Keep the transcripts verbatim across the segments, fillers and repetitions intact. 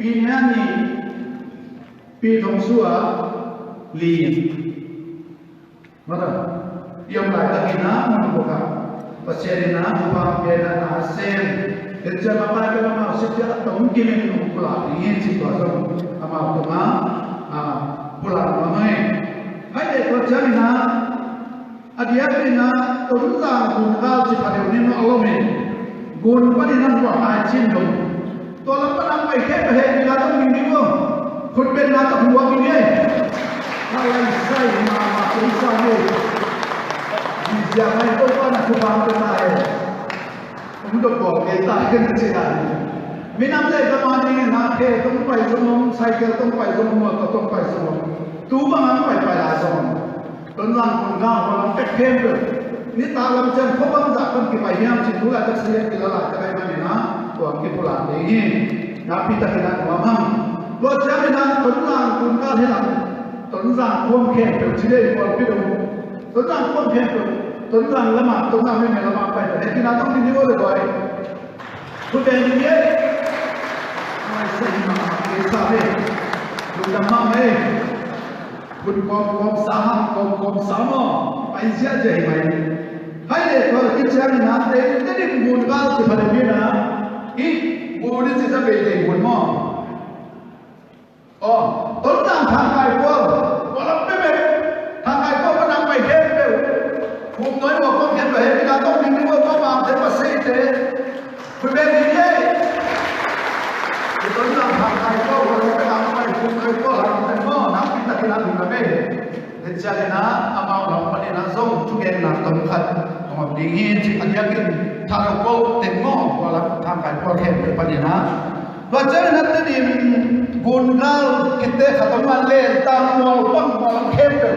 Pi nih a nih, Pi Thong Sua li. Mata i om laitak in a mun buk ah Pasian in a thupha pia in a, na sem. Tua ciang a pai pen amau sik ciang a tong kim in hong pulak ding hi ci, tua zong amau tungah, ah, pulak nuam hi. Hai le tua ciang in a, a diakin a Tonzang gun gal ci pha deuh ning a om in, gun panin a hua hai cin dong. Tua lam pan a pai khempeuh hehpihna tawh ding ding uh. Khut beng na tawh hua ding ei. Ka lai sai mahmah kei sa hi. Dizia mai ko pa na thupha ka ta ei. Hong dok bawl kei ta hi na ci dan. Minam le ka mah ding in a khe tawh pai zong om, cycle tawh pai zong om, motor tawh pai zong om. Tu bang a pai pai lai zong om. Tonzang gun gal hua lam pek khempeuh. Nitak lam ciang khuabang zah pan kipai hiam cih tu laitak silian kila laitak ahih manin a, tua kipulak ding hi. Nakpi takin a nuam hang. Tua ciangin a Tonzang gun gal hi lam, Tonzang khuam khempeuh ci dei, Kawlpi dong. Tonzang khuam khempeuh, Tonzang lamah, Tonzang meme lamah pai ta. Hehpihna tawh ding hi vo le bai. Khut beng ding hi ei. Mai sa hi mahmah kei sa hi. Lungdam mahmah ei. Khut kawm kawm sa mah, kawm kawm sa maw. Pai ziahziah hi mai. Hai le tua khit ciangin a, te, te ding gun gal ci pha le mi na. Hi, gun ding ci sa bei te gun maw. Aw, Tonzang thangkai kual, kual lam peuhpeuh, thangkai kual pan a pai khempeuh. Kum noi ua kuam khempeuh hehpihna tawh ding ding ua kuam a te pa sei te. Khut beng ding hi ei. Tonzang thangkai kual, kual lam peuh a pai kum noi kual lam peuh maw, nakpi takin a lungdam ei. Tua ciangin a amau lam panin a zong thugenna tom khat hong om ding hi ci, a diakin Thadou Paul teng maw, kual lam thangkai kual khempeuh panin a. Tua ciangin a Tedim gun gal kitte khat om a, Lentang mual pang mual lam khempeuh,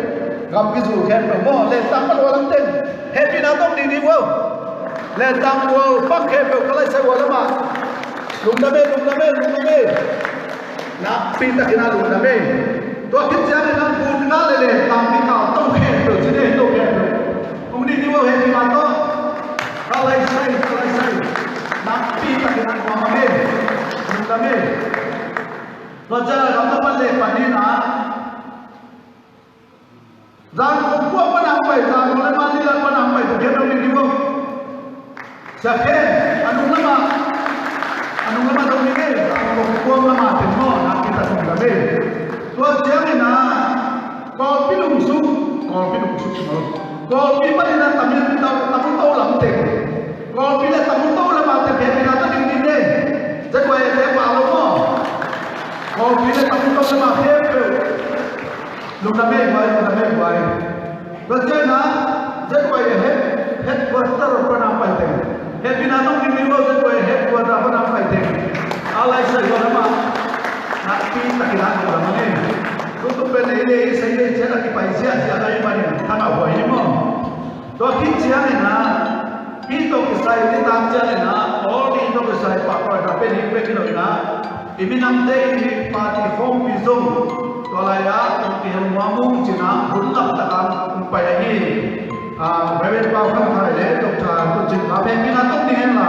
gam kizul khempeuh maw, Lentang pan hua lam teng hehpihna tawh ding ding vo. Lentang mual pang khempeuh ka lai sai hua lam ah. Lungdam ei, lungdam ei, lungdam ei. Nakpi takin a lungdam ei. Tua khit ciangin a gun gal le Lentang mi kal to khempeuh ci dei, to khempeuh. Hong ding ding vo hehpihna tawh. Ka lai sai, ka lai sai. Nakpi takin a lungdam ei. Lungdam ei. Tua ciang a gamla pan le pan in a Zangkong khua pan a pai, Zangkong le Manila pan a pai, tua khempeuh ding ding vo. Sia Khen, a nung lam ah, a nung lam ah dong ding ei, Zangkong khua lam ah teng maw, nakpi tak lungdam ei. Tua ciangin a, Kawlpi lungsuk, Kawlpi lungsuk ci maw. Kawlpi panin a Tamil, Tam-, Tamuto lam teng. Kawlpi le Tamuto lam ah teng hehpihna tawh ding ding ei. Zet ua e te pa lo maw. Kawlpi le Tamuto lam ah khempeuh. Lungdam ei guai, lungdam ei guai. Tua ciangin a, Z Y A head, headquarter pan a pai teng. Hehpihna tawh ding ding vo Z Y A headquarter pan a pai teng. A lai sai tua lam ah. Nakpi takin a lungdam ei. Tutu pen ei le ei sai ei ciat a kipai ziahziah ahih manin thangah huai hi maw. Tua khit ciangin a, pi tawh kisai nitak ciangin a, awl pi tawh kisai pahtawi na pen hi pek hi lo in a, i minamte i party khawmpi zong tua lai-ah hong kihel nuam ung ci-in a, hun lamtak ah hong pai ahi. A, Reverend Pau Khan Khai le Doctor Pu Cin Kha pen pi na tawh ding hen la,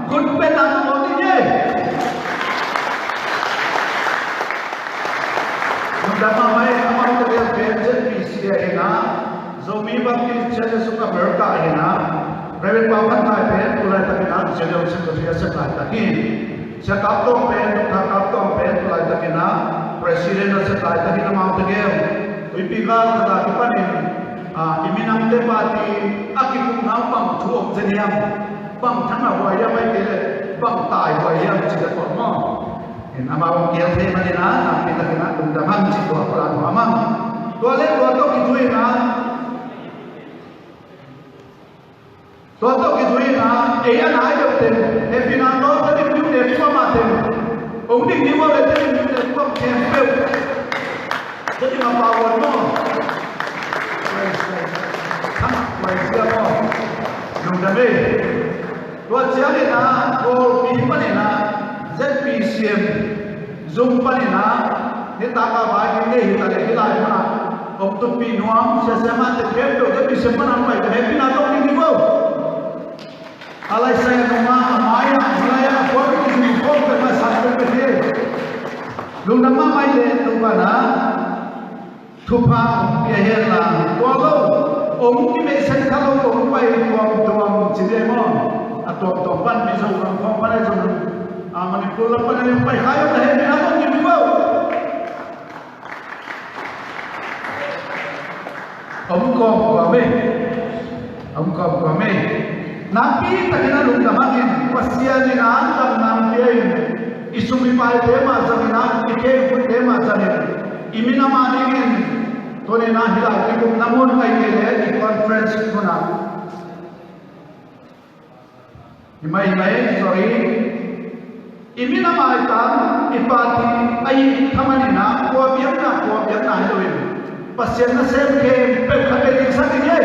hun pen na tawh ding hi. Hun dak mahmah hi, amau tawh pen Z P C a hi na. Zomi Baptist Churches of America hi na, Reverend Pau Khan Khai pen tu laitakin a General Secretary a sep laitak hi. Sia Kap Tawng pen, Doctor Kap Tawng pen tu laitakin a President a sep laitak hi na, amau tegel. Tuipi gal khat a kipanin, a, i minamte party a kikupna bang thu om zen hiam, bang thangah huai hiam, ahih kei leh bang tai huai hiam cih leh kawm maw. In amau hong kial thei manin a, nakpi takin a lungdam hang cih tua khualan hua mang. Tua leh tua tawh kizui in a, tua tawh kizui in a, ei a nai deuh teng, hehpihna tawh Tedim Youth Network a teng, hong ding ding ua le Tedim Youth Network khempeuh. Tedim a pau wan maw. Praise, praise. Thang, praise the Lord. Lungdam ei. Tua ciangin a, Kawlpi panin a, Z P C M zung panin a, nitak a vai ding nei hi ta leh hih lai mun ah hong tutpih nuam, sia siamahte khempeuh Z P C M pan a pai ta, hehpihna tawh ding hi vo. A lai sai a nung a, a mai a, a lai a, a puan kizui khawm peuhmah sang peuhmah hi. Lungdam mahmah i le Topa na thupha hong pia hen la, tua lo hong kibeisen kha lo hong pai tuamtuam ci ve maw? A tuamtuam pan Mizoram khawng pan ahi zong, a Manipur lam pan ahi zong pai kha i om la hen, mi na hong kim hi maw? Om kawmkawm ei. Om kawmkawm ei. Nakpi takin a lungdam hangin Pasian in a damna pia in, i sum i paite mah zangin a, i khe i khutte mah zangin, i minam a dingin tuni in a hih lai i kumna mun ahih kei leh i conference mun ah i mai mai, sorry. I minam a i tang, i party a i thaman in a, kua biakna, kua biakna hi lo in, Pasian nasem khempeuh khat vei dingsak ding hi.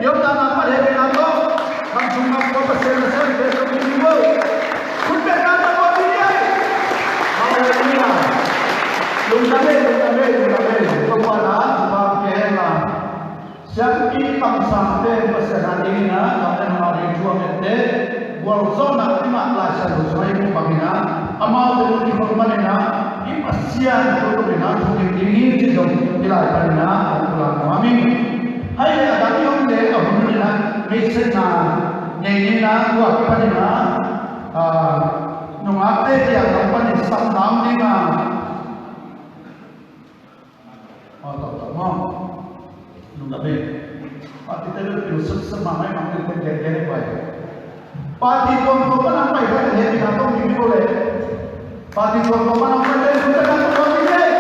I omdan a pan heh ding a tawh, kham sung kham kua Pasian nasem khempeuh ding hi lo. Khut beng a tawh ding hi. Halleluiah. Lungdam ei, lungdam ei, lungdam ei. Topa na thupha pia hen la. Siampi kamsangte Pasian a dingin a, kamte hama ding thu a ngette, gualzawhna i ngah Lai Siangtho sungah i hih bangin a, amaute mun kikhol manin a, i Pasian thu tungin a, thukim ding hi ci zong hih lai panin a, hong pulak nuam ing. Hai le a dang i om le a hun in a, meisenna nei ni in a, tua kipanin a, a, nungakte kiang lam panin sam lam ding a, Aw, tawh, tawh, maw. Lungdam ei. Party te bel pil sepsep mahmah, i mang te pen gen gen ei guai. Party tuamtuam pan hong pai kha leh, heh ding a tawh kim hi lo leh. Party tuamtuam pan hong pai leh, lungdam ei, lungdam ei.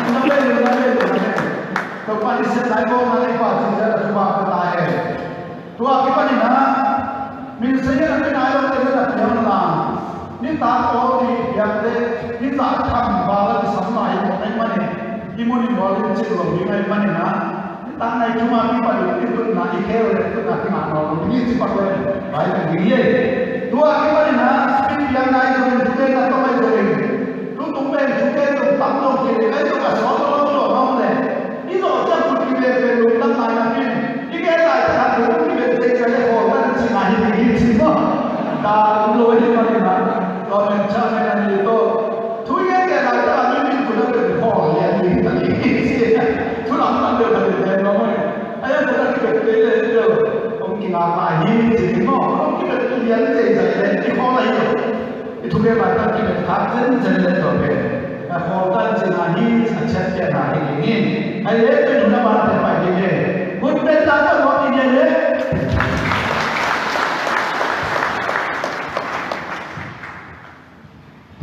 Lungdam ei, lungdam ei, lungdam ei. Topa i siat lai kawmna leh party te a thupha ka ta ei. Tua kipanin a, min sei a na pia nai lo te na piang la, nitak aw ni piang te, nitak tham val a kisam lai lo ahih manin, i mun i mual in cil lo ding ahih manin a, nitak nai thum a kipan i tutna, i khel le tutna kingah nawn lo ding hi ci pak le, bai teng ding hi. Tua kipanin a, speed piang nai zongin, thugenna tawm ahi zongin, tutung pen thugen zong tam zong kei le, ahi zong a sawt lo lo lo le, i zawh ciang khut kiben pen lungdam lai napi in, i gen laitak a khut kiben zeizai le khawl tan cihna hi ding hi ci maw? Dah om lo ahih manin a, tua pen chairman a ni tawh thu i gen gen laitak a mi min khut a pen khawl lian ding hi ta ding hi ci. Thu lamdang deuh khat in gen lo maw? Ahi a khut a kibet kei le deuh hong kingak lai hi ci ding maw? Hong kibet lian zeizai le i khawl ahi lo. I thugen laitak kibet khak zenzen le tua pen a khawl tan cihna hi, a chiatpiahna hi ding hi. Hai le pen hun a bante pai ding hi. Hun pen laitak tua ding hi le.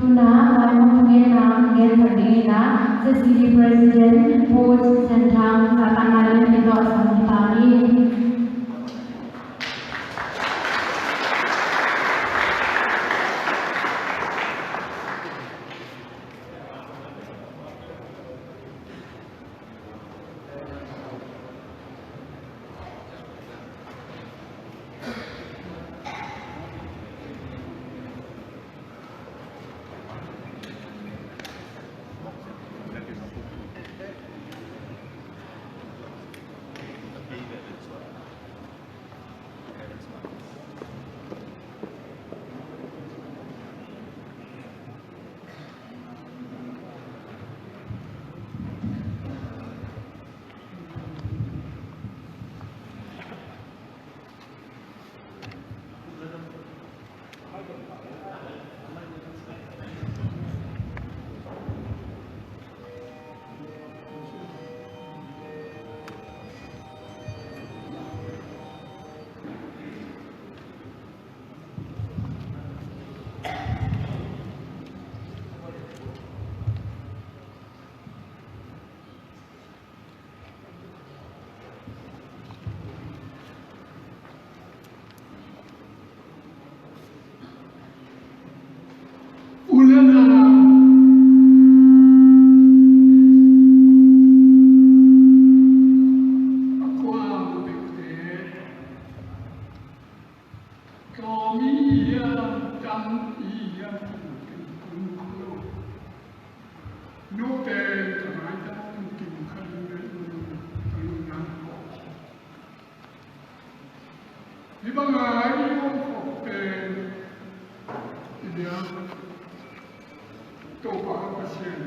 Tuna, Laimawng thugenna gen sak dingin a, Z C D President Pu Sian Thang, zahtakna lianpi tawh a sam hi ta hi. U le nau, a kuang bekte, tawm i hiam, tam i hiam, tung tung tung lo. Note ka ngai ta, tung tung kha ding le, tung tung nang ko. Hih bang a i om khop pen i Bia Topa Pasian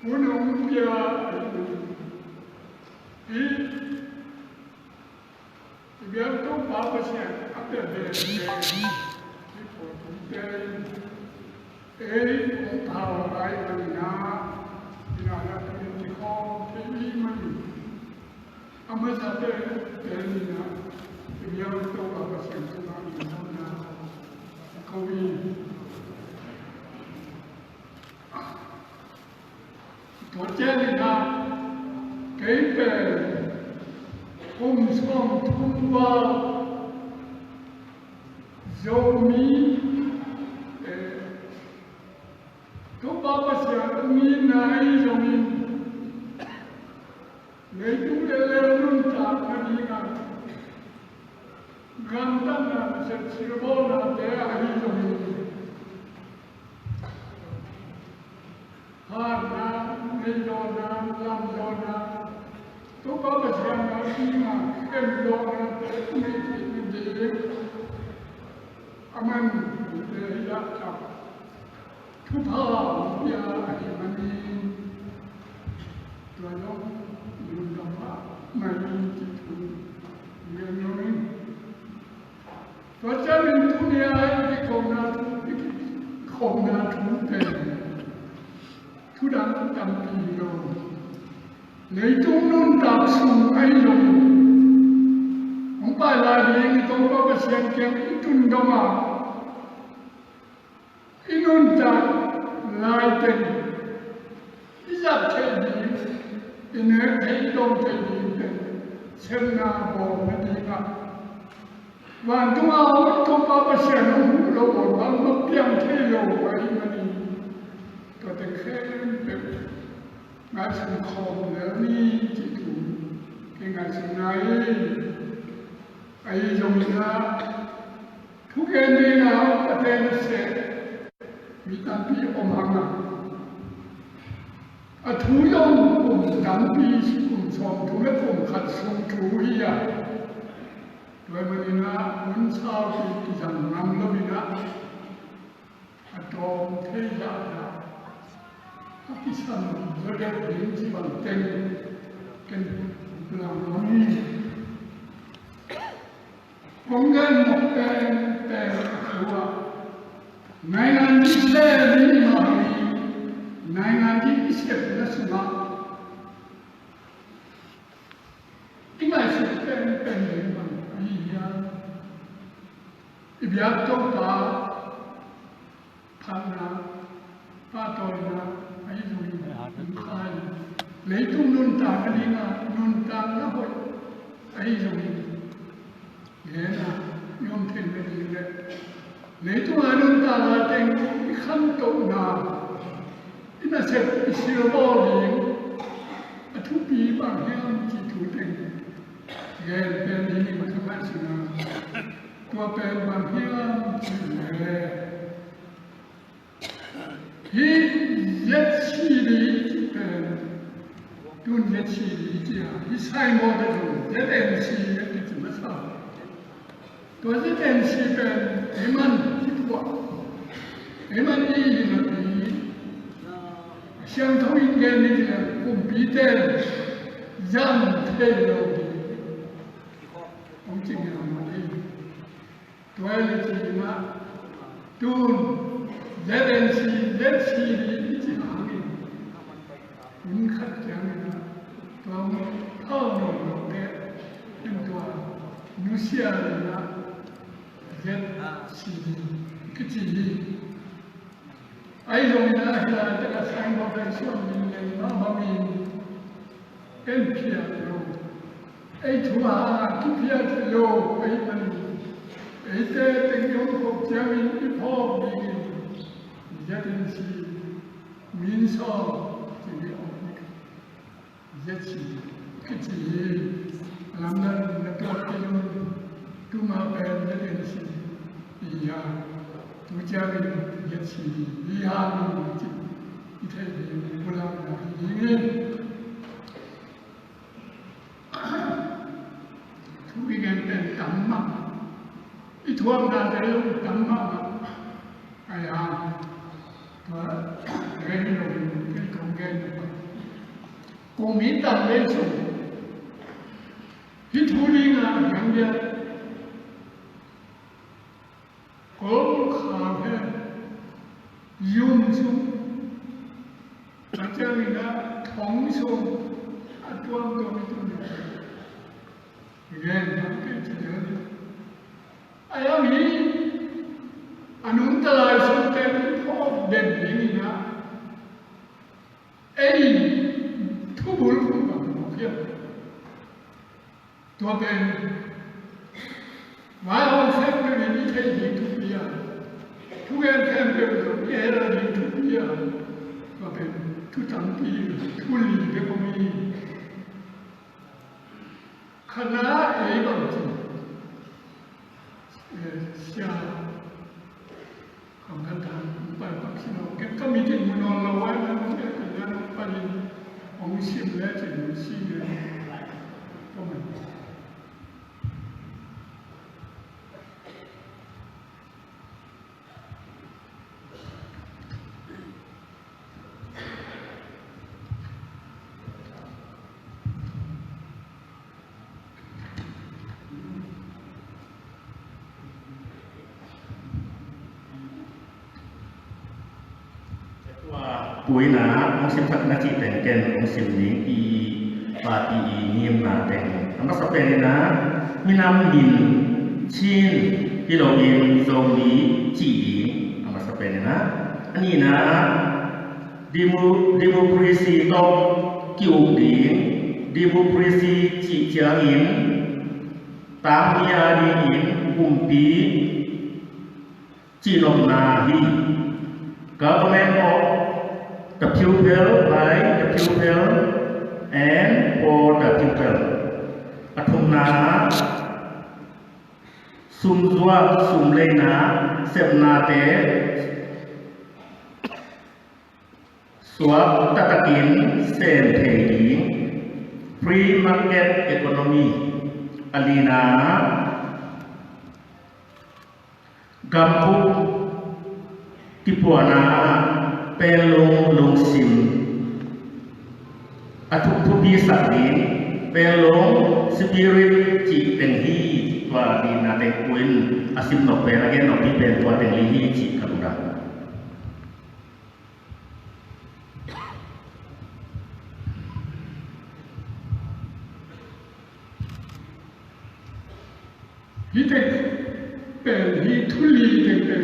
hun hong pia a hi. Hi i bia Topa Pasian a pia bebe hi. Pawlpite in ei hong phau lai bangin ah i na na pia kikhawm thei hi mah hi. A masa pen pen in ah i bia Topa Pasian tungah i na na ko hi. Tua ciangin ah kei pen kum sawmthum val Zomi, eh, Topa Pasian hong itna ahi zongin leitung leuleu nuntakna dingah gamtatna, nasep silbawlnate ahi zongin hatna, neihzawhna, lamzawhna, Topa Pasian a dingah khenlawhnate nei theihna ding a man te hi a thupha pia ahih manin tua zong lungdam mahmah ing ci thu ngen nuam ing. Tua ciangin tuni-a i kikhopna thu, i kikhopna thu pen thu dang tampi hi lo. Leitung nuntak sung ahi zongin hong pai lai ding i Topa Pasian kiang i tun dong a, i nuntak lai teng i zat theih ding, i nek theih, i dawng theih ding teng sepna bawlna dingah vantung a om Topa Pasian hong huh lo a, bangmah piang thei lo ahih manin tua teng khempeuh ngaihsun khawm lel ni cih thu kei ngaihsutna hi. Ahi zongin ah thugen ding a hong pate na seh mi tampi om hang a, a thu zong kum tampi, kum sawmthum le kum khat sung thu hi a, tua ahih manin ah hun saupi kizang ngam lo in ah a tawm thei zahzah a kisam zaw deuh ding ci bang teng ken lam nuam hi. Kong gen mawk penpen a thu ah naingan ding sem i hih mah hi. Naingan ding i sepna sungah i ngaihsut penpen ding bang ahi hiam? I biak Topa phatna, pahtawina ahi zongin, hong khai leitung nuntakna dingah nuntakna hoih ahi zongin, gen a i om theihna ding le leitung a nuntak lai teng i khantohna, i nasep i silbawl ding a thupi bang hiam cih thu teng gen pen i hih mah ka ngaihsun a, tua pen bang hiam cih leh hih Z C D cih pen, tun Z C D cih a, hih signboard a zong Z N C a kici masa. Tua Z N C pen ei man hi tua, ei man i hi napi siangtho in gen ni ci leng kumpite zang thei lo hi. Hong ci ngiat mah hi. Tua hi le ci-in ah tun Z N C, Z C D i cih hangin hun khat ciangin ah tua hong phau nawn lote in tua nusia in ah Z C D kici hi. Ahi zongin ah hih laitak a signboard a i suan ding lei mah bangin en phiat lo, ei thu hangah kiphiat lo ahih manin eite teng i om khop ciangin i phawk dingin Z N C min sawm ci-in i om hi. Z C D kici hi. A lamdang na tuak kei un. Tuma pen Z N C i hi a, tu ciangin Z C D hi hang in ci i theih ding pulakna hi ding hi. Thu i gen pen tam mah, i thuaknate zong tam mahmah. Ai hang tua gen lo, kei kong gen lo. Kong mi tam lei sung hih thu ding a hiang dia. Kol khau he, yum sung, a ciang in a thong sung, a tuamtuam i tun a. Gen tam kei ci ding a. A hiang hi a nungta lai sung te phawk den ding in a. Ei thubul khum bang mawk hiam? Tua pen vaihawm khempeuh in i theih ding thupi a, thugen khempeuh zong i hel ding thupi a, tua pen thu tampi, thu li bek om hi. Khatna, ei bang ci, eh, sia Kong Than Thang, hong pai pak sin aw. Ken ka mit in mu nawn lo a, nang hong pai pen a, hong pai in hong sim le cin hong sim le. Ka man. Tua puina hong simsak na cih teng ken hong sim ning i party i ngimna teng. A masa pen in a minam min Chin hi loin Zomi cih ding. A masa pen in a, a nihna demo-, democracy tawh ki-uk ding. Democracy cih ciangin tangmi a dingin kumpi cihnopna hi. Government of the people, by the people, and for the people. A thumna, sumzuak sumleina, sepnate suak taktakin sem thei ding, free market economy. A lina, gambup kipuahna ah Panglong lungsim a thup thupisak ding, Panglong spirit cih teng hi. Tua lina teng pen a sim nop pen, a gen nop pen tua teng li hi cih ka lungdam. Hih teng pen, hih thu li teng pen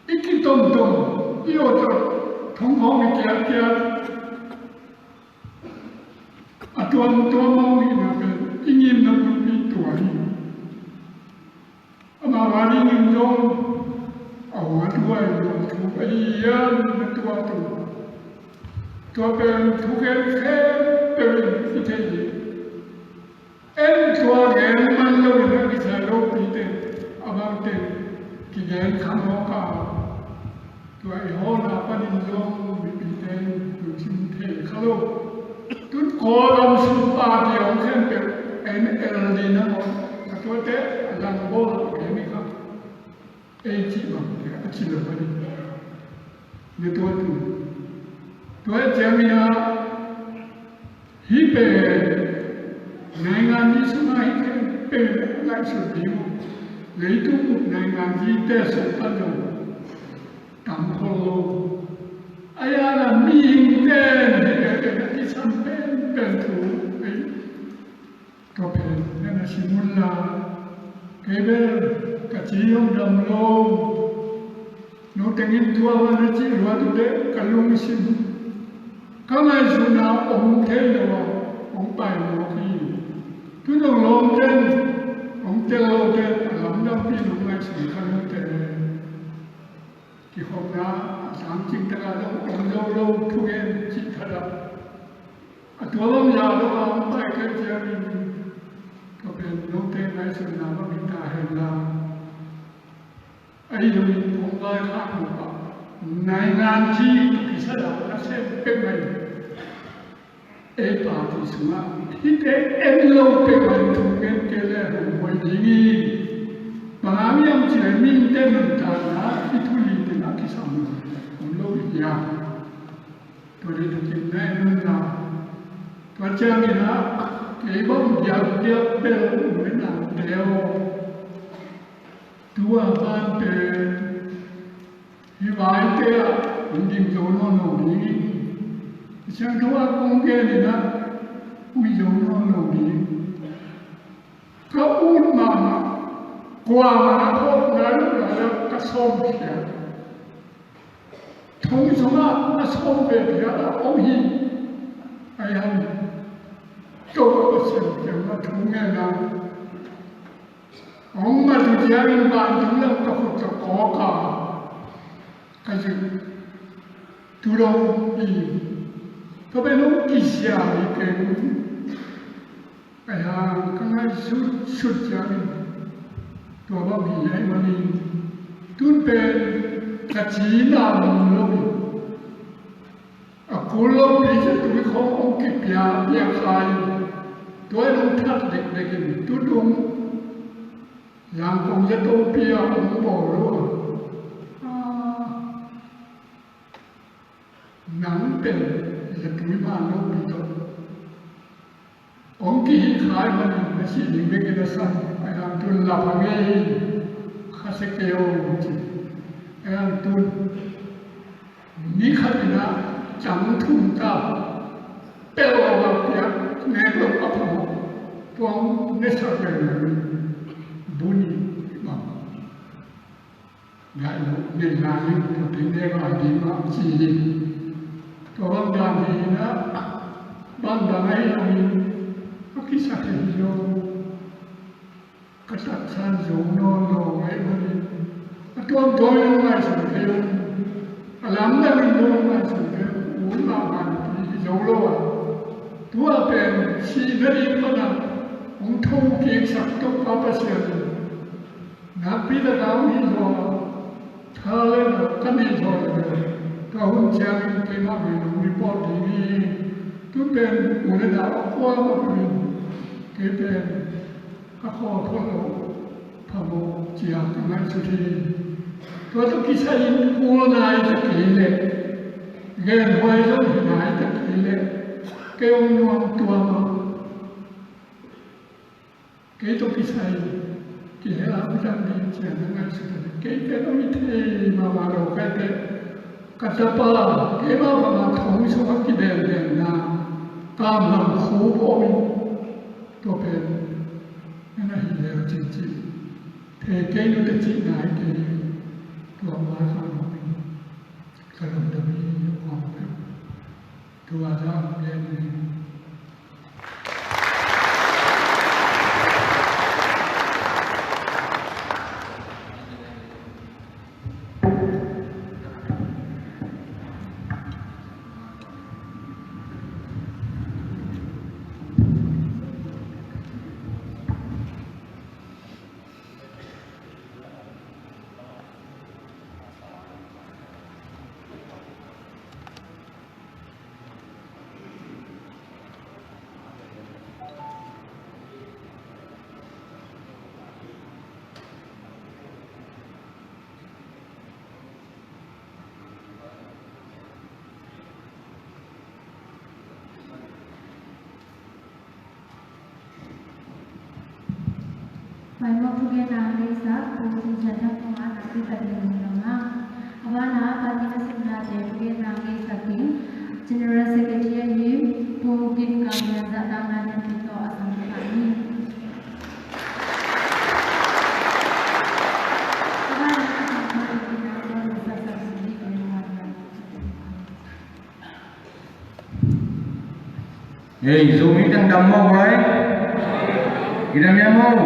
i kitomtom, i awt awt, thong khawng i kiat kiat, a tuamtuam mawk hihna pen i ngimna bulpi tua hi. Amah a dingin zong a huathuai lo thu ahi hiam na tuah tu. Tua pen thugen khempeuh in i thei hi. En tua gen man loin a kisai lopi teng, a bang teng kigen kha mawk a. Tua i hawlna panin zong mipite in lungsim thei kha lo. Tun Kawlgam sung party hong khempeuh N L D nangawn a tuate a langbawl a gen hi kha. Ei cih bangte a ci lo panin na tuat uh. Tua ciangin ah hih pen nainganzi sungah hih khempeuh in a ngaihsut ding uh. Leitung bup nainganzite sung pan lo, tam khol lo. A hiang a mihingte in hih pen a kisam penpen thu ei. Tua pen na na sim un la, kei bel ka ci hong dam lo. No tengin tua va na ci lua tu deh ka lungsim, ka ngaihsutna om thei lo a hong pai mawk hi. Tu nong lawm ten hong tel lo ten a lamdangpi nong ngaihsun kha lo ten. Kikhopna a sang cing takah zong om lo lo thugen cih khat ah a tua bang zah lo a hong pai kei ciangin tua pen note ngaihsutna bang hi ta hen la. Ahi zongin hong vaikhak lo pah nainganzi kisai a na sem pek mai. Ei party sungah hihte en lo peuh in thu gen kei le hong huai ding hi. Bang hang hiam cih Mite nuntakna i thu li teng a kisam om lo hi a. Tua ding takin na en un la, tua ciangin ah kei bang diakdiak bel u le naute aw, tua ban pen hih vaite ah hong ding zo nawn lo ding. Siangtho ah kong gen in ah hong hi zo nawn lo ding. Ka ut mahmah, kuamah na khawk nai lo lai ah ka sawm phiat. Thong sungah a sawm ve phiat a om hi. Ai han, Topa Pasian kiangah thu ngen a, hong mat uh ciangin vantung lam ka khut ka kawk a, ka zin tu lo hi. Tua pen hong kisia hi kei. Ai hang ka ngaihsut sut ciangin tua bang hi ahih manin tun pen ka cina mong lo hi. A kul lopi zatui khawng hong kipia piak kha in tua in hong that dekdek in tutung Yangon zatopi ah hong bawl lo a. Nang pen zatui man lopi tawh hong kihih kha ahih manin na sih ding bek in a san, a yang tun lap a ngei hi. Kha sia kei o ci. A yang tun ni khat in a cang thum ta, pelh lo a piak nek lo a phamawh. Tua hong nesak leng bun i bang. Ngaih lo, ngaih lo, tua teng ne ngai ding mah ci hi. Tua bang dan hi in ah, bang dan ahi lo in, a kisat hi lo. Ka taksa in zo nawn lo ahih manin, a tuamtuam in hong ngaihsun kei un. A lamdang in hong ngaihsun kei un. Ut mahmah napi hi zo lo a. Tua pen sihna ding pan a hong thokiksak Topa Pasian in nakpi takin hong hih zaw a, tha le na ka neih zaw leh, tua hun ciangin keimah min hong report ding hi. Tu pen u le nau a kuamah in kei pen ka khawl phot loh phamawh ci-a ka ngaihsut hi. Tua tawh kisai-in kul nai ta kei leh, genhuai zong hi nai ta kei leh, kei hong nuam tuam a, kei tawh kisai kihel a, midang ding ciang na ngaihsut a, kei pen hong hi thei mahmah lo ka hi teh, ka tapa, keimah bangah thong sungah kibenbenna, kamlam khup om in, tua pen na na hi leu cin cin, thei kei nu teh cihna hi kei, tua mah kha lo in, ka lungdam hi, a kuamah peuh. Tua zah hong gen ning. Maimawh thugenna hong neisak Pu Cin Sian Thang tungah nakpi takin lungdam hang. A banah party nasepnate thugenna hong neisak ding General Secretary ahi Pu Gin Kang Lian zahtakna lianpi tawh a sam pah ni. A banah a sam pah ni. Hei, Zomi teng dam maw, guai? I dam hiam maw?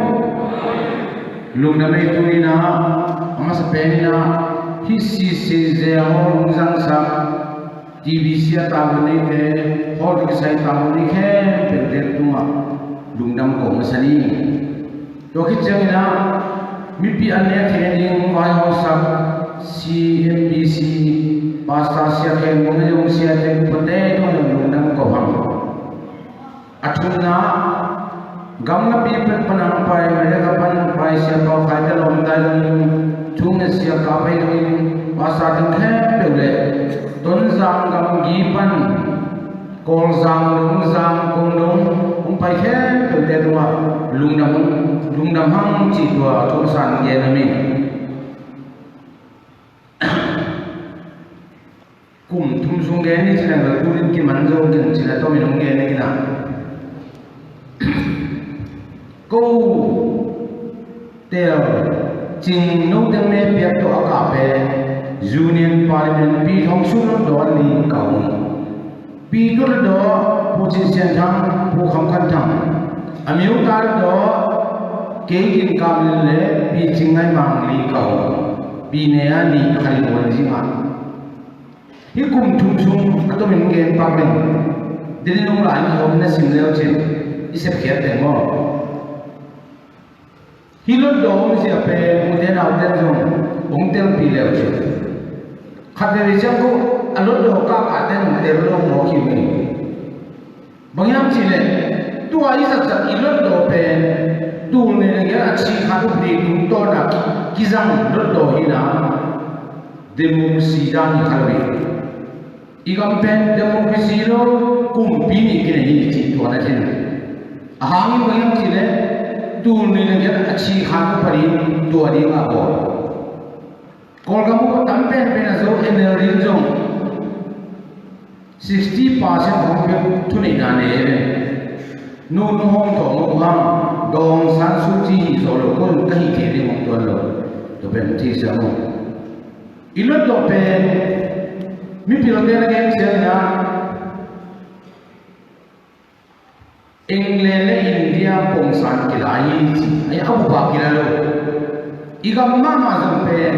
Lungdam ei. Tu-in ah, a masa pen in ah, hih C C Z hall hong zangsak, T B C a tavuan neite, hall tawh kisai tavuan nei khempeuhte tungah lungdam ko masa ni. Tua khit ciangin ah, mipi an nek theih ding vaihawmsak C M B C, Pastor Sia Khen Mung le zong siate upate tungah zong lungdam ko hang. A thumna, Gam napi pek pan a hong pai, America pan hong pai, Sia Pau Khai te lawm tai zongin, thu ngetsia kap ahi zongin, pastor teng khempeuh le Tonzang gamgi pan Kawlzang, Lungzang, Kawlnung hong pai khempeuhte tungah lungdam, lungdam hang cih tua thu masa in gen nuam ing. Kum thum sung gen ni ci leng bel tu in kiman zo keng ci-in a tomin hong gen ni kina. Ko tel cing no teng me piak tawh a kah pen Union Parliament pi thong sung lo dawn ni ka um. Pi Tul Daw, Pu Cin Sian Thang, Pu Kham Khan Thang. A miu ta daw, kei Gin Kam Lin le Pi Cing Ngai Mang Li ka um. Pi ne a ni kha li luan zing a. Hih kum thum sung a tomin gen pak leng, din nung lai in hawm na sim leu cin, i sepkhiat teng maw. Hih Hlutdaw omzia pen ute naute zong hong telpih leu cin. Khat veve ciang ko a Hlutdaw kahkahte hong tel lo mawk hi ing. Bang hiam cihleh, tua i zatzat i Hlutdaw pen tul nih le giat a chikhat upadi tungtawn a ki, kizang Hlutdaw hi na, democracy dan hi kha lo hi. I gam pen democracy lo kumpi nih kinei hi cih tua na khin. A hangin bang hiam cihleh, tul nih le giat a chikhat upadi tua ding a bawl. Kawlgam upa tam penpen a Zo N L D in zong sixty percent hong pia thuneihna nei ve. Nu nu hong thawh mawk uh hang, Daw Aung San Suu Kyi hi zo lo, ko ka hi thei ding hong tuan lo. Tua pen thei siam uh. I Hlutdaw pen mipilte na gen ciangin ah, England le India pongsan kila hi ci, ai a bupa kila lo. I gam mahmah zong pen,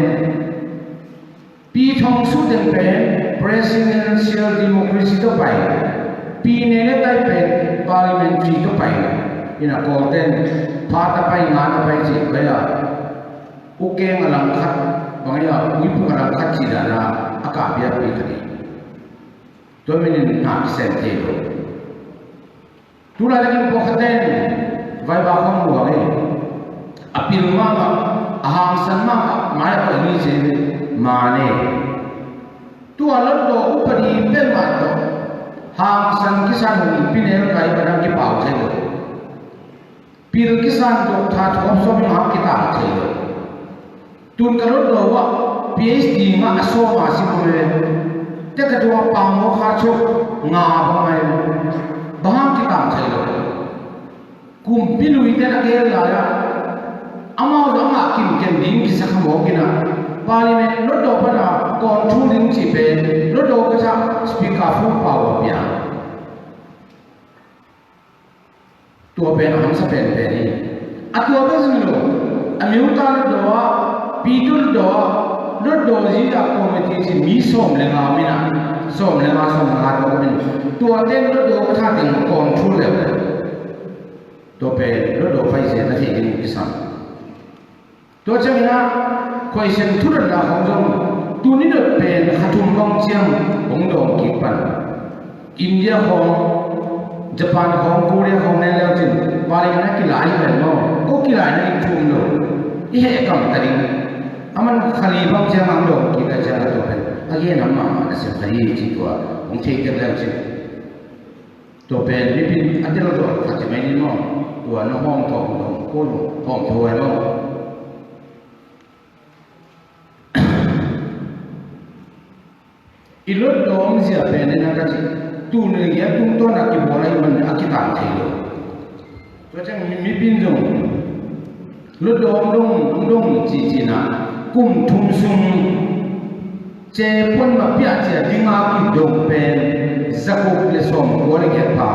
pi thong sung teng pen presidential democracy tawh pai, pi ne le tai pen parliamentary tawh pai. Ina Kawlten pha ta pai, nga ta pai ci pai a, ukeng a langkhat, bang a, uipuk a langkhat ci dan a, a kah biakpi khat hi. Tua minin na kisem thei lo. Tulai takin pawlkhatte in vaibak khawng luang e. A pil mahmah, a hangsan mahmah, mai a pawlmi cia in man e. Tua Hlutdaw upadi peuhmah tawh hangsan kisan hong pi nelkai bana kipau thei lo. Pil kisan dok tha thawp sawm in hang kitang thei lo. Tun ka Hlutdaw ah P H D ngah a sawm a si ko le, te ka tua pang maw kha chuk nga bang ai. Bang hang kitang thei lo. Kumpi luite na gel lai ah, amau zong a ngah kimken ding kisa kha mawk in ah, Parliament Hlutdaw pan a control ding cih pen, Hlutdaw ka sa speaker full power pia. Tua pen a hamsa penpen hi. A tua bek zong hi lo. A miuta Hlutdaw ah, pitu Hlutdaw ah, Hlutdaw zia committee ci mi sawm le nga om in ah, sawm le nga, sawm le nga tawh om in. Tua ten Hlutdaw ka tha teng control le. Tua pen Hlutdaw paizia na thei ding kisam. Tua ciangin ah, khuaisiam thudotna khawng zong tuni dot pen kha thum bang ciang hong dawng kik pan. India khawng, Japan khawng, Korea khawng nen leu cin, Parliament a kilai hi ven maw, ko kilaina in thum lo. I heh kam ta ding. A man kha li bang ciang hong dawng kik a ciang a tua pen a gen ham mahmah na sem kha hi ci tua hong thei tek leu cin. Tua pen mipin a tel zawh khat ci mai ni maw? Tua na hawm thawh hawm ko hawm thawh ai maw? I Hlutdaw omzia pen in a ka ci, tul nih le giat tungtawn a kibawl ahih man a kitang thei lo. Tua ciang mi, mipin zong Hlutdaw om dong, om dong ci ci-in ah, kum thum sung cepuan mah piah cia ding a kidong pen za guk le sawm kua le giat pha.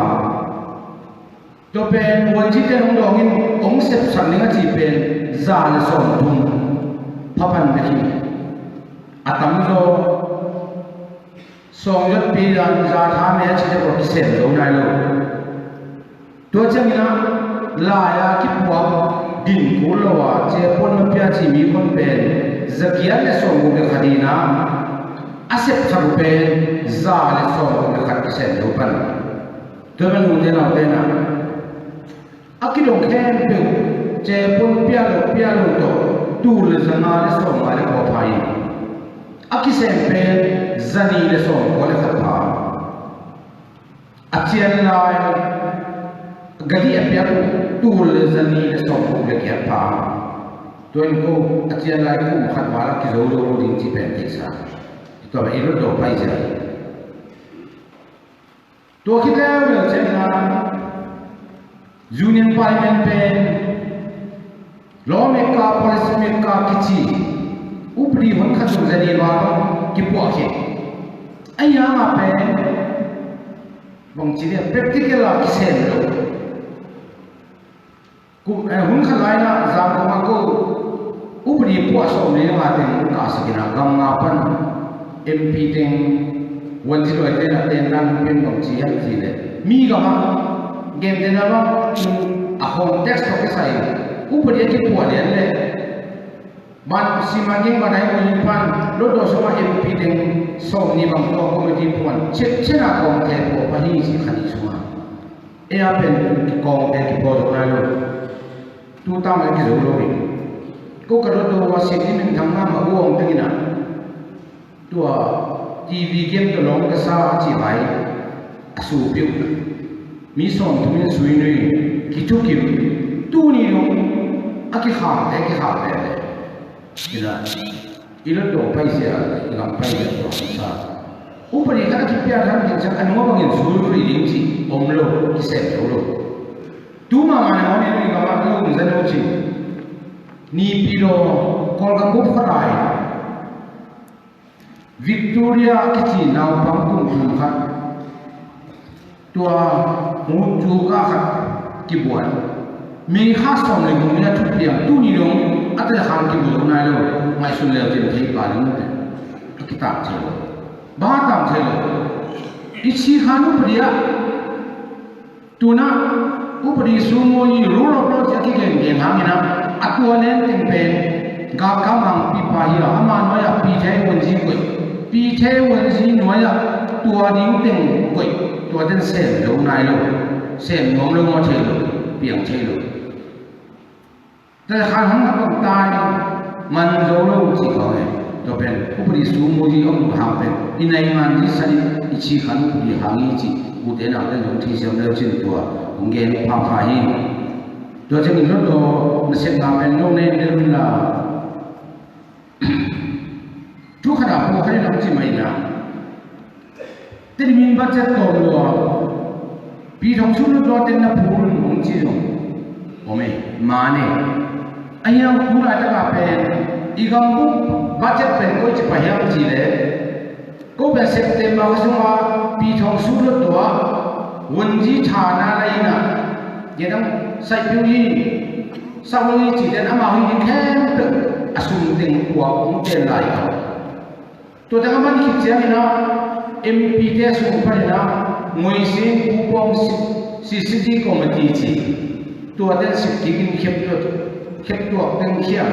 Tua pen vuanci ten hong dawng in hong sepsak ning a cih pen za le sawm thum pha pan bek hi. A tamzaw sawng zot pi dan za tha me a cih te pawl kisem zo nai lo. Tua ciangin ah, lai-a kipuak din kul lo a, cepuan mah piah ci mi khon pen za giat le sawm guk le khat hi-in ah, a sepsak uh pen za le sawm guk le khat kisem zo pan. Tua pan ute naute in ah, A kidong khempeuh, cepon pia lo pia lo tawh, tul le za nga le sawm nga le kua pha hi. A kisem pen za nih le sawm kua le khat pha. A cian lai, gadi a piak uh, tul le za nih le sawm kua le giat pha. Tua in ko a cian lai kum khat val a kizo lo lo ding ci pen theihsa. Tua pen i lotdaw paizia hi. Tua khit leuleu ciangin ah Union Parliament pen lawmaker, policymaker kici upadi hon khat zong za nih val bang kipuah khia. Ahi hang a pen bangci dia practical a kisem lo. Kum, eh, hun khat lai-in ah Zangkong ah ko upadi puah sawm le nga teng ka sak in ah gam nga pan M P teng vuanci luaite in ah tendan pen bangci hiam cih leh mi gam ah gentehna bang a context tawh kisai upadi a kipuah lian leh ban siman ding ban ai ui pan lotdaw sungah M P teng sawm nih bang tawh committee puan ciatciat a kawmte puah pah hi ci kha nih sungah. Ei a pen kikawngte kipawl zo nai lo. Tu tang a kizo lo hi. Ko ka lotdaw a Sydney minthang mahmah uh a om tengin ah tua T V game tawh lawm ka sa a ci vai a supiuh. Mi sawmthum in sui nui kithukim. Tuni dong a kikhangte kikhang veve. Ina, i lotdaw paizia, i gam paizia tua hong sa. Upadi khat a kipia than ding ciang a nung a bangin sulvui ding cih om lo, kisem zo lo. Tu mahmah na mawh ni i gam a lo um zan lo cin. Nipi daw, Kawlgam bup khat lai. Victoria kici naupang tumtum khat. Tua mu cu ka khat kibuan. Mei kha sawm le guk ni a thupiang tuni dong a tel khan kibuan nai lo. Ngaihsun leu cin thei pa ding te. A kitang thei lo. Ba tang thei lo. I ci khan upadi ah. Tuna upadi sumo i rule of law ci a kigen gen hangin ah a tua nen teng pen galkap mangpipa hi a ama nuai ah pite vuanzi koih. Pite vuanzi nuai ah tua ding teng koih. Tua ten sem lo nai lo. Sem nuam lo maw thei lo. Piang thei lo. Tua khan hang hang bang tai man zo lo ci khawng e. Tua pen upadi sumo hi om lo hang pen i nai ngan hi sa i ci khan upadi hang i ci. Ute nau ten zong thisiam lo cin tua hong gen phapha hi. Tua ciang i lotdaw nasepna pen lo nei lo in la. Thu khat a pawh khat in hong ci mai na. Tenimin budget tawm lua. Pi Thong Sum lotdaw ten na phul hong ci zong om e, man e. Ahi hang tu laitak a pen i gambup budget pen koi ci pah hiam ci leh ko pen September kha sungah Pi Thong Sum lotdaw ah vuanzi thana lai in ah, gen ang saipeu hi. Saulung i cih den amau hi ding khempeuh a sum teng puak hong ten lai ka. Tua teng a man khit ciangin ah M P te sung panin ah Ngoi Sing Pu Pawng C C D committee ci. Tua ten sik kikin khep tuak, khep tuak teng khiam.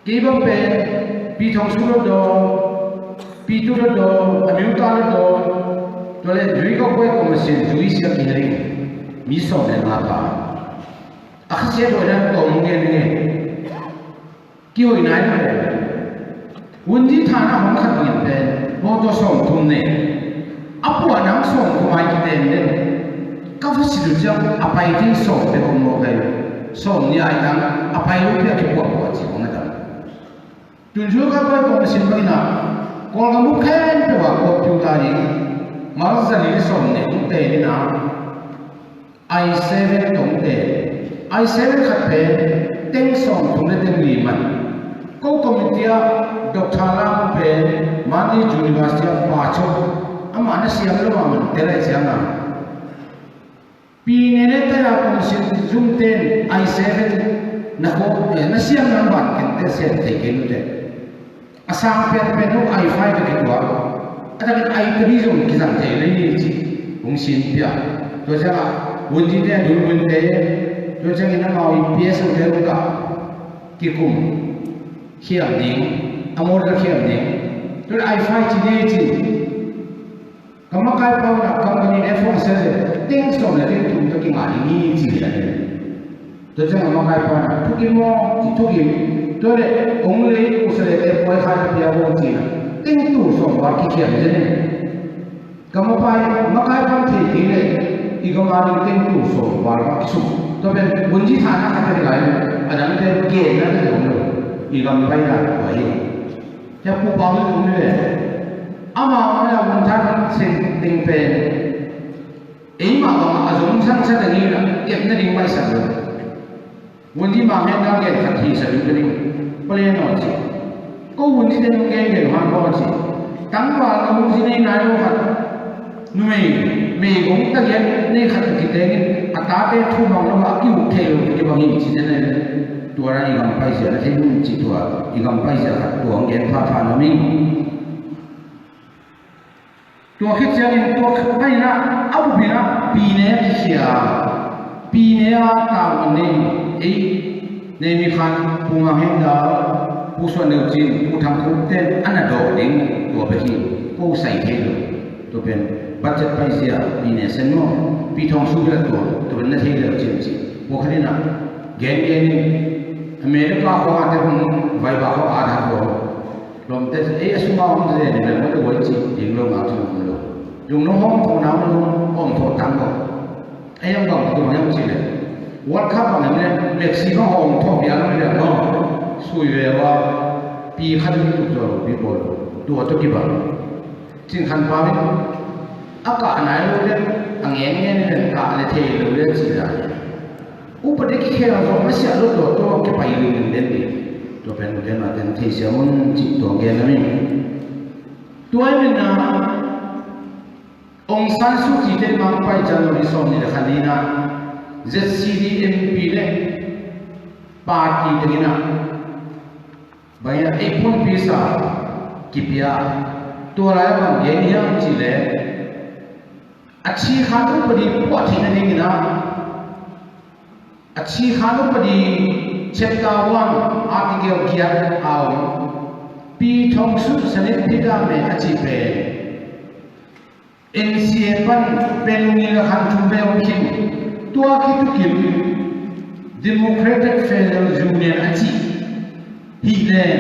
Kei bang pen Pi Thong Sum lotdaw, Pi Tu lotdaw, a Miuta lotdaw, tua le Zui Kau Kuai Commission, Zui sia kihel in, mi sawm le nga pha. A khasia tua dan tawm hong gen ing e. Kihoih nai lo le. Vuanzi thana hong khat bangin pen, mawtaw sawmthum nei. A puah nang sawmthum ai kiten den. Ka va sit uh ciang a pai ding sawm pek om mawk ai. Sawm nih ai tang a pai lo pia kipuahpuah cih hong a tam. Tun zul ka pai kong sin bangin ah Kawlgam bup khempeuh ah kawkpiu ta ding. March za li le sawm nih hong te ding ah. I seven tawngte, I seven khat pen teng sawmthum le teng li man. Ko committee ah Doctor Lam pen Mandalay University ah pa chok, amah na siam lo a man tel ai ciang a. Pi Nene Taya Commission zumten I seven na ko, eh, na siam nang ban kente siam thei kei nute. A sang pianpian uh I five a kituak. A takin I three zong kizang thei lei ci. Hong sin pia. Tua ciangah vunzite a dulvunte. Tua ciangin amau i P S O te hong kah kikum khiam ding. A mawtaw khiam ding. Tua I five ci nei ci. Ka makai pau na company ne phone sese teng sawm le teng thum tawh ngah ding hi ci lian hi. Tua ciang a makai pa in ah, thukim maw ci, thukim. Tua leh hong lei uh sa leh te puai khat a pia uh ci in ah, tengtul sawm val kikhiam zen hi. Gam a pai, makai pan thei kei leh i gam a ding tengtul sawm val va kisum. Tua pen vunci thahna khat hi lai, a dangte genna te om lo. I gam paina tua hi. Tua Pu Bang in om leh, amah amah in a vun thah seng teng pen eimah bang a zong sansan a ding in ah kepna ding maisak lo. Vunci Mang Hendal gen khat hi sa ding ka ding. Pale naw ci. Ko vunci te nong gen gen hang ko ci. Tangval na vunci nei nai lo khat, numei, meigong tagiat nei khat a kiteng in a tate thumang lo a kiuk thei lo kibang hi ci te nei. Tua dan i gam paizia na thei nung ci, tua i gam paizia khat tua hong gen phapha nuam ing. Tua khit ciangin tua khat paina a upina pine a kikhia, pine a tau an nei, ei, nei mi khan Pu Mang Hendal, Pu Suan Neu Cin, Pu Thang Khup ten a na dawh ding tua bek hi. Ko sai thei lo. Tua pen budget paizia pine sen maw, Pi Thawng Su bel a tua, tua pen na thei lo cin ci. Tua khat in ah gen gen in America khawng a te hong vai ba khawng a dah ko. Lawmte, ei, a sungah om zen in leng mawtaw ci ding lo ngak ci om lo. Zong nong hawm thawh na om lo, hawm thawh tang lo. Ei, ang bang tua bang hiam ci leh, World Cup bang hiam leh Messi bang hawm thawh piang lo leh maw, sui ve ua, pi khat in tuk zaw lo, pi bawl lo. Tua tua kibang. Cin Khan Pau in a kah nai lo leh, a ngen ngen in kah leh thei lo leh ci dan. Upadi kikhel zawh masiah lo tua tua kipai ringring den ding. Tua pen ute naute in theisiam un cih tua gen a mi. Tua ahih manin ah Aung San Suu Kyi te mangpai ciang lo ni sawm nih le khat ni in ah Z C D M P le party teng in ah bang hiam ei phunpisa kipia. Tua lai-ah bang gen hiam cih leh a cikhan upadi puah theihna dingin ah, a cikhan upadi chapter one article giat a om, Pi Thawng Su Sanit Phi Dame a cih pen N C A pan pen nih le khan thum vei om khin, tua khit thukim Democratic Federal Union a cih hi leh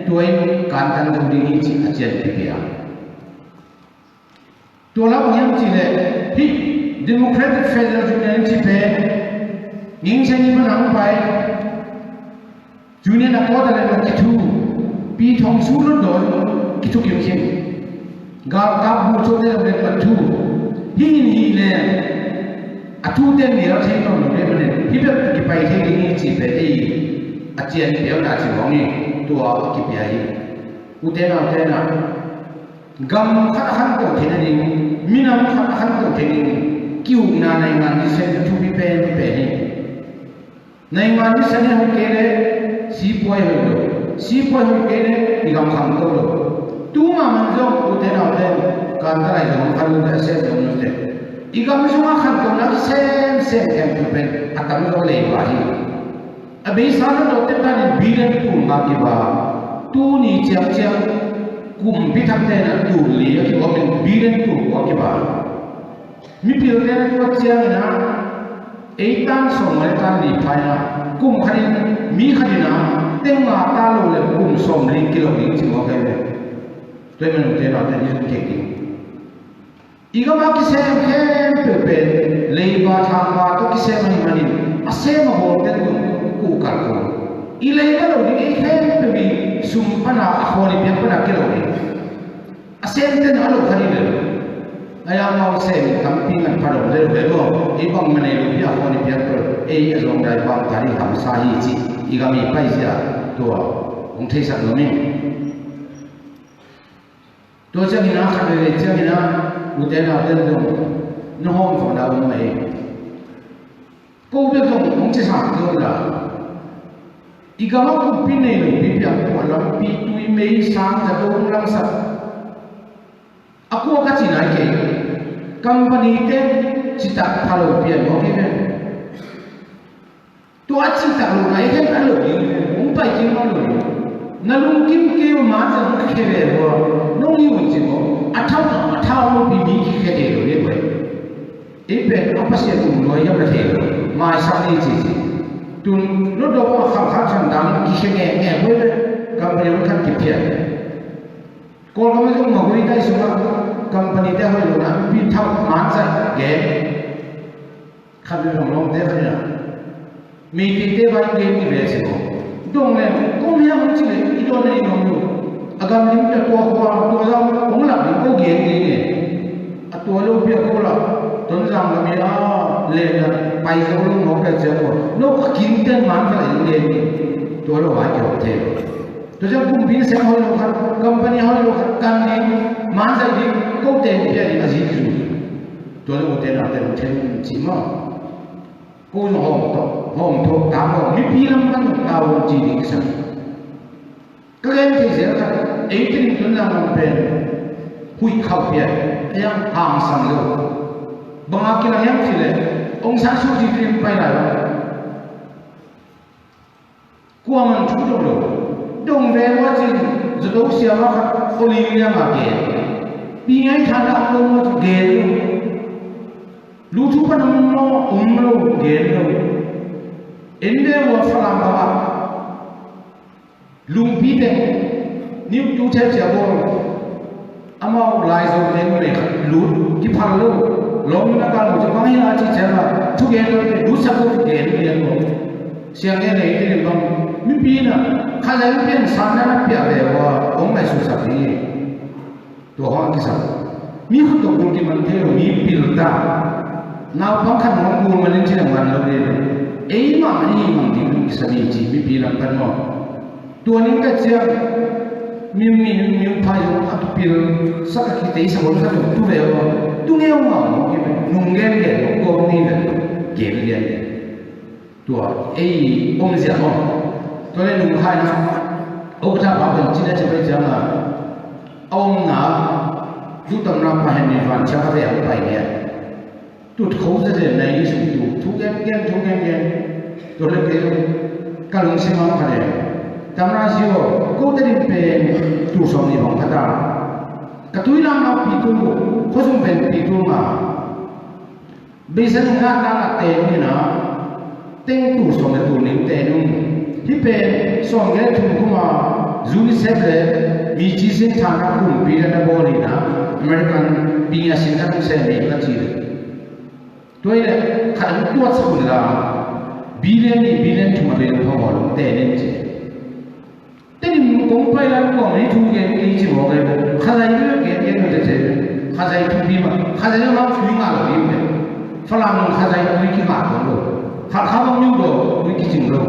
tua in kantan zo ding hi cih a cian kipia. Tua lah bang hiam cih leh hih Democratic Federal Union cih pen Nging Sian i pan hong pai, Union Accord a letmat kithu, Pi Thawng Su Lun Dawn kithukim khin, galkap bu cawte lo letmat thu, hih in hih leh a thute nial thei nawn lo leh manin hih bek kipai thei ding hi cih pen ei a cian piakna ci bang hi. Tua a kipia hi. Ute naute in ah gam khat a khanto theihna ding, minam khat a khanto theihna ding ki-ukna naingan decision thupi penpen hi. Naingan decision hoih kei leh sipuai hoih lo, sipuai hoih kei leh i gam khanto lo. Tu mahmah zong ute naute, kantan lai zong khan ute a sem zong ute, i gam sungah khantona semsem khempeuh pen a tam lo leiba hi. A beisa na dawhte tanin billion tul nga kiba. Tuni ciangciang kumpi thakte na tul li a kibawl in billion tul kua kiba. Mipilte na tua ciangin ah ei tan sawm ngai tan li phaina kum khatin mi khatin ah teng nga ta lo le kum sawm li kilo ding ci mawk ai ve. Tua i manute naute ni zong kei ding. I gam a kisem khempeuh pen leiba thangba tawh kisem ahih manin a sem a bawlte zong kuhkal ko. I leiba lo ding ei khempeuh i sum pana a khawn i piak pana kia lo ding. A semte na a lo kha ding le lo. A yang a sem tampi ngan pha dong le lo le maw. Ei bangmah nei lo pi a khawn i piak ko. Ei a zawngdai bang ta ding hamsa hi ci. I gam i paizia tua hong theisak lo ming. Tua ciangin ah khat veivei ciangin ah ute naute zong na hawm khawm na um mah hi. Ko bek zong hong ci sam kei un la. I gam a kumpi nei lo pi piang puah lampi tui mei sang za dong lamsak a kuak a ci nai kei. Company te citak pha lo pian mawk hi ve. Tua a cihtak lo nai hen a lo ding, hong pai kik lo ding. Na lungkim kei uh ma zong a khe ve vua, nong hi un ci maw, a thau a thau lo pi mi kikhe thei lo ding vai. Ei pen a Pasian um lua hiam na thei lo. Maisak ni ci ci. Tun lotdawk a khangkhat san dang kikhe ngekngek huai le company hong khan kiphiat. Kawlgam a zong Magway tai sungah company te hoih lo na pi thak man zai gen. Khat le lawng lawngte khat ina Meiteite vai gen i ve si ko. Dong le kong hiam ci le i dawn le i nuam lo. A gam lim pia tua khua tua zau kong lak lim ko gen gen gen. A tua lo pia ko la Tonzang lam i a len la pai zo lo mawk ka ciang ko. No ka kin ten man ka la in gen. Tua lo vai kio te. Tua ciang kumpi sem hoih lo khat, company hoih lo khat, kan ding, man zai ding, ko te in pia in a zi zu. Tua lo ko te na te lo te lo ci ma. Ko zong hawm tawh, hawm tawh, tam hawm, mipi lam pan tau ci ding sang. Ka gen thei zel khat, ei tin tun lam pen, huih khauh pian, a yang hang sang lo. Bang a kilang yang ci le, Aung San Suu Kyi tin pai lai lo. Kuaman thu dong lo. Dong ve lua cin, zato siama khat, oli lianga gen. Pi ngai thana om lo, gen lo. Lu thu pan om lo, om lo, gen lo. En ve lua Falam banga. Lungpi teng, niu tu thep cia bawl. Amau lai zo teng mai khat lut kiphal lo. Lawm na kal lo ci bang hi a ci ciang a thu gen lo te lut sak lo thu gen gen lo. Siang gen nei te bang mipi na kha lai pian san na na pia ve ua ong mai su sak ding hi. Tua hong kisam mi khut tua kul kiman thei lo mi pil ta. Naupang khat hong kul man in ci na man lo ding. Ei mah i mang ding kisam i ci mipi lam pan maw. Tua ning ka ciang mi mi mi phai zong a tu pil sak a kitei sa hon ka tu tu ve ua tu ngeu ma mo ki nung gen gen ko ni ve gen gen gen. Tua ei om zia mo. Tua le nung khai na o ka ta ba ben ci na ci bai ciang a a om na du tam na pa hen ni van ciang a ve a pai ne. Tut kho zezen na i sum tu thu gen gen thu gen gen. Tua le kei zong ka lungsim a om kha le. Tamra zio ko te din pen tu sawm ni bang kha ta. Ka tui lam a pi tu kho sung pen pi tu nga. Beisa nung na na na te nung ina. Teng tu sawm le tu ning te nung. Hi pen sawm le thum kuma UNICEF le mi ci sin thana kumpi le na bawl ina. American pi a sin thana sem le ka ci le. Tua hi le khat an tuat sa un la billion ni billion thum a billion thum a bawl te ning ci. Tedim kong pai lai kuang ni thu gen kei ci mawk ai. Khazai ni gen gen te ce. Khazai thupi ma khazai ma thui nga lo ni me. Falam khazai thui ki nga lo. Kha kha bang ni do thui ki cing lo.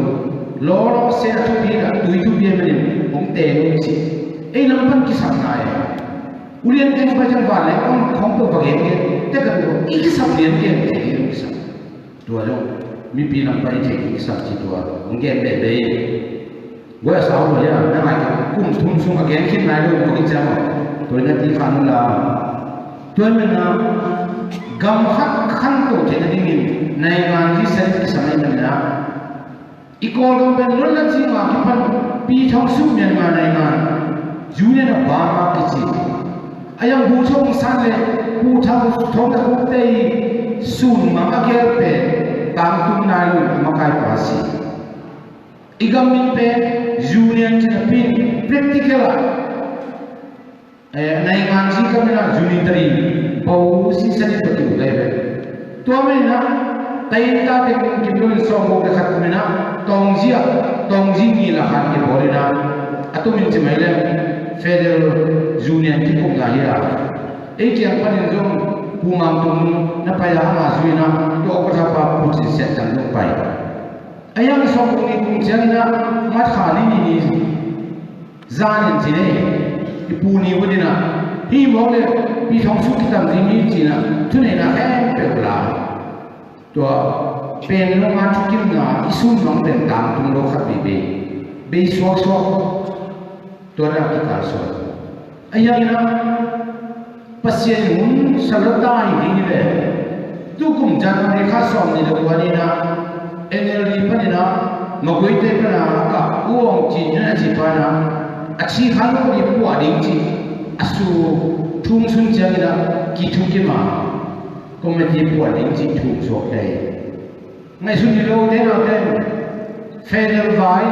Lo lo se thupi da thui thupi me ni kong te lo ci. Ei lam pan ki sam na ai. Ulian keng pai cang van le kong kong to va gen gen. Te ka tu i ki sam lian gen te ki sam. Tua zong mipi lam pai thei ding kisam ci tua hong gen bebe. Guai a sau lo ya na ngai ka kum thum sung a gen khin nai lo ko i ciang a. Tua na ti khan la. Tua men na gam khat khan to thei na dingin nai ngan ji sen kisam ai men na. I Kawlgam pen lon la ci ma kipan pi thong suk Myanmar nai ngan. Union of Burma kici. A yang bu thong san le bu thong thong da kuk tei sun mang a kel pen tangtung nai lo a makai pa si. I gam min pen union ci na pin practical a. Eh, nai ngan ci ka min a unitary bo si sa ni to tu dai ve. Tua min na tain ta te kum kim lo in sawm bo ke khat min na tong zia tong zi ni la khan ke bo le na. A tu min ci mai le federal union ki kum na hi la. Ei kiang panin zong pu mang tum na pai a ma zui na tua ko tha pa pu cin set tan zong pai. A yang sawm kum ni kum ciang na mat kha ni ni ni zan in ci nei i pu ni wadina hi mawk le pi thong suk kitam ding ni ci na thu nei na em pe la. Tua pen lo ma thu kim na i sun mang den tang tung lo khat bi be be suak suak. Tua na kikal suak. A yang ina Pasian hun salota hi ding hi ve. Tukum January kha sawm ni le kua ni na N L D panina Magway te pana ka uang ci na ci pana a ci khan ko ni pua ding ci a su thum sun ciang ina ki thu ki ma. Committee puan ding cih thu suak thei. Ngaihsun ni lo te naute, federal vai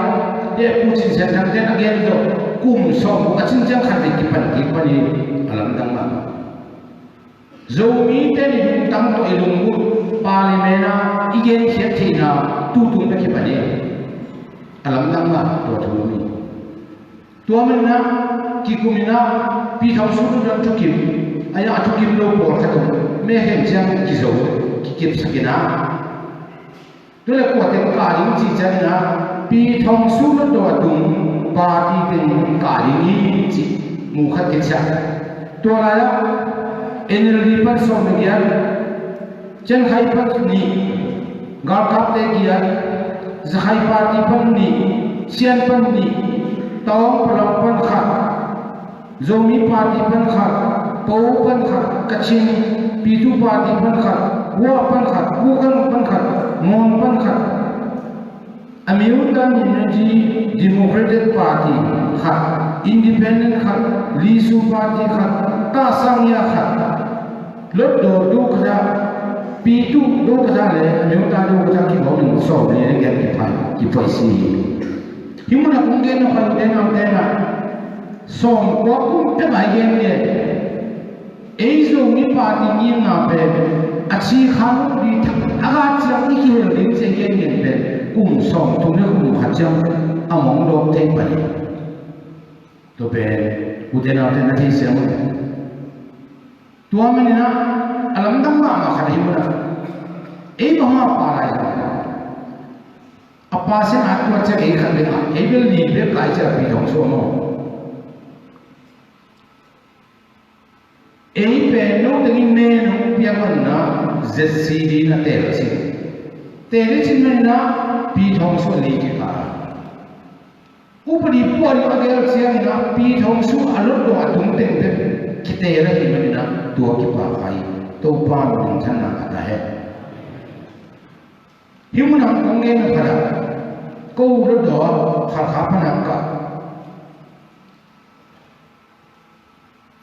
te Pu Cin Sian Thang ten a gen zawh kum sawm a cin ciang khat vei kipan kik pan hi. A lamdang mah. Zomite i lungtang tawh i lunggulh parliament ah i genkhiat theihna tutung bek kipan hi. A lamdang mah tua thu hi. Tua manin ah kikum in ah Pi Thawng Su lutdon thukim, a ya a thukim lo pawlkhat om, mekhem ciang kizo, kikipsak in ah. Tua leh kua teng kah ding cih ciangin ah Pi Thawng Su lutdon a tung party teng kah ding hi cih mu khat kiciah. Tua lai-ah N L D pan sawm le giat, Chin Khai pan nih, galkapte giat, Za Khai party pan nih, Shan pan nih, Tawng Palaung pan khat, Zomi party pan khat, Pau pan khat, Kachin, Pitu party pan khat, Wa pan khat, Kukan pan khat, Mon pan khat, Amyotha Unity Democratic Party khat, Independent khat, Lisu Party khat, Tasangya khat, Lotdaw Dokatha, Pitu Dokatha le Amyotha Dokatha kibawmin sawm le giat kipai, kipai si hi. Hih munah kong gen nop pen tena tena sawm kua kum pek a i gen ngiat. Ei Zomi party ngimna pen a ci kha lo ding, a gah ciang i kihel ding ci a gen ngiat pen kum sawm thum le kum khat ciang a mong dawk thei pah hi. Tua pen ute naute na thei siam uh. Tua manin ah a lamdang mahmah khat ahi munah ei bang a pa lai zong a pa sin a tua ciang ei khat bek a, ei bel li bek a, ei ciang Pi Thawng Su maw. Ei pen no tengin men hong piak manna Z C D na tel a cin. Tel i cin manna Pi Thawng Su a li kikal. Upadi puan a gel ciangin ah Pi Thawng Su a lotdaw a tung teng bek kitel ahih manin ah tua kipak hi. Topa minthanna a ta hen. Hih munah kong gen nop khat ah ko lotdaw Khalkha pan a kah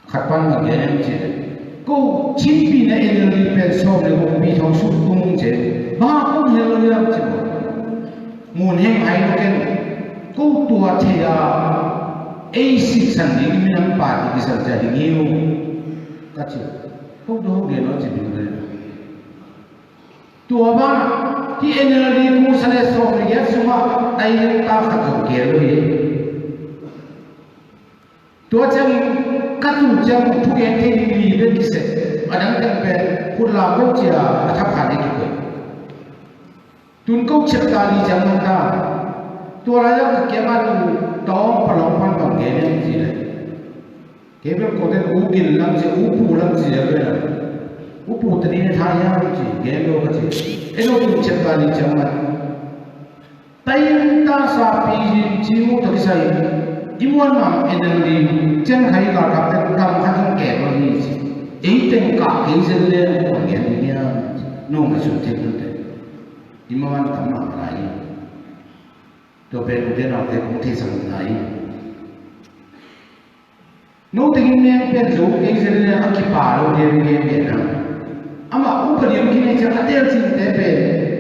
khat pan bang gen hiam cih leh, ko Chin Pi na N L D pen sawm le guk Pi Thawng Su tung ci. Bang a kong hel lo hiam cih leh, Mun Heng Hai lo ken, ko tua thei a ei sitsan ding i minam party kisan cia ding hi uh ka ci. Ko tua ho gen lo ci ding ve. Tua bang hih N L D kung sa le sawm le giat sungah tailengta khat zong keel lo hi. Tua ciangin ka tu ciang thugen thei ding li bek kiseh. A dang teng pen khut lam ko cia a thapkhat ding kikoih. Tun ko ciapta li ciang manta. Tua lai-ah ka kiangah tu Tawng Palaung pan bang gen hiam cih leh, kei bel ko ten U Gin lam ci, U Pu lam ci a bel a, U Pu tani na tha hiam ci, gen lo ka ci. Ei lo tun ciapta li ciang man. Taing ta sa Pi Cin Sian Thang tawh kisai i muan mah N L D ciang khai ka kap ten kam khat zong kep lo hi ci. Ei teng kah kei zel le kong gen ding hiam ci. No ngaihsun thei lo te. I mawh an tam mah lai. Tua pen ute naute kong theisak lai. No tengin meng pen zo kei zel le a kipa lo ding gen gen a. Amah upa ding kinei ciang a tel cinte pen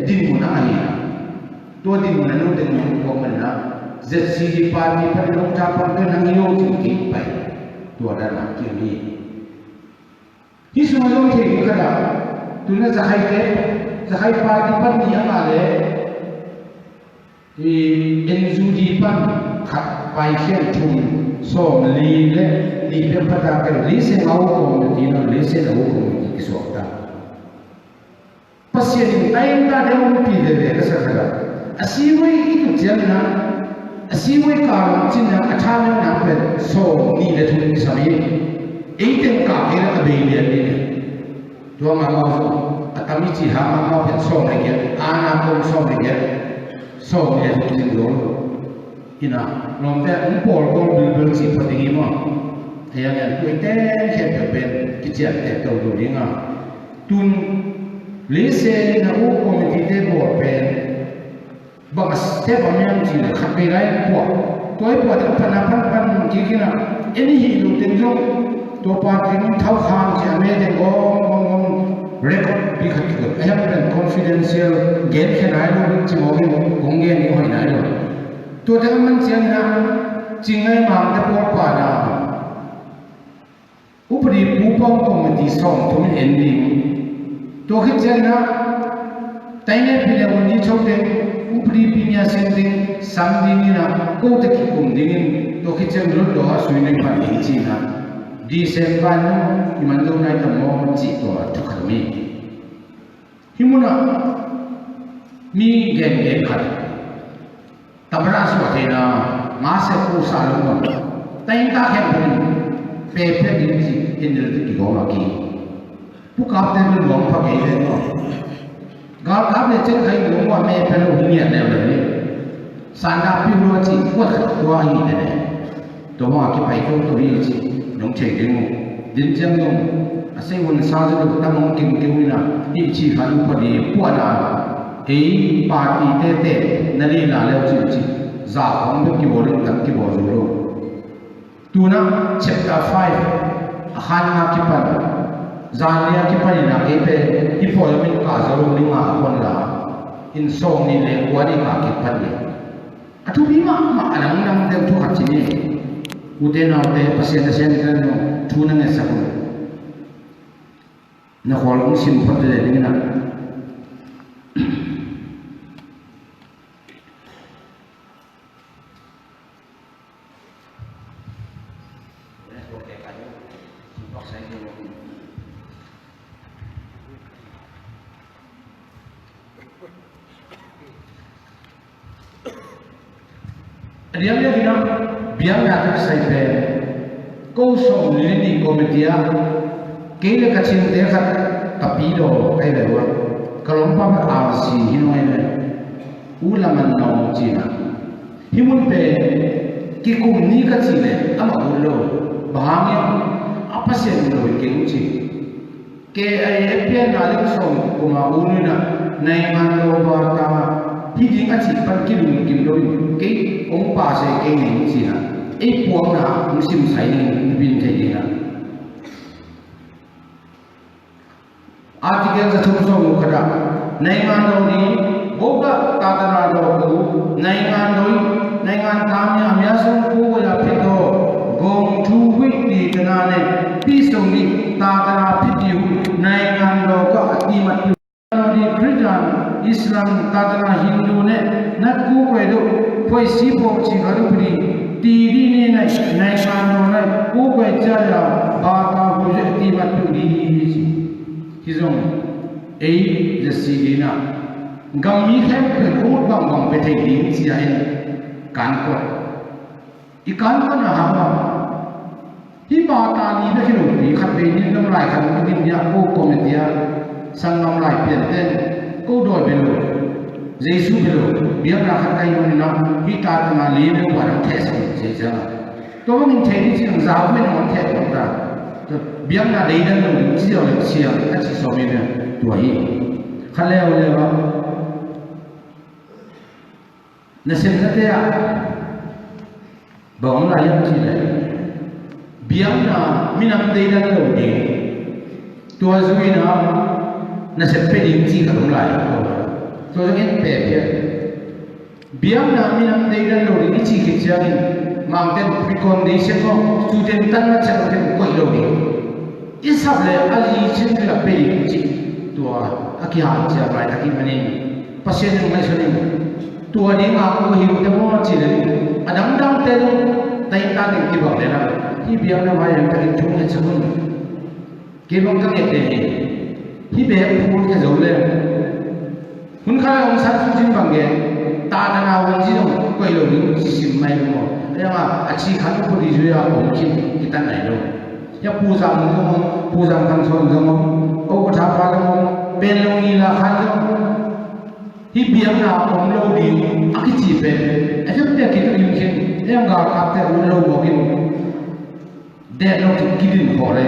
dinmun a ahi. Tua dinmun a no tengin kong man a Z C D party pan lo ta pan pen hang yo cin kei pai. Tua dan a kiang hi. Hih sungah zong thei ding khat ah, tuna Zakhaite, Zakhai party pan nih a ngah le, i N U D pan khat, Paikhian thum, sawm li le nih pek pha ta, ken Lee Hsien Aung committee na, Lee Hsien Aung committee kisuak ta. Pasian in taing tate hong pi veve ka sa khat ah, a siwei i tut ciangin ah, a siwei ka lam cin ah, a tha meng nang pen sawm nih le thum kisam hi. Ei teng kah kei le a bei lian ding hi. Tua mahmah zong a tam i cih hang mahmah pen sawm le giat, a na kong sawm le giat, sawm le thum zing zo lo. Ina lawmte hong pawl kong bilbil cih phot ding hi maw? Hei a ngen tuai ten khempeuh pen kician tek to lo ding a. Tun Lee Hsien in a u committee te bawl pen bang a step a miam cih le khat vei lai puah. Tua i puah teng pan a pan pan kik in a, en i hih lo teng zong tua pa teng thau kham cih a me teng gawm gawm gawm record bik khat kul a hiam pen confidential gen khia nai lo, ci mawk in kong gen ding hoih nai lo. Tua teng a man ciangin ah Cingai Mangte pawl pana upadi pupang committee sawm thum in en ding. Tua khit ciangin ah tainei pi le hun ni cho teng upadi pi nia sin ding, sam ding in ah kote kikum dingin tua khit ciang lut lo a sui nei pan ding ci-in ah December in i man lo nai tam maw cih tua thu khat om hi. Hih munah mi gengen khat, tamada suah theihna, nga seh kusa lo bang, tainta khen panin pepet ding ci in dil ding i gawm a ki. Pukapte bel luang pha kei ve maw. Galkap le cen khai luang mah me pelo hi ngiat leuleu hi. Sanda piu lua ci kuat khat tua hi tene. Tua banga kipai toto hi ci nong thei ding uh. Din ciang dong a sei hun sa zu lo tang hong kim kim ina i ci khan upadi puana. Ei party tete na lila leu ci ci. Za khong bek kibawl in tam kibawl zu lo. Tuna chapter five a khan nga kipan, zan lia kipan ina kei pe i pawl min ka zo lo ni nga a kon la. In sawm ni le kua ni nga kipan ni. A thupi mahmah a dangdang deuh thu khat ci ni. Ute naute, Pasian a sian kan lo thu na ngetsak un. Na khawl hong sim phot te ding na. A diakdiak in ah biakna tawh kisai pen ko sawm li nih committee ah kei le ka cinte khat ka pi daw ka hi ve ua, ka lawmpa ka R C hi nung ahi ve. U Laman Nawng ci-in ah hih mun pen kikum ni ka cih leh amah ut lo. Bang hangin a Pasian lo hi keng ci. Kei a ei a pianna lim sawm kuma u nui na naingan lo bata hi ding a cih pan kilungkim lo in kei hong pase kei ning ci-in ah ei puakna hong simsai ding in bin thei ding ah. Article za thum sawm uh khat ah naingan lo ni boka tatana lo ko naingan lo naingan tamia mia sawm ko wala phito gong thu hui ti tana ne pi sawm ni tatana phiti hu naingan lo ka ati mat. Di Christian, Islam, tatana Hindu ne nat ku koi do koi si po ci ka do pri ti di ne nai nai kan do nai ku koi cha ya ba ta hu je ti mat tu di ci. Hi zong ei ja si di na gam mi khem pen ut bang bang pe thei ding ci a in kan ko. I kan pan a hang bang. Hih bata li bek hi lo pi khat vei nin lam lai khat nin nia ko committee a sanggam lai pian ten ko dawi belo Jesu belo biakna khat kai lo nina hih tatana li bek wa dang theh sa ko Jesu a. Tua bangin thei ni cin zau bek na man theh ko ta. Biakna deidan lo ci lo le siang a ci sawm in tua hi. Khat leu leu a. Nasemnate ah bang om lai hiam cih leh biakna minam deidan lo ding tua zui-in ah nasem pia ding cih khat om lai. Tua zong en pia pia biakna minam deidan lo ding i cih khit ciangin mangten precondition maw student tan na chan koih lo ding. I sap le a li chin la pe ding cih tua a kihan ciang lai takin manin Pasian in ngaihsun in tua ding a ko hi te maw ci le a dangdang te dong taita ding kibang le na hi biang na mai yang takin chung le chakun kibang ka nge te hi hi be phul ke zo le. Hun khat a Aung San Suu Kyi bang gen tatana hun ci dong koih lo ding ci sim mai lo maw. Ayang a a ci khan ko di zui a om khin kitan nai lo. Ya Pu Zam zong om, Pu Zam Khan Sawn zong om, o ko tha pa zong om, Ben Long Ila Khan zong. Hi biakna om lo ding a kici pen a zong pia kik a lim khin. Ayang galkapte a ut lo mawk in. Deh lo kidin khawh le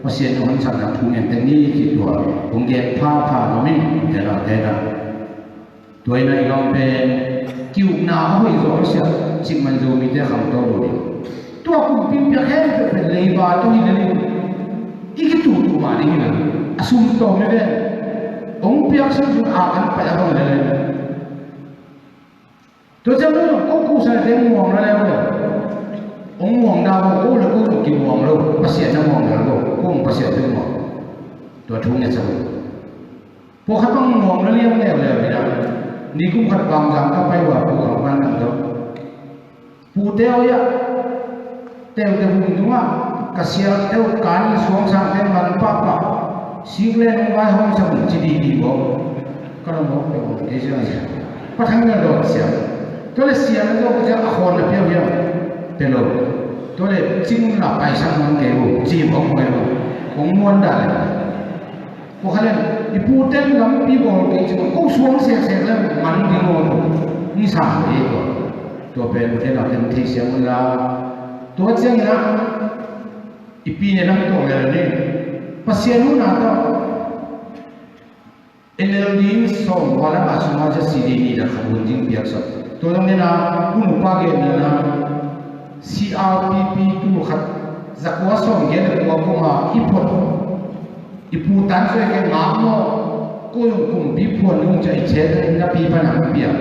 Pasian hong hansatna thu ngen teng ni ci tua hong gen phapha nuam in tena tena. Tua ina i gam pen kiukna a hoih zawh a siah cik man Zomite khangto lo ding. Tua kumpi piak hen peuhpeuh leiba tawh hi le ding i kituhtuh mah ding hi lo. A sum tawm hi ven. Hong piak sung sung a kan paih a bang lele. Tua ciang nu zong ko kusa te muang la leu lo. Hong muang da ko, ko le ko zong kimuang lo. Pasian na muang lel ko, ko hong Pasian te muang. Tua thu nge sa ko. Pawlkhat bang muang la liam leuleu hi na. Nikum khat Bangzang ka pai ua, pu Bang Van Lam tawh, pute aw ia, teute vung tungah ka sialte uh kan suang sangte man pahpah, sik le nung vaihawm sa vung ci didi baw. Ka lam baw pe baw kei siang sia. Pa Thang Nel dawn siang. Tua le siang na zawh ka ciang a khawn na piau hiam? Pe lo. Tua le cing na paisang man kei uh ci baw kong ai baw. Kong muan dah le. Ko kha len, i pute in lampi bawl kei ci, ko suang seksek le man ding aw, ni sang ve ko. Tua pen ute na ken thei siang un la. Tua ciangin ah i pi ne lam tawh le ni. Pasian hun a tawh N L D in sawm val a ngah sungah cia C D ni dah khat hun ding piak sak. Tua lam nena hun upa gen nena C R P P tul khat zakua sawm gen le kua koma i phot. I pu tan soi ke ngak maw, ko zong kumpi phuan nung ca i chet na pi pan ang pia.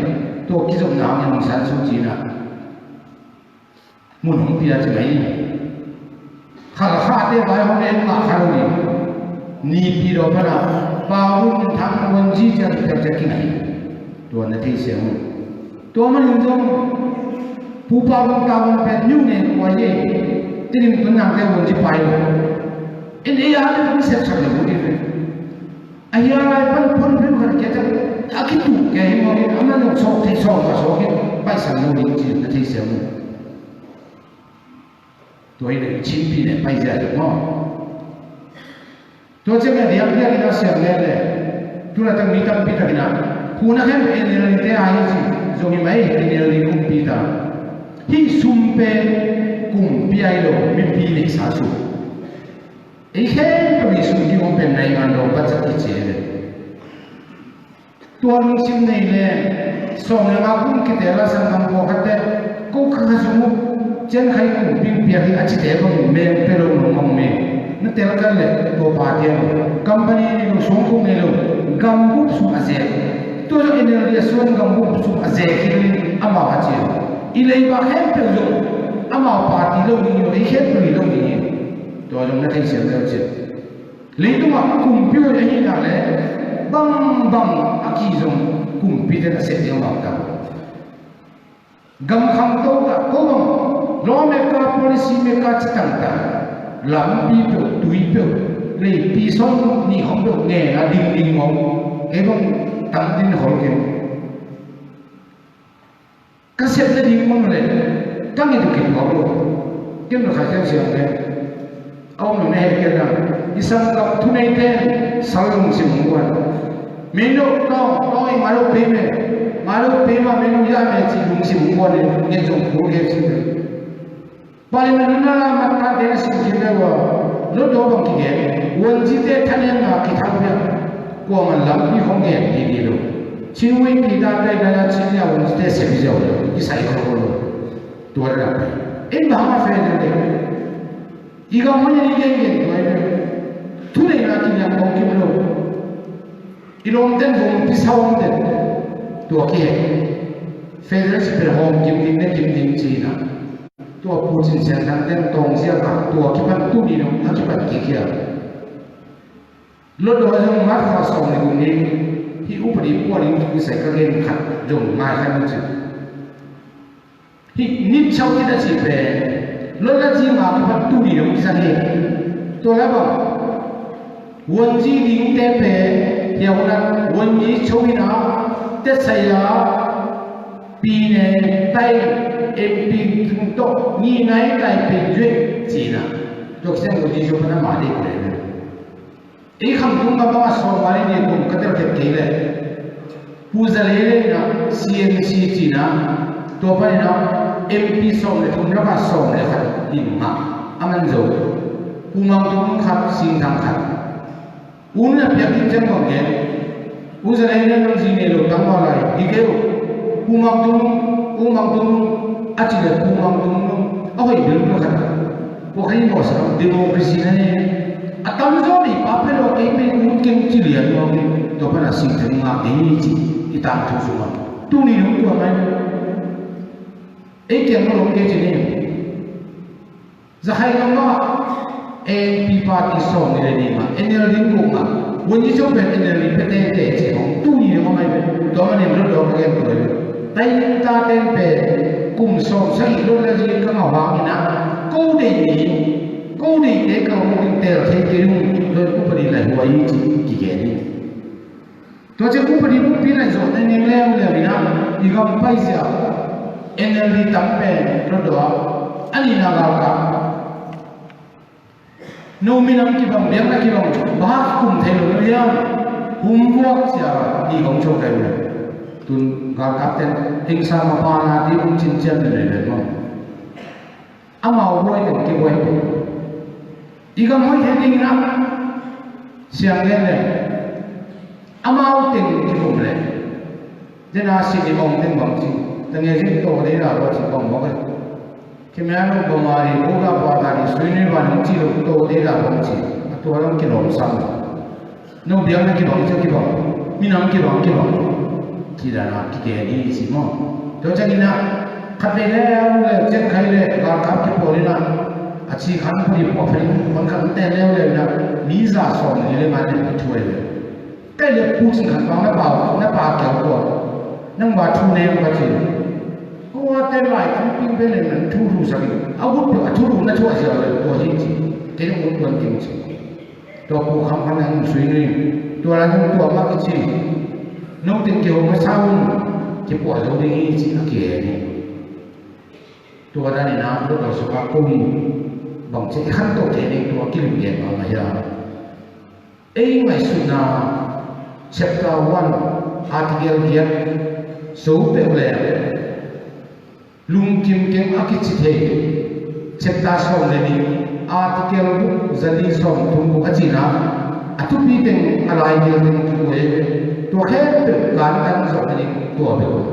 Tua kizopna ang nung san su cina. Mun hong pia ci mai. Khalkhate vai hong en mah kha lo ni. Nipi lo pana. Pau Vun Thang Vun Ji ciang ciang ciang kingai. Tua na thei siang. Tua manin zong Pu Pau Vun Thang Vun pen niu ne kua ye. Tinin tun nang te Vun Ji pai lo. In ei a le Vun Sep sak le Vun Ji. A hia lai pan phun phun khat kia tak a kitu kia hi mawk in a man nung sawk thei sawk ka sawk in paisan lo ding ci na thei siang mu. Tua hi le chinpi le pai zia tak maw. Tua ciang a diak diak in a siang le le. Tuna tak mi tampi tak in a. Hu na khen N L D te a hi ci zong hi mai N L D kumpi ta. Hih sum pen kumpi a hi lo mipi neihsa sum. Ei khempeuh i sum ding hong pen nai ngan lo budget kici hi ve. Tua lungsim nei le sawm le nga kum kiteel a sanggam pawlkhatte ko kha kha sung uh cian khai kum ping piak hi a cite bangin meng pe lo nong mong me. Na tel kal le tua pa tiang company nei lo suang kum nei lo gambup sung a zek. Tua zong N L D a suan gambup sung a zek hi lo in amau a cian i leiba khempeuh zong amau party lo ding hi lo ei khempeuh hi lo ding hi. Tua zong na theisiam leu cin. Leitungah kumpi hoih ahihna le bangbang a kizong kumpite na seh ding amau ta. Gam khangto ta ko bang lawmaker policy maker ci tang ta. Lampi peuh tui peuh leipi sawn nih hong peuh ngen a ding ding mawk. Kei bang tam din hol kei. Ka sep nading mong le ka nget uh kituak lo. Ken lo khai ken siang le a om lo na he ken na i sang ka thuneite sal lungsim hong guan. Mei no tawng tawng i ngalo pei me ngalo pei ma mei no ya me ci lungsim hong guan le ngen zong phul he ci me. Parliament nunna la mat kha te na sim khin le ua. Lotdaw bang kigen. Wonjite thanem na kithang pia. Kuaman lampi hong gen di di lo. Chin wei pi ta kai na ya chin ya wonjite se bi zau lo. Kisai ko lo. Tua la pai. In bang ma fe de de. I gam hon ni gen gen tua i. Thu nei na kin yang kong kim lo. I lom ten bom pi sa wong ten. Tua ki he. Federal Sipil hong kim ding ne kim ding ci na. Tua Pu Cin Sian Thang ten tawng ziak a tua kipan tu ni dong a kipan kik hia. Lotdaw zong mat kha sawm le guk ni hih upadi puan in kisai ka gen khat zong ngai khan ci. Hih nit chau in a ci pen lotla ci ma kipan tu ni dong kisa hi. Tua la bang Wonji dingte pen hiau nat wonji cho in a tetsai a pi ne tai M P tung tawh ni nai tai pen zuih cina. Tua kisian wonji cho pan a ma dei ko le. Ei kham tung ma bang a sawm ma dei kum ka tel khet kei le. Pu Za Lei le na C N C cina tua panin a M P sawm le thum lama sawm le khat in ngah a man zo. Pu Mang Tung khat, Sing Thang khat. U na piak ding ciang bang gen. U Za Lei le nang zi nei lo tang ma lai hi kei uh. Pu Mang Tung, U Mang Tung a ci le Pu Mang Tung a hoih bil bil khat. Pu khai mawsa democracy na ni. A tamzaw nei pa phe lo, ei pen ut keng ci lian lo, tua pan a sih theng ngak ding hi ci i tangthu sungah. Tuni nong tua mai. Ei kiang lo lo kei ci ni. Zakhai lam ah A N P party sawm ni le ni mah, N L D guk mah, wani zo pen N L D pete te ci hong, tuni le mah mai pen, tua manin lo dawk ka gen tua le. Tainta ten pen kum sawm sagih lo le zi ka ngau hang ina, ko dei ni, ko dei te ka hong ding tel thei kei ung, lo upadi lai huai ci kigen ni. Tua ciang upadi bukpi laih zawh teng leuleu in ah, i gam paizia N L D tam pen Hluttaw ah a nihna galkap. No minam kibang, biakna kibang, bang hang kikum thei lo hiam? Hum vuak cia ni hong co kai lo. Tun galkap ten hing sam a pa na ti hong cin cian ni le le maw. Amau buai teng kibuai teng. I gam hoih theih ding in ah siang lian le. Amau teng kikum le. Dena sin i om teng bang ci. Tange zin to dei la lo ci bang mawk e. Khimian lo bang a ri, ko la bua ta ri, sui nui ban hong ci lo to dei la bang ci. A tua lam kilawm sam. No biakna kibang, i cia kibang, minam kibang, kibang. Ci dan a kigen hi ci maw. Tua ciangin ah, khat vei leuleu ciang khai le, galkap kipawl in ah, a ci khan pudi pua pha ding, hong khan te leuleu in ah, mi za sawm ni le nga le mi thuai le. Kai le pu cin khan bang na pau, na pa kiau tua. Nang ba thu ne hong ka ci. Ko a te lai kan ping pe le nan thu thu sak in. A ut tua, a thu thu na thu a zia le tua hi ci. Kei nang ut tuan ting ci. Tua pu kham khan a hong sui nui. Tua lai hong tua mah kici. No teng kihong masa un. Kipuah zo ding hi ci a kihen hi. Tua dan in a lo lo suk a ko hi. Bang ci i khanto thei ding tua kilim gen bang a hia. Ei ngaihsutna chapter one article giat zo peuh le. Lungkim keng a kici thei. Chapter sawm le nih, article guk, zali sawm thum guk a cihna. A thupi teng a lai dil teng kikuai. Tua khempeuh kantan zawh a ding tua bek uh.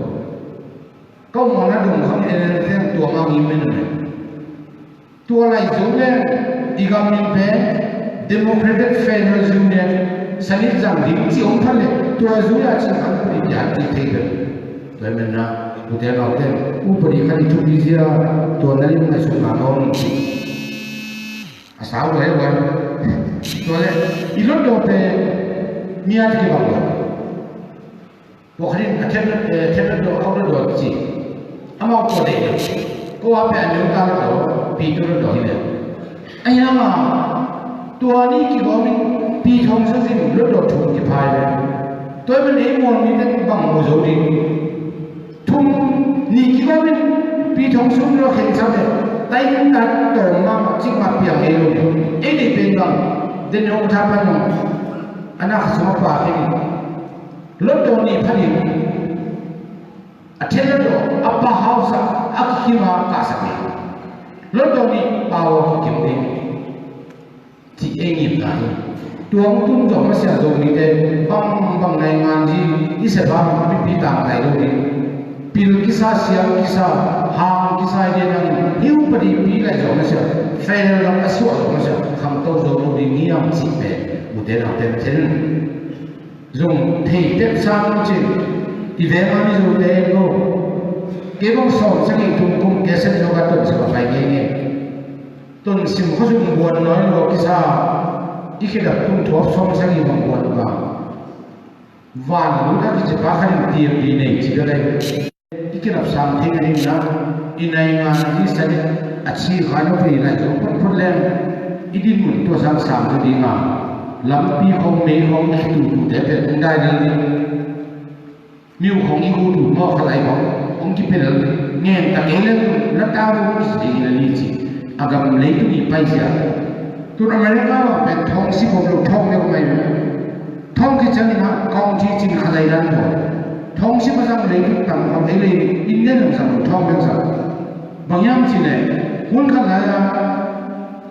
Ka umna dong khang en en tua mang i men uh. Tua lai zo le i gam min pen Democratic Federal Union sanit zang ding ci om khan le tua zui a cin khan pudi pian ci thei pen. Tua i men na ute nau ten upadi khan i thupi zia tua na lim na sung na nong ci. A sau lai wan. Tua le i lot lo pen mi a ti kibang lo. Tua khatin a then, eh, then lo dawh, a lo dawh ci. Amau tua dei lo. Ko a pia neu ta lo dawh, pi tu lo dawh hi le. Ai ama, tua ni kigawmin pi thong sa zin lo dawh thum kiphai le. Tua i man ei muan mi ten bang mu zo ding. Thum ni kigawmin pi thong sum lo khen sa le. Tai in ta tawm ma ma cik ma piang ei lo. Ei dei pen bang. Den hong tha pan nong. Anak suma pa khen. Lotdaw nih pha ding. A then lotdaw a pa hausa a kikim a kahsak ding. Lotdaw nih pau a kikim ding. Cih ei ngimna hi. Tua hong tung zawh masiah Zomite bang bang nai ngan hi. I sepha mipi tangkai lo ding. Pil kisa, siam kisa, hang kisa i dei nangin hi upadi pi lai zawh masiah, fel lam a suah zawh masiah khangto zo lo ding hiam cih pen mute nang tem then. Zong thei tep sang cin i veng a mi zong te en lo. Kei bang sawm sagih tung kum kei sen lo ka ton sim a pai ngei ngei. Ton sim khuazung buan nawi lo kisa i khidap tung thuap sawm sagih bang buan ba. Van lut a kici pa khan in tiam di nei ci ka dai. I kinapsang thei ngai na, i naingan i sanin a ci khan a pei lai zo phutphut leng, i dinmun tua sang sang zo ding a, lampi khong mei khong i khitutute pen hong dai lel ding. Miu khong i gutu maw khalai khong hong kipe lel ding. Ngen ta kei lel ding, na tau ding kisi ding na li ci. A gam leitung i paizia. Tun America bang pen thawng si bawm lo thawng deuh mai. Thawng khit ciangin ah county cin kha lai dan tua. Thawng si mazang lei tuk tang khawng ei lei Indian zong zang lo thawng deuh zang. Bang hiam cih leh hun khat lai-ah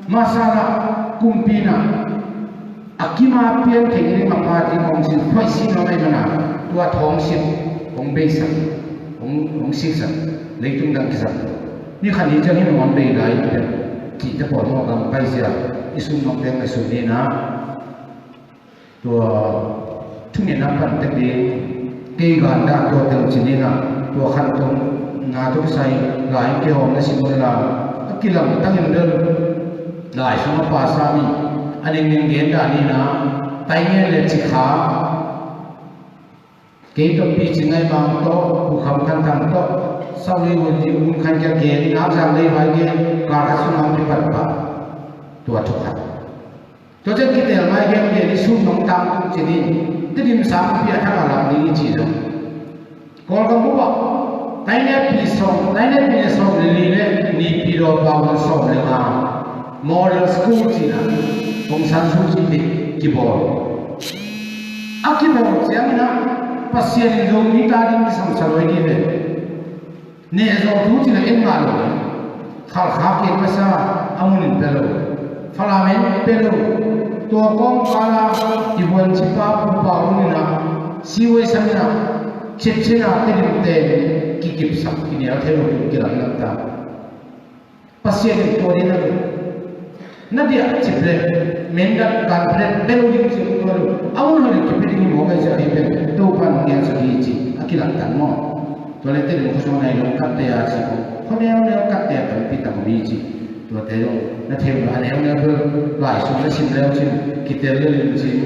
masa lah kumpi in ah a kim a pian theih ding a party council khuaih si lo ahih manin ah tua thawng si hong beisak, hong, hong siksak, leitung dang kizang. Ni khat ni ciang hi nuam bei lai in pen cihte pawl hong a gam paizia. I sum nong teng a sum ni na. Tua thungetna pan tek ding, kei gan dah tua tel ci ni na. Tua khan tong na tua kisai lai kei hawm na si mun la. A kilang tangin bel lai sum a pa sa mi. A ning ning gen dah ni na. Tai ngen le ci kha. Kei tawh Pi Cing Ngai Mang tawh, Pu Kham Khan Thang tawh, Sau Lei Hun Lim Hun Khan Kia gen, Nak Zang Lei Vai gen, kal khat sungah kipat pah. Tua thu khat. Tua ciang kitel ngai gen gen i sum nong tang tung cin in, Tedim sangpi a thak a lam ding i ci zong. Kawlgam bup ah, tainep pi sawm, tainep pi sawm le li le, nipi daw pa hun sawm le nga. Model School cihna, Aung San Suu Kyi te kibawl. A kibawl ciangin ah, Pasian in Zomi ta ding kisam sa luai ding ve. Nehzawh thu cihna en ngah lo. Khalkha kek masa a munin pia lo. Falame pia lo. Tua kawngkala i buan cipa pupa munin ah, siwai samin ah, chipchina Tedim te kikipsak kinial thei lo, kilam lam ta. Pasian in tua ding na, na diah cip le, mendat gan plet bel ding cip tua lo. A mun hoi le kipia ding mawk ai cia hi pen, Topan ngian sa hi ci, a kilang tan maw. Tua le te ding khosong nai long kat te a ci ko. Kho neu neu kat te a tampi tam hi ci. Tua te long, na theu na neu neu bel, lai sum na sim leu cin, kitel le lim cin.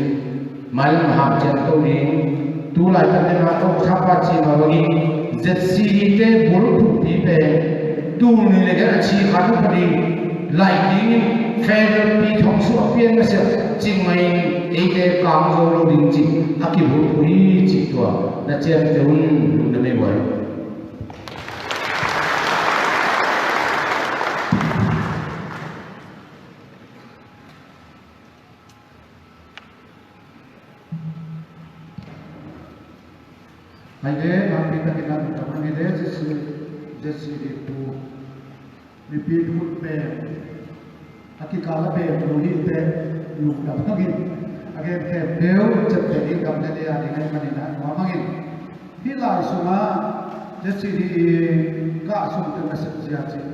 Mailam a hang ciang to ding, tu laitak ding a tawh thapa cih mah bangin Z C D te bulphuhpi pen tul nih le giat a ci khat uh pading laih dingin federal pi thong suah pian masiah cing mah in eite kang zo lo ding cih a kibulphuh hi cih tua na ciamteh un, lungdam ei buai. Hai le, nakpi takin a lungdam hang hi le, Z C, Z C D pu, mipi phut pen, a kikal a pen, lu hi te, lungdam hang hi. A gen khempeuh, ciamteh ding gam le le a ding ahih manin a nuam hang hi. Hih lai sungah, Z C D i kah sung teng a sepzia cih.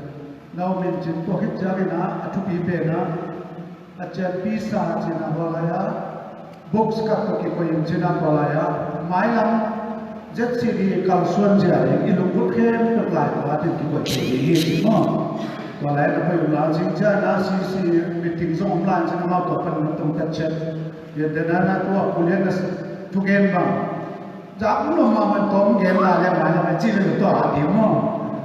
Na om in cin tua khit ciangin a, a thupi pen a, a cianpi sa cin a tua lai a, box khat tawh kikoih in cin a tua lai a, mailam Z C D kalsuan zia ding i lungput khempeuh lai tua a tin kikoih thei ding hi cin maw. Tua lai a na koih uh lai cin cian a C C meeting zong om lai cin amau tua pan na tong tat ciat. Pian den a na tua Pu Lian na thugen bang. Zak lum mahmah tawm gen lai le mai le mai ci le tua a ti maw.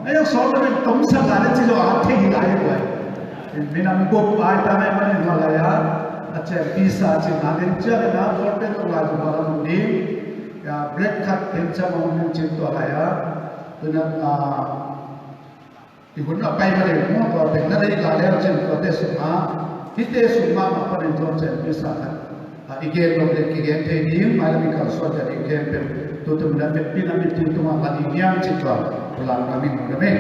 Ai zong sawm le men tom sak lai le ci lo a thei hi lai le. Minam gop ai ta ngai manin hua lai a. A cian pisa ci na den cian le na ball pen ong lai zong hua lam ong ding. Ya, break khat pen cian ong nen cin tua lai a. Tuna, a, i hun a pai mah le, tua pen na rei la le cin tua te sung a, hihte sung mahmah panin tua cian pisa khat. A, i gen lo le kigen thei ding, mailam i kalsuan ding khempeuh. Tutu na mipi na mipi tungah la ding hiam cin tua, pulang kami mu na me.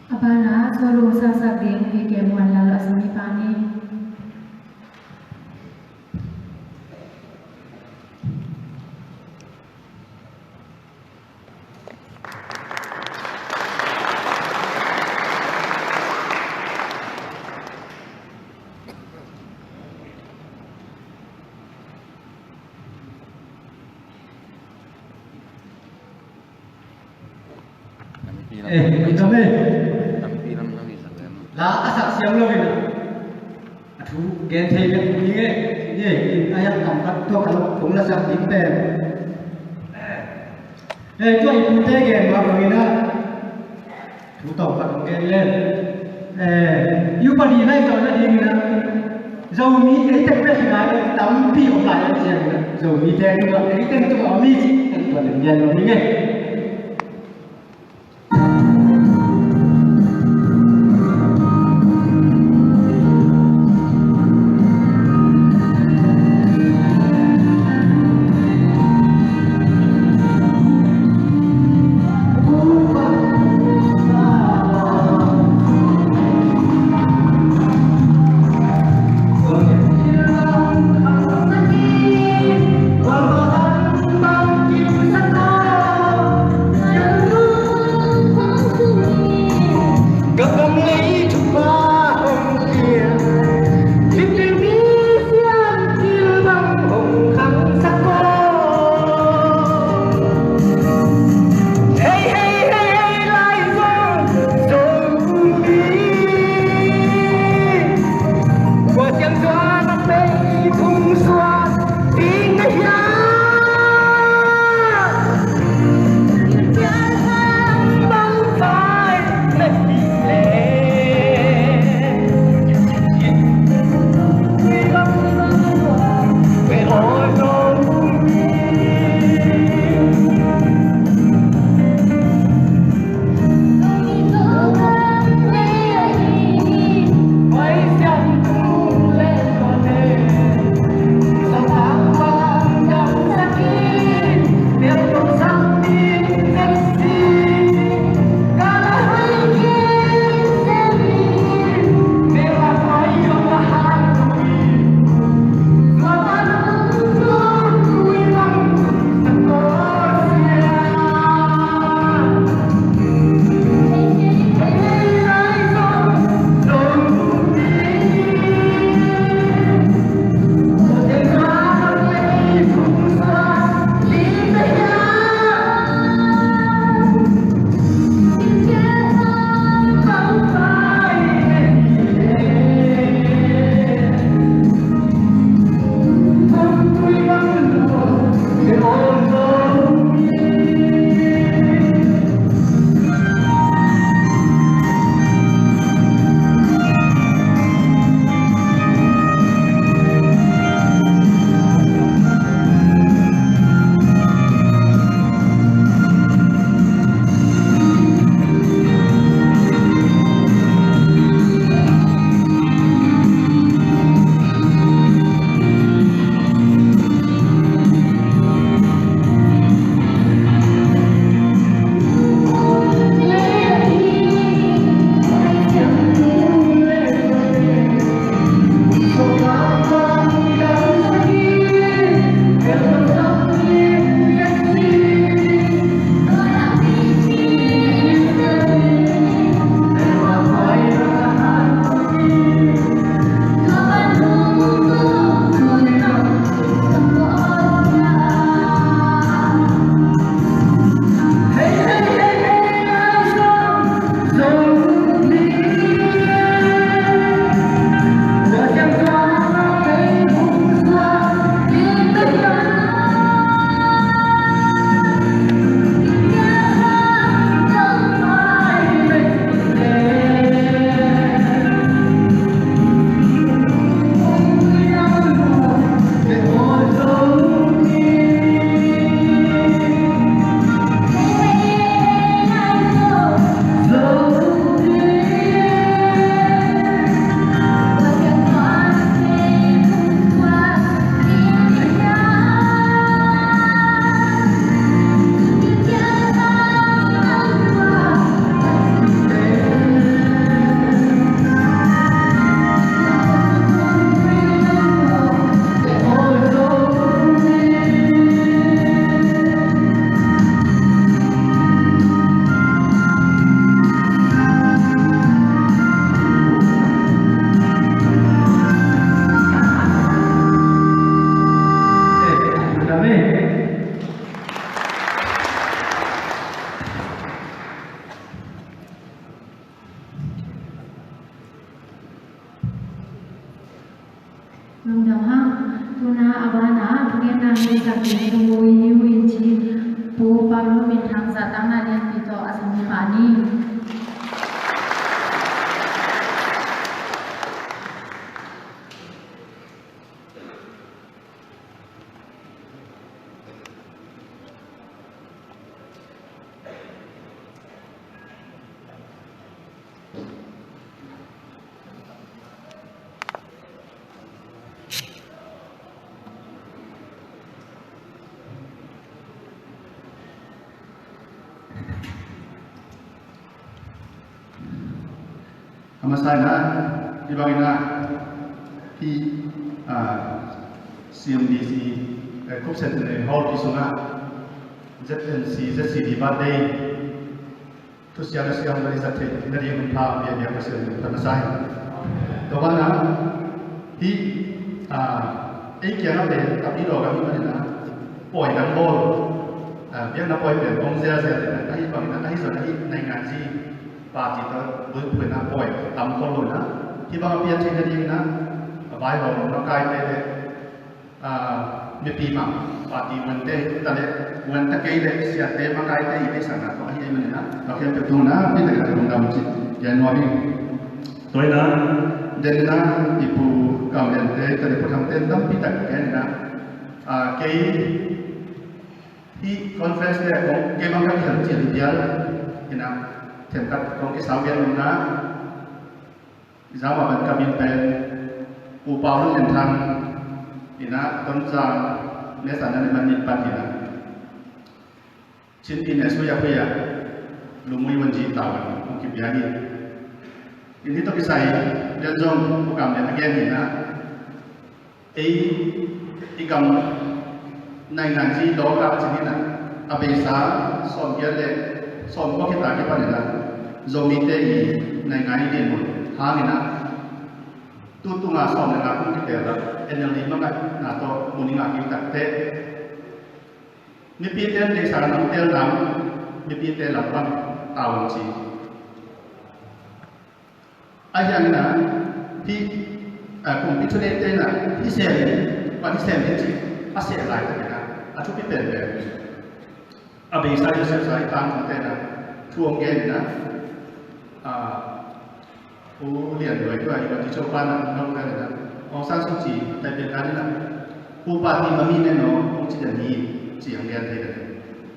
A banah solo sasak ding, P K Muan Lal a sung i pa ni. Eh, oi tam eh. La a sak siam lo in a. A thu gen thei bek ni nge, ni in a yak tam khat tua ka lo kong la sak ding pen. Eh, tua i pute gen ba ko in a. Thu tawh khat kong gen le. Eh, yu pani lai tawh na ding in a. Zomi ei tek bek in a, tampi om lai a ciang in a. Zomi te tu a, ei tek tu a mi ci, tua den gen lo ni nge. Pu Paul Min Thang zahtakna lianpi tawh a zang pah ni. A masa in ah, hih bangin ah, hih, ah, C M D C, eh, Cope Centenary Hall pi sungah Z N C, Z C D birthday thusia na siam bali zat theih nading hun pha a piakpiak Pasian min phat masa hi. Tua banah hih, ah, ei kiangah pen a pi lawk a hih manin ah pawi dang bawl, ah, biakna pawi pen om zialzial in ah, ahi bangin ah, ahi zongin ah hih nainganzi party tawh buaiphuh in ah pawi tam khol lo in ah, hih bang a pian theih nading in ah a vaihawm makaite le, ah, mipi mah, party huante hi ta leh, huan ta kei leh siate makaite i deihsakna tawh ahi ahih manin ah, tua khempeuh tungah pi tak in ah lungdam cih gen nuam ing. Tua in ah, den in ah i Pu Kam Liante hi ta leh Pu Thangte in tampi tak gen in ah, ah, kei hih conference te ah kong kei bang ka kihel cil i bial in ah, themkhat kong kisau gen nuam in ah, Zama ban ka min pen Pu Pau Lun Lian Thang in ah, Tonzang mesa na ni man nin pan in ah, Chin in a suya puya Lumui Wanji tau an kong kipia hi. In hih tawh kisai lian zong Pu Kam Lian a gen hi in ah, ei i gam nainganzi lawkah cih in ah, a beisa sawmgiat le sawmkua khit a kipan in ah, Zomite i naingan i dinmun hangin ah, tu tunga sawm le nga kum kiteel ah N L D makaihna tawh mun i ngah kik takteh, mipite in deihsak a nang teel nang, mipite lam pan tau ci. Ahi hangin ah hih, ah, kumpi thuneite in ah hih sem in, pan hih sem in cih a seh laitak in ah a thupi penpen, a beisa i a siasa i tangtungte in ah thu hong gen in ah, ah, Pu Lian Luai tua i bangci Copa na hong gen in ah, Aung San Suu Kyi tai pian kan in ah, Pu Party mami nen aw hong ci den hi, ci hong gen thei den.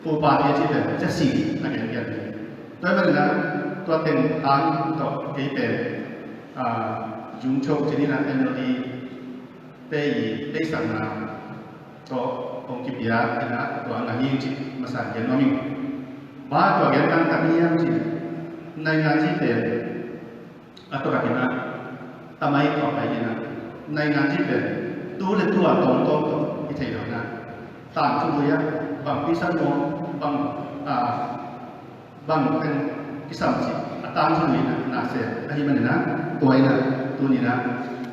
Pu Party a ci den, cia si a gen gen hi. Tua ahih manin ah tua teng hang tawh kei pen, ah, June cho ci ni in ah N L D te i deihsakna tawh hong kipia in ah tua ngah hi cih masa in gen nuam ing. Bang tua gen tangtak hiam cih leh, nainganzi pen a tawh khat in ah tamai tawh pai in ah, nainganzi pen tu le tu a tawmtawm tawh i thei lo in ah, tangthu lui ah bangpi san maw, bang, ah, bang teng kisam cih a tangthu lui in ah na sem ahih manin ah, tua in ah tuni in ah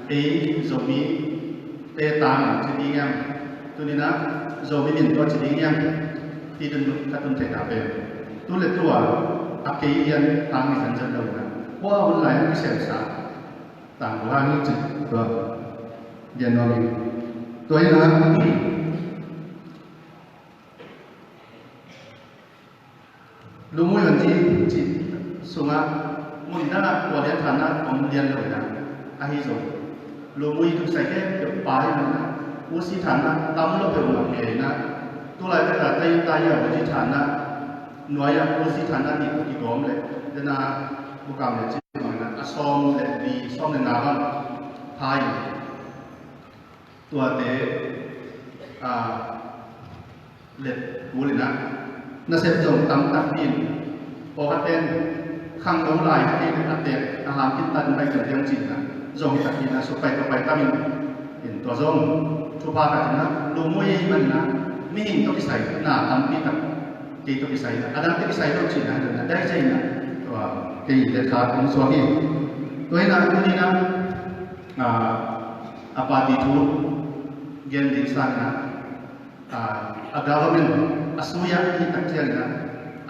ei Zomite tang ci ding hiam, tuni in ah Zomi min tua ci ding hiam, ti dun ka tun theihna pen tu le tu a, a kei lian hang i zenzen lo in ah, hua hun lai hong kisemsa tangthu hang hi cih tua gen nuam ing. Tua in ah Lumui Wanji cih sungah mun dang ah tua lian thanna om lian lo in ah, ahi zong Lumui tawh kisai khempeuh pa hi manin ah, U C thanna tam lo peuh mah ngei in ah, tu laitak a tai tai a U C thanna nuai ah U C thanna nih tawh kigawm leh, den a Pu Kam Lian cih bangin ah a sawm le li sawm le nga bang pha in, tuate, ah, let kul in ah, nasep zong tam takpi in, pawlkhat ten khangno lai a tek a tek a hang khin tan pai kan tiang cih in ah, zong hi takpi in ah suk pai tawh pai tam in, in tua zong thupha khat in ah, Lumui ahih manin ah mihing tawh kisai na tampi tak kei tawh kisai in ah, a dangte kisai lo cih in ah, a dai cia in ah, tua kei le kha kong suak hi. Tua in ah tuni in ah, ah, a party thu gen ding sangin ah, ah, a government a suya i tak ciangin ah,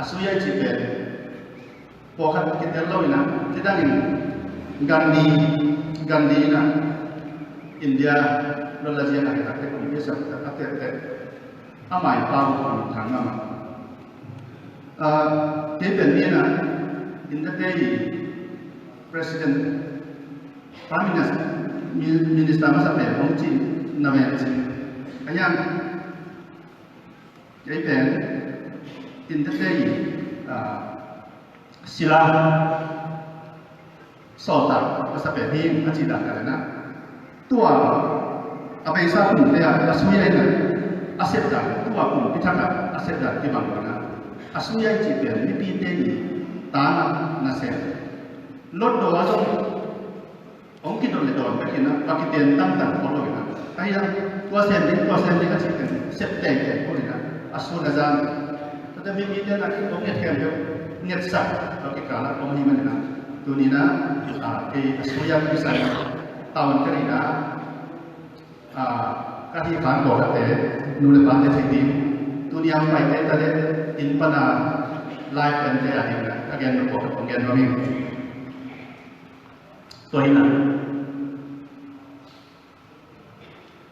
a suya i cih pen pawlkhat kitel lo in ah, kidangin Gandhi, Gandhi in ah India lotla zian a hi tak te kumpi sak a tektek A mai pau a min thang mama. Kei pen ni na, in the day, President, Prime Minister, Minister masa pen hong ci na ven ci. A yang, kei pen in the day, sila sawltak masa pen hi a ci dan ka le na. Tua a beisa kum te a sui a ina a sep dan, tua kum pi thak a a sep dan kibang lo na. A sui a i ci pen mipite i tana na sem. Lot do a zong hong kidon le dawn bek ina, va kiten tangtang ko lo ina. Ahi a, tua sem ding, tua sem ding a ci pen sep tengteng ko ina. A sun a zan. Tua te mipite na ki hong nget khem deuh, nget sak, tua kikal a om hi man ina. Tuni na, kei a sui a kisan, tawan ka ina, ka hi khan ko ka te, nu le pa te thei ding. Tuni a hong pai te ta le, in pana live en te a ding na, a gen lo ko ka hong gen lo mi. Tua ina.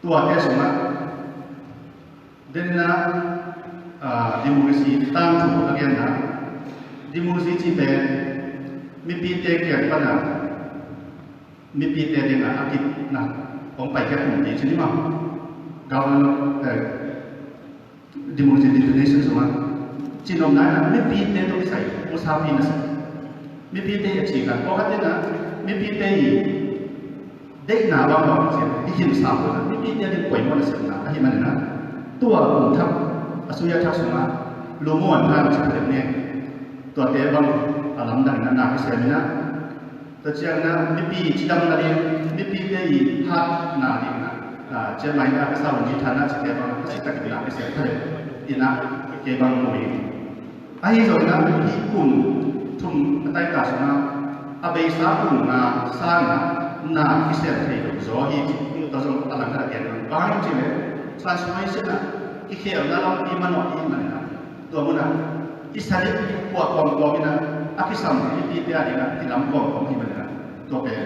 Tuate sungah, denna, ah, democracy tangthu a genna, democracy ci pen mipite kiang pana, mipite dinga a kitna hong pai kia kum ti ci ni ma. Government, eh, Democracy International sungah cinopna in mipite tawh kisai usapi na sa. Mipite a ci kan pawlkhat in mipite i deihna bangbang ci i hinsa pawlkhat mipite ding poimawh na sepna ahi manin tua kum thak a sui a thak sungah lumuan thang ci pha deuh ne. Tuate bang a lamdang in na kisem in Tua ciangin mipi cidamna ding, mipite i hatna ding, ah, cianmai na ka sa un ni thana cite bang ka si takin na ka sian thale ina kei bang mu hi. Ahi zongin hih kum thum a taita sungah a beisa kum nga sangin na kisian thei lo zaw hi. Tua zong a langkhat a gen bang hang cih leh transformation ah kikhelna lampi manawh hi manina. Tua munah i sadik i puah kawmkawm in a kisam i pite a dingah kilam kawmkawm hi manin tua pen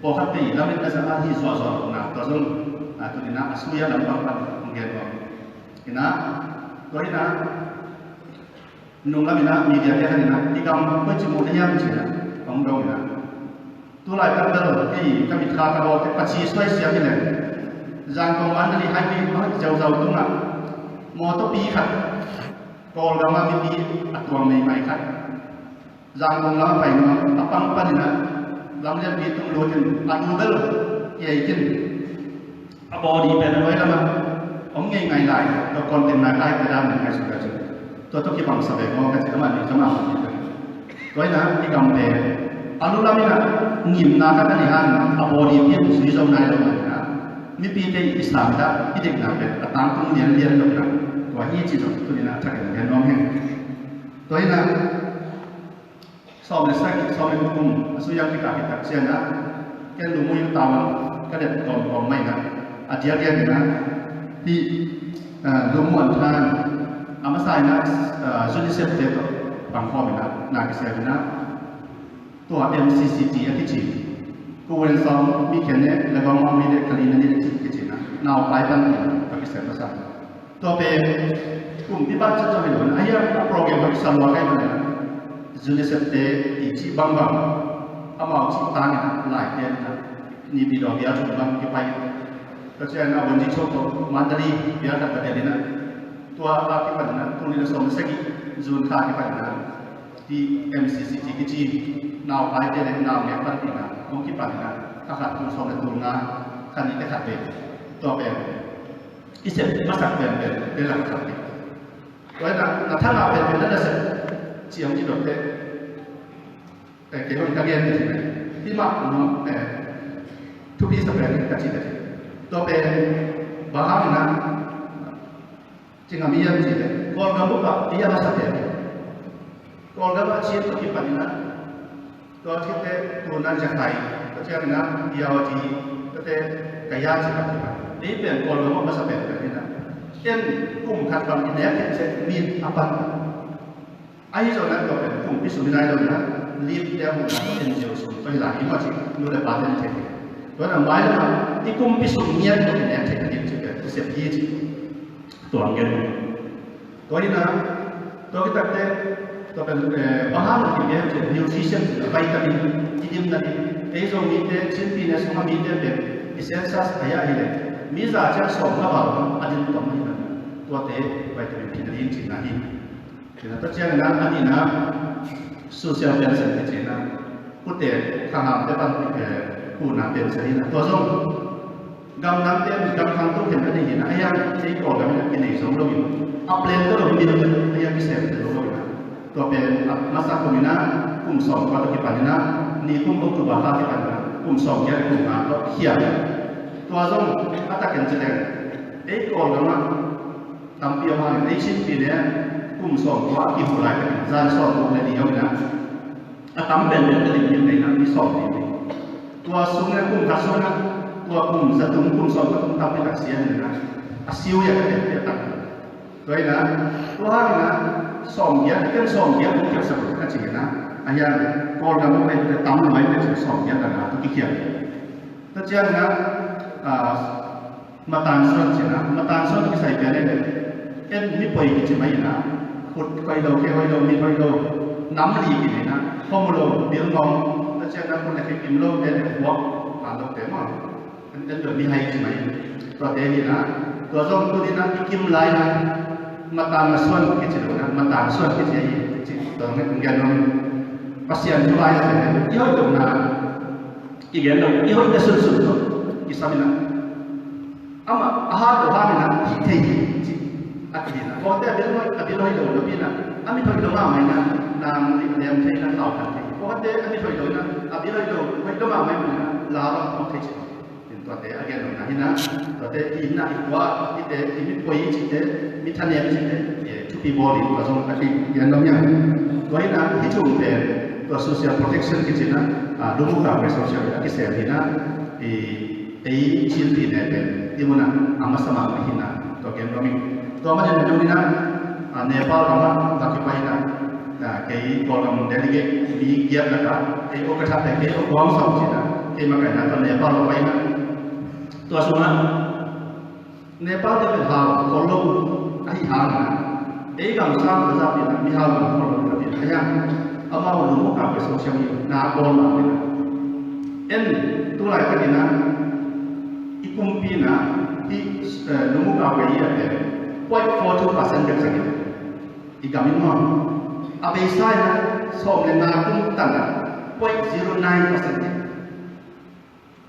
pawlkhatte i lametna zah a hi zuahzuah lohna tua zong, ah, tuni in a sui a lam pangpang hong gen nuam in tua in nunglam in media te khat in i gam koi ci mu na hiam ci in hong dong in Tulaitak bel kei ka mitha ka bawlte paci suai siam hi leng Zangkong Mandalay highway mah zeuzau tungah mawtawpi khat Kawlgam ah mipi a tuang meimai khat Zangkong lam a pai nuam a pang panin lamlianpi tung lutin a nu bel kiai kin a body pen a nuai lamah hong ngei ngai lai tua content nai kai te dan ngai su ka ci. Tua tua kibang sa ve maw ka ci lamah ni lamah hong ki pen. Tua ina i gam pen a lu lam ina ngimna ka ka ni hang a body pian sui zo nai lo ina mipite i sam dah i dekna pen a tangtung lianlian lo ina tua hi ci zong tu ina thak in gen nuam heng. Tua ina Sawm le sagih, sawm le guk kum a sui a kikah kitak ciangin ken lungmuang tawh ka det kawmkawm mah in a diakdiak in hih lungmuang than a masa in UNICEF te tawh pangkhawm in na kisiam in tua M C C T a kici Kuwen Sawm Mi Khen Ne Le Gawng Mang Mi Le Kali Na Ni Le Cih kici in nau pai pan in ka kisiam masa. Tua pen kumpi ban chat zong hi lo in a hiam a program a kisa lua kai lo in UNICEF te i cih bangbang amau cih tangin laite in nipi daw bia chung bang kipai. Tua ciangin a Wendy Chok tawh Mandalay bia khat ka tel in tua a kipan in tuni le sawm le sagih June kha kipan in hi M C C T kici nau paite le nau nek pan in hong kipan in a khat tul sawm le tul nga khat nih te khat ve tua pen i sep masak penpen te lang khat hi. Tua hi na, na thangah penpen na na sep ciang ci dot te. Eh, kei hon ka gen te hi mah nuam, eh, thupi sa pen ka ci te hi. Tua pen bang hang na ci ngam hiam ci le Kawlgam bup ah i a masa pen hi. Kawlgam ah cin tua kipan in a Tua khit teh tuna Jakhai, tua ciangin a Irrawaddy, tua teh Gaya ci bang hi bang. Ei pen Kawlgam a masa pen pen hi na. En kum khat bang i nek khit ciang mi a pan. Ahi zongin tua pen kumpi sung i nai lo in a, lead te a huna N G O sung tua hi lai hi mah ci, nu le pa te in thei. Tua na mailam a i kumpi sung ngiat tua i nek khit khit ci pen, i sep hi ci. Tuang gen. Tua hi na, tua kitakte, tua pen, eh, bang hang na kipia hiam cih leh nutrition cih leh vitamin, i dimna ding. Ei Zomite, Chinpi ne sunga mite pen, i census a hia hi leh, mi za ciang sawm nga val a dim tuam hi na. Tuate vitamin pina ding cihna hi. Cihna tua ciang na, a nihna, social pension kici na. Kute, khanghamte pan, eh, kuna pension hi na. Tua zong, Gamdangte in gam khangto khen a nei hi na, a hiang ei Kawlgam in a kinei zong lo in, a plan tawh lo in, a hiang kisem thei lo lo in a. Tua pen a masa kum in a, kum sawm kua tawh kipan in a, ni kum October kha kipan in a, kum sawm giat kum nga tawh khial. Tua zong a tak in ci leng, ei Kawlgam ah tampi om hangin, ei Chinpi ne kum sawm kua a kihu laitakin zan sawm guk le li om in a, a tam penpen ka lim lim nei na, mi sawm li. Tua sung le kum khat sung na, tua kum za tung, kum sawm kua tung tampi tak sia ni na. A siu ya ka tete tak. Tua hi na, tua hang na, sawm giat, ken sawm giat kum kiak sa ka ci na. A hiang, Kawlgam pen tam luai pen sawm giat tak na, tu ki kiak. Tua ciang na, ah, Matan suan ci na, matan suan kisai pia leh, en mi poi kici mai na, khut hoih lo, khe hoih lo, mit hoih lo, nam li kinei na, khom lo, bil ngong, tua ciang na khut le khe kim lo te, buak, pan lo te maw. En, en lo mi hai ci mai. Tua te ni na, tua zong tu ni na, i kim lai na, matan na suan kici lo na, matan suan kici ai, kici, tua ngai kung gen lo. Pasian tu lai na, i hoih lo na, i gen lo, i hoih na sun sun lo, i sam na. Amah a hat lo hangin a hih thei hi, ci a kihi na. Kawte a bil hoih, a bil hoih lo napi na, a mit hoih lo mahmah in a, nang nih a liam thei na, thau khan thei. Kawte a mit hoih lo in a, a bil hoih lo, hoih lo mahmah in a, lau a thawk thei ci. Tuate a gen lo na hi na, tuate i na i kua, i te, i mit poi i cite, mi thanem i cite, e, thupi bawl in tua zong a ti gen lo hi a. Tua hi na, hi cung pen, tua social protection kici na, a, lumuka social a kisel hi na, i, Ei Chinpi ne pen i mun ah a masa mahmah hi na, tua gen nuam ing. Tua manin nung in ah, a, Nepal gam ah va kipai in ah, a, kei Kawlgam delegate mi giat lakah, kei aw ka that leh kei aw guang sawm ci in ah, kei makaihna tua Nepal va pai in ah. Tua sungah Nepal te pen hau khol lo ahi hang in ah, ei gam sang ka zah in ah, mi hau gam khol lo ka pi a hiang, amau lumuka pai sawsiang in ah, na bawl mah in ah. En tulai takin ah, i kumpi in ah, i, eh, lumuka pai i a pen point four two percent bek zang in ah, i gam in maw. A beisa in ah, sawm le nga kum tan ah, point zero nine percent in.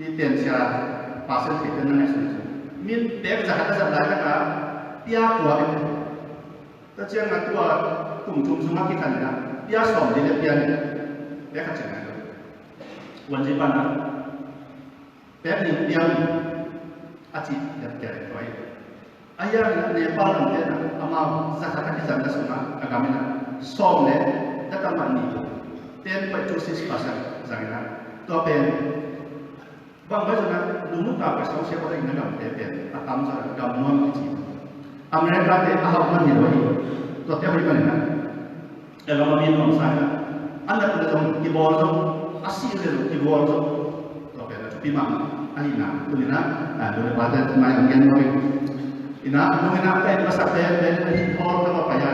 Hi tensia percent thei ten na ngai sun sun. Min pek za khat a zat lai lak a, pia kua bek. Tua ciang a tua kum thum sungah kikhan in ah, pia sawm li le pia nih. Pek khat ciang a lo. Wan zi pan a. Pek nih pia nih. A ci, pek pia nih tua hi. A hiang in ah Nepal lamte in ah amau za khat a kizang na sungah a gam in ah sawm le data mah nih, ten point two six percent zang in ah. Tua pen bang bai zong ah lumuka pai sawsiang a dah in ah gamte pen a tam zong ah gam nuam kici. America te a hauh man hi lo hi. Tuate hoih man in ah. Ela ma min nuam sa in ah, a nat le zong kibawl zong, a sih le zong kibawl zong. Tua pen a thupi mahmah ahihna tuni in ah, a, nu le pate mai hong gen nuam ing. In ah, nung in ah ka et masak pen pen a hih thawl ka va pai a,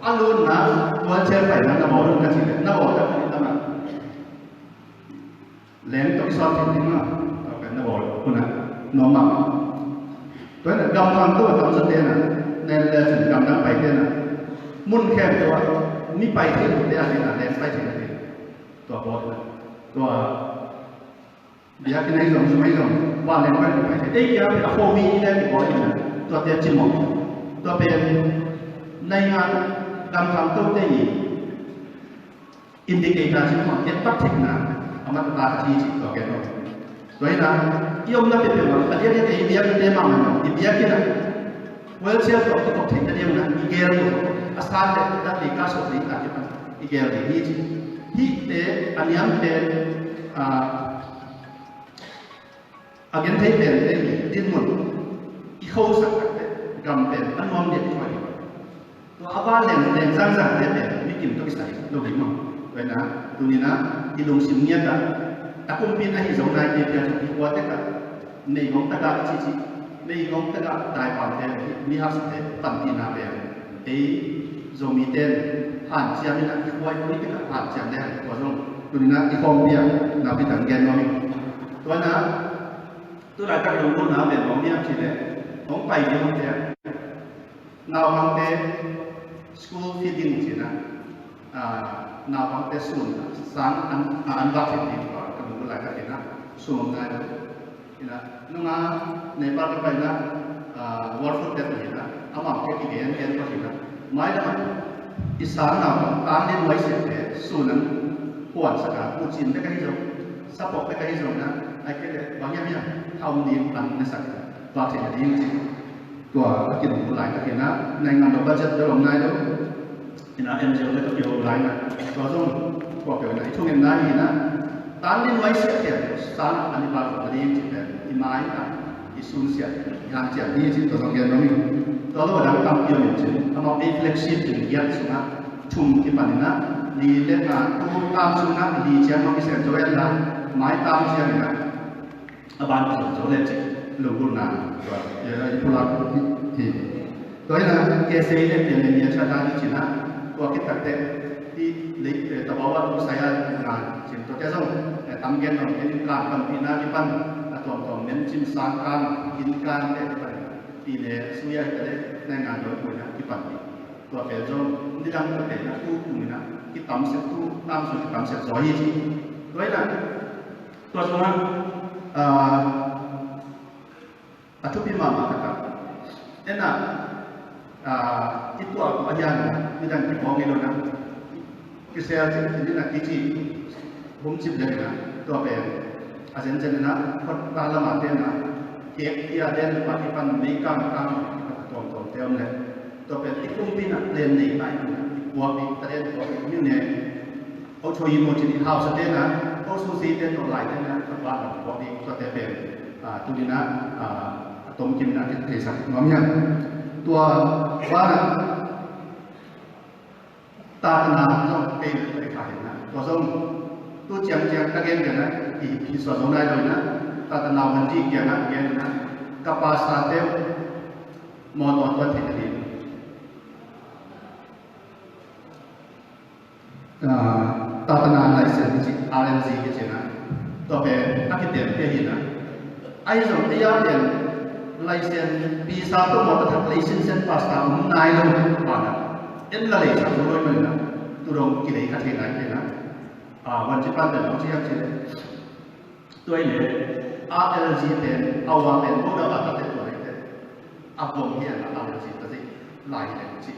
a lutna, wheelchair paina na bawl un ka cih leh, na bawl tak ka hi ta mah. Leng tawh i sawt theih ding a, tawh pen na bawl hun ah nuam mahmah. Tua in a gam khangto a tamzaw te in a, nen le cin gam dang pai te in a, mun khempeuh ah mi pai theih lote a ding a, leng pai theih lote tua bawl in a, tua biakinn ahi zong, zong ahi zong, vanleng pan kipai theih. Ei kia pen a kho mi i leng kibawl in a, tuate cimawh. Tua pen naingan gam khangtote i indicator cih mah, et tak theihna a mat a tak a ci cih tua gen lo. Tua hi a, i omna peuhpeuh ah a diakdiak ei biakinn te mahmah in i biakinn ah wheelchair tawh kikhop theih nading un i gel uh a, san le dat ding, ka sawt ding tak i pan i gel ding hi ci. Hihte a niam pen, ah, a genthei pente hi dinmun i khosak takte gam pen a nuam deuh hi. Tua a vanleng leng zangzangte pen mikim tawh kisai lo hi maw? Tua hi a, tuni in a i lungsim ngiat ah a kumpi in ahi zong naite piang i kua tek ah nei ngong tak ah i cihcih Meigong takah daipangte, mihaksate panpihna pen ei Zomite in hanciam in ah, i khuai khuai takah hanciam le, tua zong tuni-in ah i khawmpi ah naupitang gen nuam ing. Tua in ah tulaitak lunggulhna pen bang hiam cih leh, hong pai ding hong tia, naupangte school feeding cih in ah, naupangte sun sang an, an vak theih ding tua ka lunggulh laitak in ah, sun om nai lo. In ah nunga Nepal ka pai in ah, World Food Day in ah, amau te kigen gen pah in ah, mailam ah i sang naupang tang le nuai siate sun an puansak a, kucin bek ahi zong, sapok bek ahi zong in ah, ahih kei leh bang hiam hiam thaum ding an na sak, vak theih na ding cih. Tua a kilunggulh laitak in ah, naingan lo budget bel om nai lo. In ah N G O te tawh kiho lai in ah, tua zong tua peuh in ah i thungetna hi in ah, tan ding nuai siate sang an i vak zo na ding cih pen i mai in ah i sunsiat, i hanciam hi cih tua zong gen nuam ing. Tua lo a dang tampi om in cin, amau ei flagship in giat sungah thum kipan in ah, li le nga, tu tam sungah li ciang hong kisem zo en la, mai tam ciang in ah a ban kizom zo le cih lunggulhna tua i pulak hi. Tua in ah K C A le P N A ni a ciat dan hi cin ah, tua khit takteh i lei, eh, Tabawa tu saya na cin tuate zong, eh, tam gen lo, en kan panpihna kipan a tuamtuam men cin sang kan, inn kan te kipan, pi le suya hi ta le naingan lo tua in ah kipan hi. Tua pen zong nidang tua pen ah tu kum in ah kitam sek, tu tam sung kitam sek zaw hi cih. Tua in ah tua sungah, ah, a thupi mahmah khat ah, en ah, ah, i tuah uh a hian ah, nidang kibawng i lo in ah, kisel cip in ah kici, bum cip den in ah, tua pen a zenzen in ah, khuata lam a ten ah, kek tia den pah kipan, mei kang kang kipan a tuamtuamte om leh, tua pen i kumpi in ah plan nei pah in ah, i puak ding, ta den puak ding, mi ne Ho cho i mo cin i hausa te na, ho su si te tawh lai te na, ka pa na kawk ding tua te pen, ah, tuni na, ah, a tom kim na, theisak nuam hiam. Tua pa na, tatana zong kei na, kei kha hin na. Tua zong, tu ciang ciang ka gen gen na, i, i sua zong nai lo na, tatana man ji kia na, gen na, ka pa sa te, mo tua tua thei na din. Ah, tatana license kici, R L G kici na. Tua pen a kitem pia hi na. Ahi zong ei a pen license pisa tawh mawtaw thak license sen pasta om nai lo pa na. En la lei sa zo lo i man na. Tu dong kilei kha thei nai pia na. Ah, wan ci pan pen ong ci hiam ci le. Tua hi le, R L G pen, awa pen, boda bata te tua hi te. A bom hi a na R L G ta zi, lai hi le ci.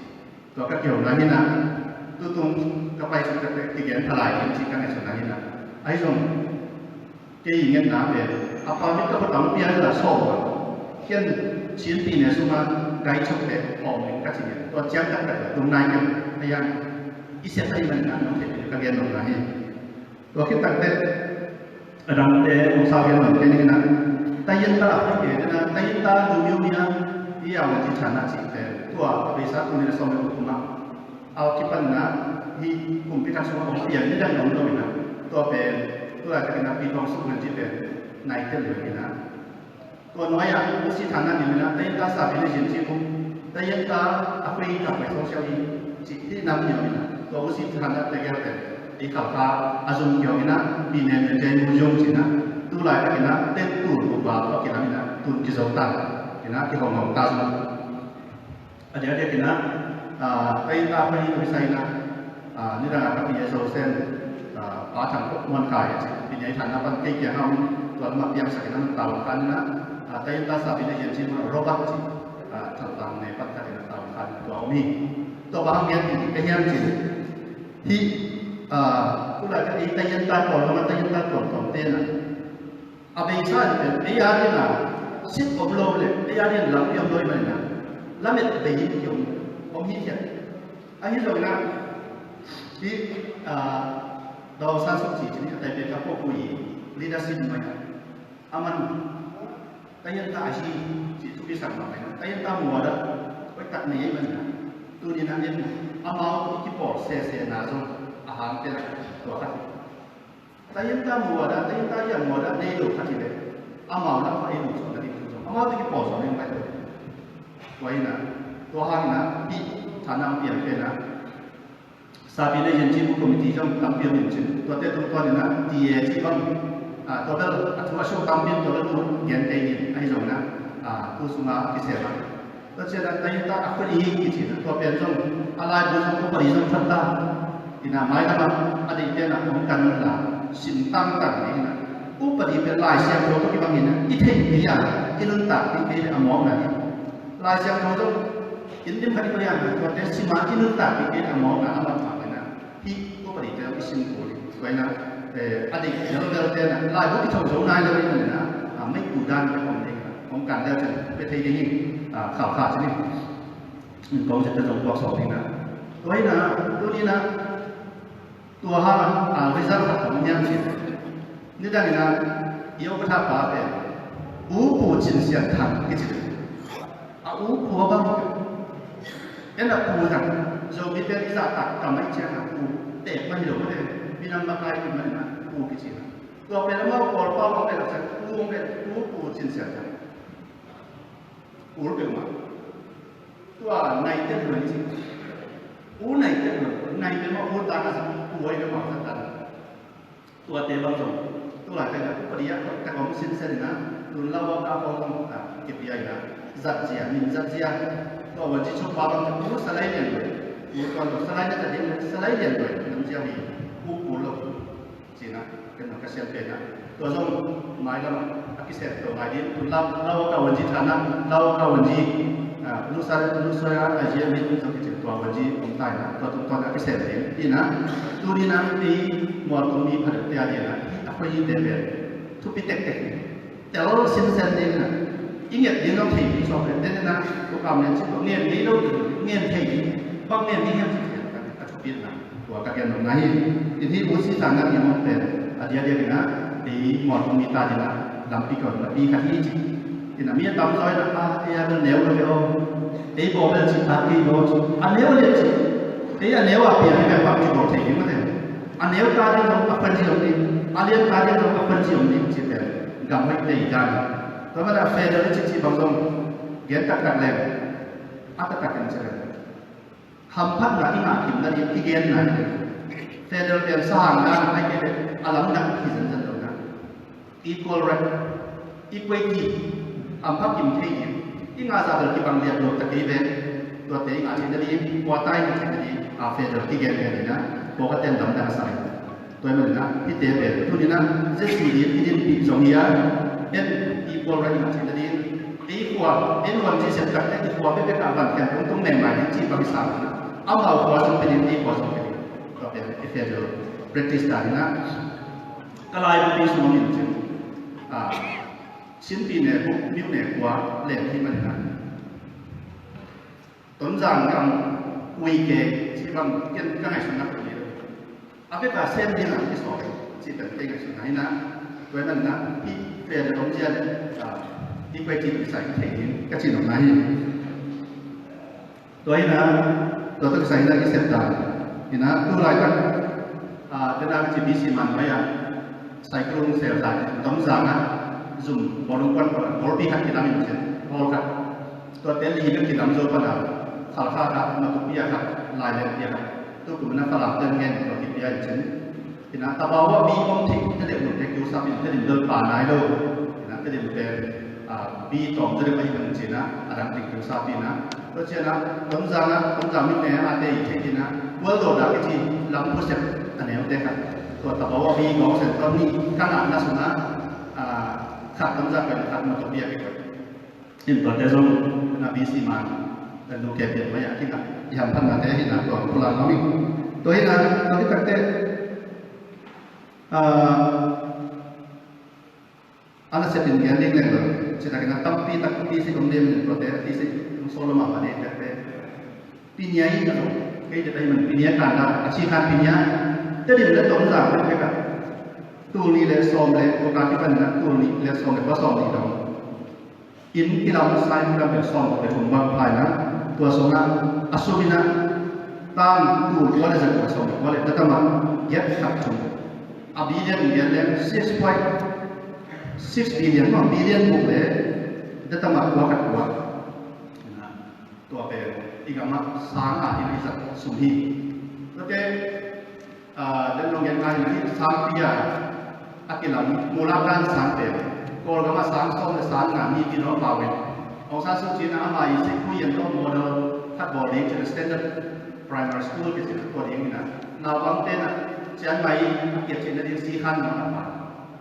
Tua ka kihona hi na, tutung ka pai sung ka te, kigen thalai hi ci ka ngai sung na hi na. Ahi zong, kei i ngen na pen, a pa mit ka pa tang pia la so wa. Kian chin pi ne sung a, gai chok te, om ling ka ci ne. Tua ciang tak tak tung nai kian, ahi a, i siat ahi man na, nong te ka gen nong na hi. Tua khit takteh, a dangte hong sau gen man kei ning in ah, tayin ta a khut kei ning in ah, tayin ta lu miu mi a, i yau na ci chan a cihte, tua a beisa tuni na sawm le guk kum ah, a kipan in ah, hih kumpi thak sung ah hong piang ni dang hong lo in ah, tua pen, tu laitak in ah, pi tong suk man ci pen, nai tel lo in ah. Tua nuai ah, U C Than Nat in ah, tayin ta sabi na yin ci mu, tayin ta a khui ta pai social hi, ci hi nam ni in ah, tua U C Than Nat te gel pen, i khal kha, a zung kiau in ah, pi ne men jai mu zung ci in ah, tu laitak in ah, ten tu bu ba pa ki nam in ah, tun ki zo ta, in ah, ki hong hong ta zung. A diakdiak in ah, ah, pai ta pai tu sai in ah, ah, nidang a ka pi a zo sen, ah, Pa Thang Kop Muan Khai a ci, pi nei than na pan kei kia hau, tua lama piang sak in ah, tau khan in ah, ah, ta in ta sa pi nei yan ci ma Robert ci, ah, thal tang nei pat khat in ah, tau khan in ah, tua om hi. Tua bang ngen hi ka hiam ci. Hi, ah, tu lai ka ei ta yan ta tua lama ta yan ta tua tua te na. A beisa in pen, ei a ding a, sik om lo le, ei a ding lampi om lo i man in a, lamet bei in ki om, om hi khiat. Ahi zong in a, hi, ah, Daw San Suk Kyi ci ni a Taipei ka pawh pui leadership mai a. A man, tayin ta a hi, ci thupi sak mah mai a. Tayin ta mual a, koi tak nei ei man in a. Tuni in a en, amau i kipawl sese na zong, a hang pen a, tua khat. Tayin ta mual a, tayin ta ia mual a, nei lo khat hi le. Amau lam pa ei lo suak na ding tu zong. Amau tawh kipawl sawm ding pai lo. Tua hi-in ah, tua hangin ah hih thana hong piang pen ah, Sabi na yin ci bu committee zong tampi om in cin. Tuate tungtawn in ah T A ci bang, ah, tua bel a thu a suk tampi, tua bel thu gen kei ning, ahi zongin ah, ah, thu sungah a kisem a. Tua ciangin ah tainta a khut i kici in ah, tua pen zong a laibu zong upadi zong that ta. In ah mailam ah a deihte in ah hong kan un la, sin tangtang ding in ah, upadi pen Lai Siangtho tawh kibang in ah, i theih kei a, i nuntak kei a mawkna hi. Lai Siangtho zong in dim khat i koih a, tuate sim a, i nuntak kei a mawkna a mat mah in ah, hih upadi te zong i sin kul hi. Tua in ah, eh, a deih belbelte in ah laibu kithoh zo nai lo in ah, ah, meitu dan bek om ding, hong kan leu cin pia thei ding hi. Ah, khalkha cin hi. Kong zette zong puak sawm ding ah. Tua in ah, tuni in ah, tua hang ah, ah, result khat om hiam cih leh, nidang in ah i upadi pa pen U Pu Cin Sian Thang kici. A U Pu a bang, en a Pu Thang, Zomite i zahtak kam ahih ciangin a Pu tek mah hi lo mah, minam makai khin mah in ah Pu kici. Tua pen amau Kawlpau hong pen a ciang Pu hong pen, U Pu Cin Sian Thang. Pu peuhmah. Tua nai tek luan ci. U nai tek luan, nai tek mah u tan a sa, u ai peuhmah sa tan. Tuate bang zong, tu laitak a upadi a tak om sinsen in ah, tun Lauka khawng zong, ah, kipia in ah, zatzia, min zatzia. Tua uanci chukpa bang zong, u Salai Lian Luai. U tuan lo Salai na zat ding, Salai Lian Luai, namzia mi, u pu lo. Cih in ah, ken ka siam pen ah. Tua zong mailam ah a kisem to ngai ding. Lau, Lauka uanci thana, Lauka uanci, ah, Lusa, Lusa a zia mi zong kici tua uanci om ta in ah, tua tung tua a kisem ding. Cih in ah, tuni in ah, i mualtung mi pha deuh te a ding in ah, a khuai te pen thupi tektek. Tel sinsen ding in ah, i nget ding zong thei ding suak pen, den in ah, tua kam nen cih tua ngen ngei lo ding, ngen thei ding, bang ngen ding hiam cih pen, a thupi in ah. Tua ka gen nopna hi. Hih U Si Thang na i mawk pen a diakdiak in ah, ei mualtung mi ta ding ah lampi kawm lampi khat hi ci. In ah mi a tamzaw in ah, a, ei a bel neu lo ve aw. Ei baw bel cih ta kei lo ci. A neu lian ci. Ei a neu a piang hi pen bang ci bawl thei ding mah te. A neu ta ding zong a khuan ci om ding. A lian ta ding zong a khuan ci om ding ci pen gam hoih tei dan. Tua manin ah federal i cih cih bang zong gen taktak leng, a taktak in ci leng, hamphatna i ngah khin nading kigenna hi. Federal pen sahang dan ahih kei leh a lamdang hi zenzen lo in ah, equal right, equity, hampha kim thei ding, i ngah zah bel kibang lian lo ta kei ve. Tuate i ngah theih nading, kua ta i ngah theih nading, a federal kigen ve in ah, pawlkhat ten lamdang a sa hi. Tua ahih manin ah, hihte pen tuni in ah Z C D i dinpih zong hi a, en equal right i ngah theih nading, ei khua, ei nuan cih sep tak teh i khua bekbek ah van khian tungtung mengmai ding cih bang i sa in ah, amau khua zong pia ding, ei khua zong pia ding. Tua pen i federal practice dan in ah, ka laibupi sung in cin, ah, Sinpi ne, Myo ne kua leng hi manin ah, Tonzang gam Uike cih bang ken ka ngaihsutna khat hi lo. A bek a sem ding a kisawl cih pen kei ngaihsutna hi in ah, tua ahih manin ah hih pen a om zia leh, ah, hih pen cih kisai thei ding ka cih nopna hi. Tua hi in ah, tua tawh kisai in ah kisep ta in ah, tu laitak, ah, ken a ka ci B C man mai ah, Saikulung sel ta, Tonzang ah, zum bawlung kuan kuan ah, bawlpi khat kilam in cin, bawl khat. Tuate li bek kilam zo pan a, Khalkha khat, Matupi ah khat, Lailenpi ah khat. Tu kum in ah Falam ten ngen tua kipia in cin. In ah Tabawa bi om thei, Tedim te kiusap in, Tedim bel pa nai lo. In ah Tedim pen, ah, bi tawm Tedim ahih man cin ah, a dang teng kiusap in ah. Tua ciang ah, Tonzang ah, Tonzang mite a tei thei in ah, Gualdo dah kici lam khua sep a neute khat. Tua Tabawa bi gawng sen tua nih, ka ngahna sung ah, ah, khat Tonzang pen khat Matupi ah kikoih. In tuate zong na B C man, na nu ke pian mai a kingah, i hamphatnate hi in ah tua pulak nuam ing. Tua hi in ah, tua hi takte, ah, a nasep in gen ding leng lo, cih takin a tampi tak thesis om ding in tuate, thesis hong sawl lo mah mah ding takte. Pinya in a zong, kei te pai man pinya kan la, a ci kan pinya, Tedim le Tonzang bekbek ah, tul nih le sawm le, tua ka kipan in ah, tul nih le sawm le kua sawm nih dong. Inn kilam, sai kilam pen sawm le thum bang pha in ah, tua sungah a sum in ah, tang tul kua le za kua sawm le kua le, na tam ah giat khat thum. A billion in gen leng six point six billion maw, billion buk le Data mah tua khat tua. Tua pen i gamah sang a in i zat sum hi. Tuate, ah, den long gen ngai na hi sangpi a a kilam Mulakan sang pen Kawlgam ah sang sawm le sang nga mi pi lo pau in. Aung San Suu Kyi na ama i sikhu yan tawh model khat bawl ding cin standard primary school kici tua ding ina. Naupangte na Chiang Mai a kiat cin na ding si khan na a pa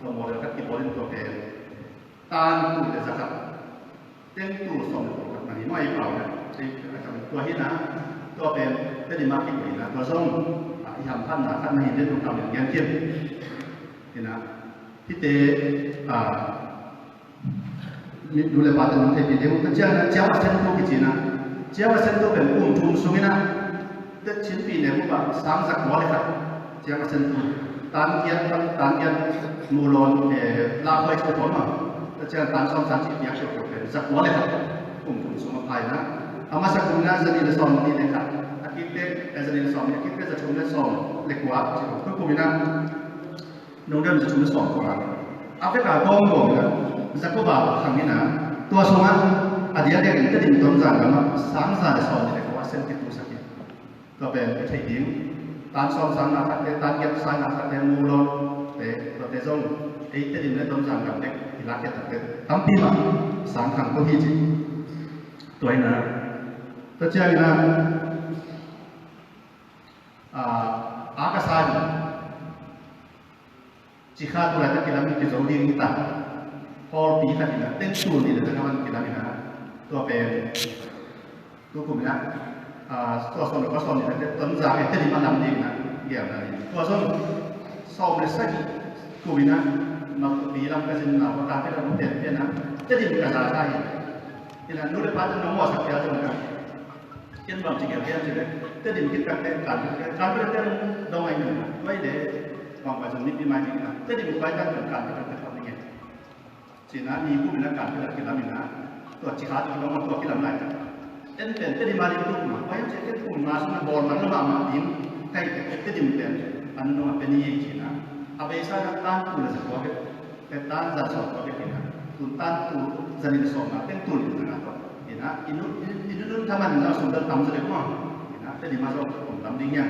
tua model khat kibawl in tua pen tan tu le zakhat teng tu sawm le khat na hi mai pau na. Tua hi na tua pen Tedim a kikoih na tua zong, ah, i hamphatna khat na hi den tua kam in gen kim. Hi na hite, ah, mi nu le pate nong theihpih ding uh. Ka ciang a, ciang a sentu kici na. Ciang a sentu pen kum thum sung ina te chinpi ne bup a sang zakua le khat. Ciang a sentu. Tan kiat, tan kiat mu lawn, eh, la hoi te pom a. Ka ciang tan sawm san ci piak sio pen zakua le khat. Kum thum sung a phai na. A masa kum na zani le sawm ni le khat. A kikte, eh, zani le sawm ni, a kikte za thum le sawm le kua ci kum ina. Nungdam za thum le sawm kua. A pek a gawng gawng ina. Za kua ba khang ina. Tua sungah a diakdiak in Tedim Tonzang lamah sang za le sawm ni le kua sem kitu sak hi. Tua pen ka theih ding. Tan sawm sang na khatte, tan giat sang na khatte mu lo. Te, tuate zong ei Tedim le Tonzang gam dek i lak khe takte tampi mah sang khang tua hi ci. Tua ina. Tua ciang ina. Ah, a ka sa hi. Cikha tu laitak kilam in kizo ding hi ta. Hall pi khat ina teng tul ni le tang a man kilam ina. Tua pen tu kum ina, ah, tua sawm le kua sawm ni le Tonzang e Tedim a lam ding ina. Giam na ni. Tua sawm sawm le sagih kum ina. Mak tu pi lam ka zin na wa ta pe lam ten pe na. Tedim ka za ta hi. Ina nu le pa tu nong wa sak pia zong ina. Ken bang ci keu hiam ci le, Tedim kit kak te, kan kit kak, kan kit kak te dong ai nang, wai le, bang pai zong nipi mai ding na, Tedim pai kak te, kan kit kak te khop ning e. Ci na, ni kum ina kan kit kak kilam ina, tua ci kha tua dong tua kilam lai ta. En pen Tedim a ding tua kum a, wai ci ken kum nga sung na bawl man lo mahmah ding, kai te Tedim pen, an nung a pen ni e ci na. A beisa na tan tu le za kua ke, Tua tan za sawm tua bek ina, tun tan tu za nih le sawm na teng tun ina tawh ina, i nun, i nun, i nun thaman na sum dal tam zaw deuh maw? Ina, Tedim a zong kum tam ding hiam?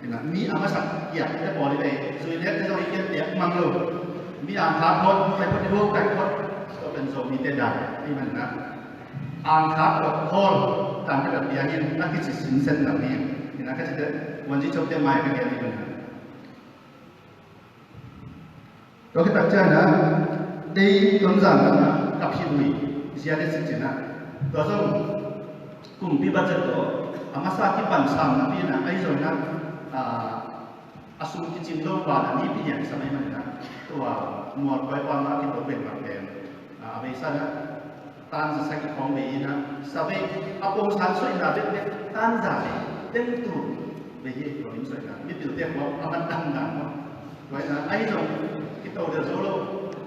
Ina, mi a masa kiak te pawl i bei, zui lek te zong i kiak piak mang lo. Mi a ang khak khot, kai khot i huk, kai khot. Tua pen Zomite dan i man ina. Ang khak khot, hawl, tan te bek piang in, a kici sinsen lam hi. Ina, ka ci te, wanzi chok te mai ka gen i man ina. Tua khit tak ciangin ah, ei Tonzang lam ah ka phit uh hi, zia ding cih ciangin ah. Tua zong kumpi budget tawh a masa kipan sam napi in ah, ahi zongin ah, a sum kicing lo val a nipi lian sa mai manin ah, tua mual kuai kuan mah a kito beng bang pen, a, a beisa in ah, Tan za sagih khawng bei in ah, sa bei a pawng san suaihna bekbek tan za bei, teng tul bei hi, tua lim suaihna. Mipilte khawng a man dangdang maw. Tua in ah, ahi zong kito deuh zo lo,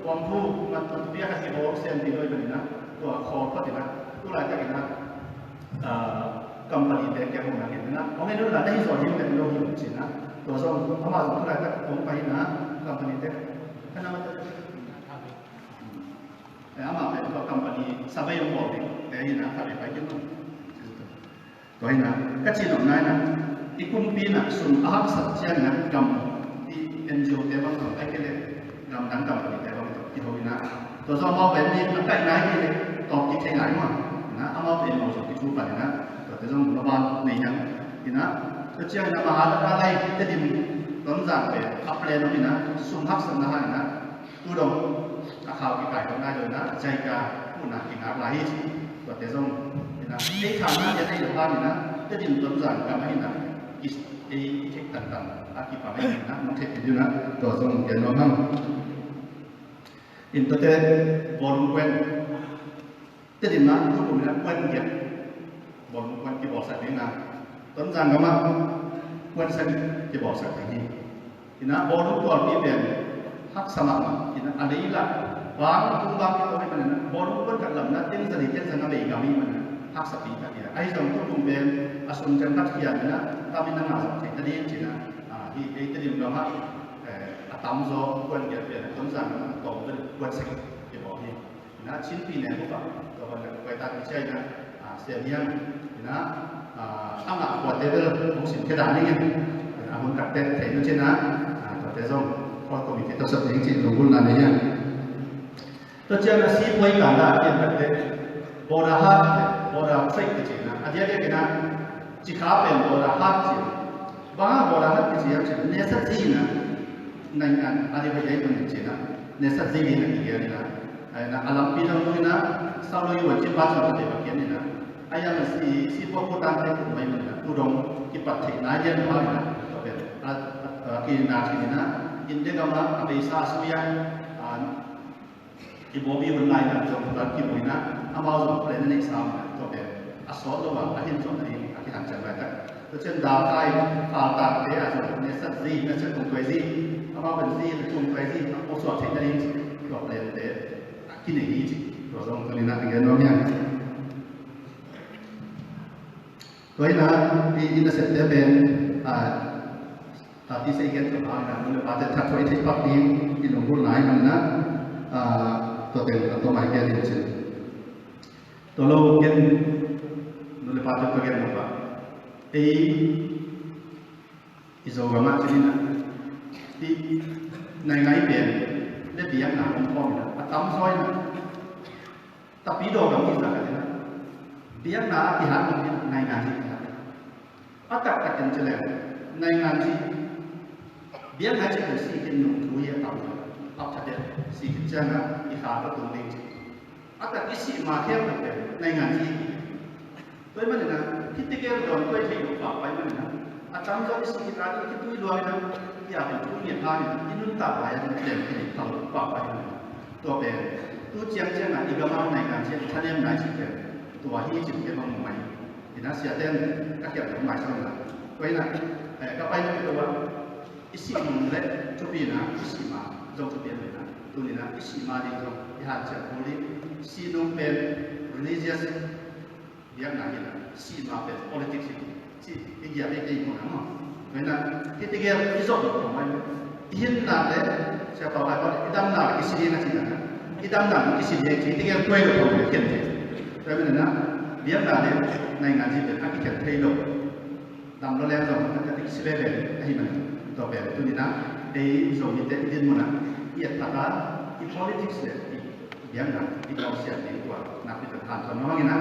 pawngphu, mat, mat bia khat kibawl sian ti lo i manin ah, tua khawl phot in ah, tu laitak in ah, ah, company te kiang hong nang in ah, hong en un la na hi zaw hi, hong en lo hi un ci in ah, tua zong, amah zong tu laitak hong pai in ah, company te, ka na mat Eh, amah pen tua company survey hong bawl ding te hi na, khat vei pai khin lo. Tua hi na, ka cih nopna hi na, i kumpi na sum a haksat ciangin ah gam i N G O te bang tawh, ahih kei leh gam dang company te bang tawh kiho hi na. Tua zong amau pen mi a kaihna hi kei leh tawp kik thei ngai maw. Hi na, amau pen amau zong kithu pan hi na, tuate zong maban nei hiang. Hi na, tua ciangin ah Mahalat a lai Tedim Tonzang pen a plan om hi na, sum haksatna hang hi na, Tu dong a khau kikai dong nai lo in ah, JICA muhna kingak lai hi ci. Tuate zong in ah, ei thahatna lian ei lo hang in ah, Tedim Tonzang gam ah in ah, ei i theih tantan a kipang ahi in ah, nong theih kei ding in ah, tua zong gen nuam hang. In tuate bawlung kuan Tedim ah tu kum in ah kuan giat bawlung kuan kibawlsak ding a, Tonzang gam ah kuan sagih kibawlsak ding hi. Hi na, bawlung kualpi pen haksa mahmah. Hi na, a lei lah bang, kum bang kito hi manin ah, bawlung kuan khat lam na teng za li teng za nga bei gam hi manin ah, haksa pi tak hi a. Ahi zong tu kum pen a sum ciang khat kiam in ah, tam in ah nga zong thei ta ding ci in ah, ah, hi ei Tedim gam ah, eh, a tamzaw kuan giat pen Tonzang gam ah a tawm pen kuan sagih kibawl hi. Na Chin Pyine Mukha, tua ban ka pai ta pi ciai na, ah, Sia Niang, na, ah, a ngah khuate bel hong sim khia dan ning in, a hun tak teh thei nu cin na, ah, tuate zong core committee tawh sap ding cih lunggulhna nei hiam. Tua ciang a sipuai kan dah a pian tak teh, border heart, border trade kici na, a diakdiak in na, Cikha pen border heart ci. Bang a border heart kici hiam cih leh, nesat zi na, nai, a, a di hoih dei tun in ci na, nesat zi ding a kigen na, ai na, a lampi lam lui na, sau lui wan ci pa cun a dei bang kian na. Ai a na si, si pua pua tan te kut mai man na, tu dong kipat theih nai lian pa na, tua pen, a, a, a, ki na ci na, India gam a, a beisa a sui a, a, I bawpi hun lai na zong tua kibuaina amau zong plan a neih sam na tua pen a sawt lo a a hin zong na ding a kihan ciang laitak. Tua ciang dau kai kal tangte a zong nesat zi, na ciang kungtuai zi, amau pen zi na kungtuai zi a pawsuak theih na ding tua plante a kinei hi ci. Tua zong tuni na a gen nuam hiam. Tua hi na, i, i nasepte pen, a, a, ti sei gen tua hang na, nu le pate that tua i theih pak ding, i lunggulhna hi man na, a, tua teng a tua mai gen in cin. Tua lo gen, nu le pate tua gen lo pa. Ei, i Zogam ah cin na, ti, nai ngai pen, le biakna om khawm na, a tam zaw na, Tapidaw gam i zak a ding a, biakna a kihat nung in naingan zi kihat. A taktak in ci leng, naingan zi, biakna zi pen si khin nung thu hi a tam lo. A pha deuh si khin ciang a i kha ka tung ding ci. A tak i sih ma khempeuh pen naingan zi. Tua ahih manin a, hih tegel dawn tua i theih loh pah pai manin a, a tam zaw i sih khit a ding i kitui luang in a, i a pen thu ngiat hangin a, i nuntak lai a ding pen i theih loh pah pai manin a. Tua pen, tu ciang ciang a i gam a naingan ciang thanem nai cih pen tua hi cih pen hong mai. Ina siate in ka khialh hong mai sa lo na. Tua ina, eh, ka pai na tua, i sih nung le thupi na, i sih ma zong thupi na. Tuni na, i sih ma ding zong, i hanciam kul ding, sih nung pen religious biakna hi na, sih ma pen politics hi. Ci, i giat i kei mun a maw. Tua hi na, hih tegel i zop lo kong mai. I hinna le, sia pau ai pau, i damna le i si ding a ci na. I damna le i si ding a ci, hih tegel tuai lo kong mai, khian thei. Tua hi na, biakna le, naingan zi pen, a kikhen thei lo. Dam lo leng zong, a ka tik si veve, a hi man. Tua pen, tuni na, ei Zomite i dinmun a, i et tak a, i politics le, i biakna i kawmsiat ding tua nakpi tak hanthawn mah bangin a,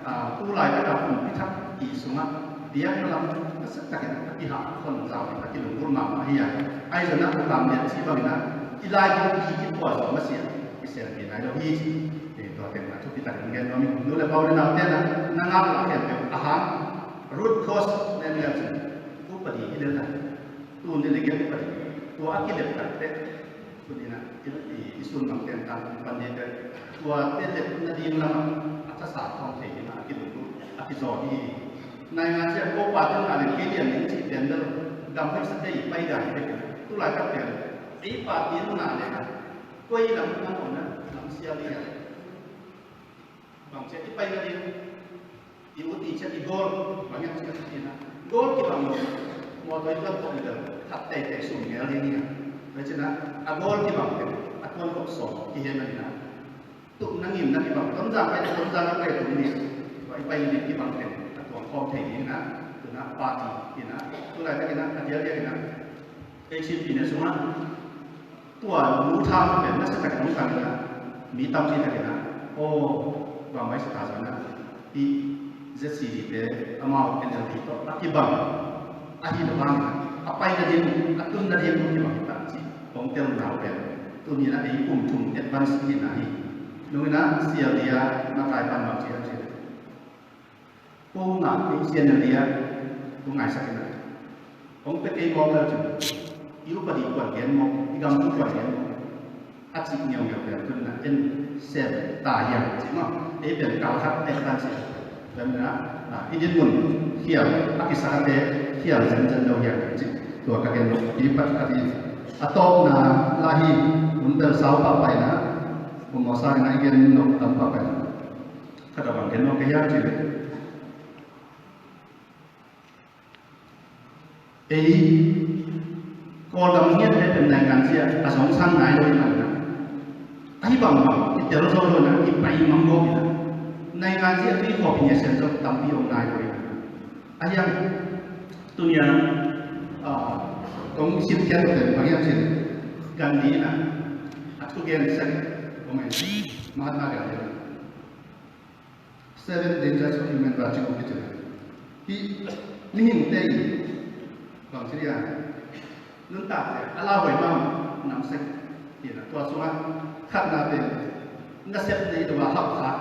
a, tu laitak a kumpi thak i sungah biakna lam nasa takin a kihah khon zau ding a kilunggulh mahmah hi a. Ahi zongin a, a tam lian cih bangin a, i lai ding i kipua zaw masiah i selpi nai lo hi ci. Tua teng a thupi takin gen nuam ing. Nu le pa u le naute na, na ngak a khempeuh a hang root cause nen leu cin, upadi i lel na, tu ni le gen upadi, tua a kilep tak teh Tuni na, i, i, i sun bang ten tang pan ni te, tua te te na ding lam a, a thasa khawng thei ding a, a kilunglut, a kizaw hi. Naingan sia ko pa teng a le kei lian ning cih ten dal, dam hoi sa te i pai dan hi te. Tu laitak pen, ei pa teng na le, koi lam na on na, lam sia li a. Bang ciah i pai na ding, i ut i ciah i goal, bang hiam ciah i na. Goal kibang lo, mawtaw i tuan tawh ni lo, that teitei sum ngel ding hi na. Tua hi ciah na, a goal kibang teng, a tuan tawh sawm, kihen na ding na. Tuh na ngim na kibang, Tonzang pai, Tonzang a pai tung ding, tua i pai ding kibang teng, a tuang khawm thei ding na. Tu na, party hi na, tu laitak hi na, a diakdiak hi na. Ei Chin Pyine sungah, Tua lu thang pen nasa takin hong tang in a, mi tampi takin a, aw, bang mai sa ta zong a, i Z C D te amau N L D tawh a kibang, ahi lo hang a, a pai nading, a tun nading kibang hi ta ci, hong tel nau pen. Tuni in a ei kum thum advance hi na hi. Nung in a sial dia makai pan bang ci a ci. Ko ngah, Christian na lian, ko ngaisak in a. Hong pia kei mawk leu cun, i upadi kuan lian mawk, i gambu kuan lian mawk. A cih ngeungeu lian cun na en sem ta hiam cih maw. Ei pen kal khat ei kan cih. Pen na, i dinmun khial, a kisak a te khial zenzen lo hiam cih. Tua ka gen lo, i pat ka ti. A tawpna la hi, hun bel sau pah pai na, kum mawsa in a i gen lo tam pah pai na. Khat a bang gen nuam ka hiam cih leh, ei, Kawldam ngiat le pen naingan zia a zong sang nai lo i man na. Ahi bangbang i tel zo lo in ah, i pai mang lo in ah, naingan zia tui khawpi nia sian zong tampi om nai lo in ah. Ahi hang tuni a, ah, kong sim pian lo pen bang hiam cih leh Gandhi in ah a thugen sak om ahi, Mahatma Gandhi in ah. Seven Dangers of Human Virtue kici. Hih mihingte i bang ci dia, nuntakte a lauhuai mahmah nam sek hi in ah, tua sungah khatna pen nasep nei lo a hauh kha,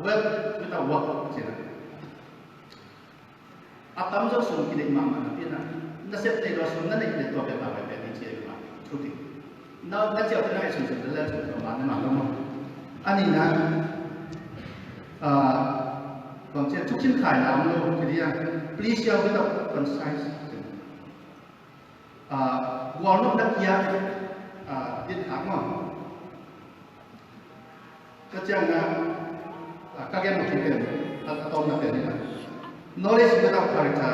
wealth without work ci in ah. A tamzaw sum kineih mahmah napi in ah, nasep nei lo a sum na neih leh tua pen lauhuai pen hi ci a, thu ding. Na, na ciah te na ngaihsun sun te le sun tua mah na mah lo maw. A nihna, ah, bang ci a, thukhin khaina om lo, kei dia, pleasure without conscience. Ah, gualnopna kia, ah, dit hak maw. Tua ciangin ah, ah, ka gen uh hi pen, a, a tawpna pen hi in ah. Knowledge without character,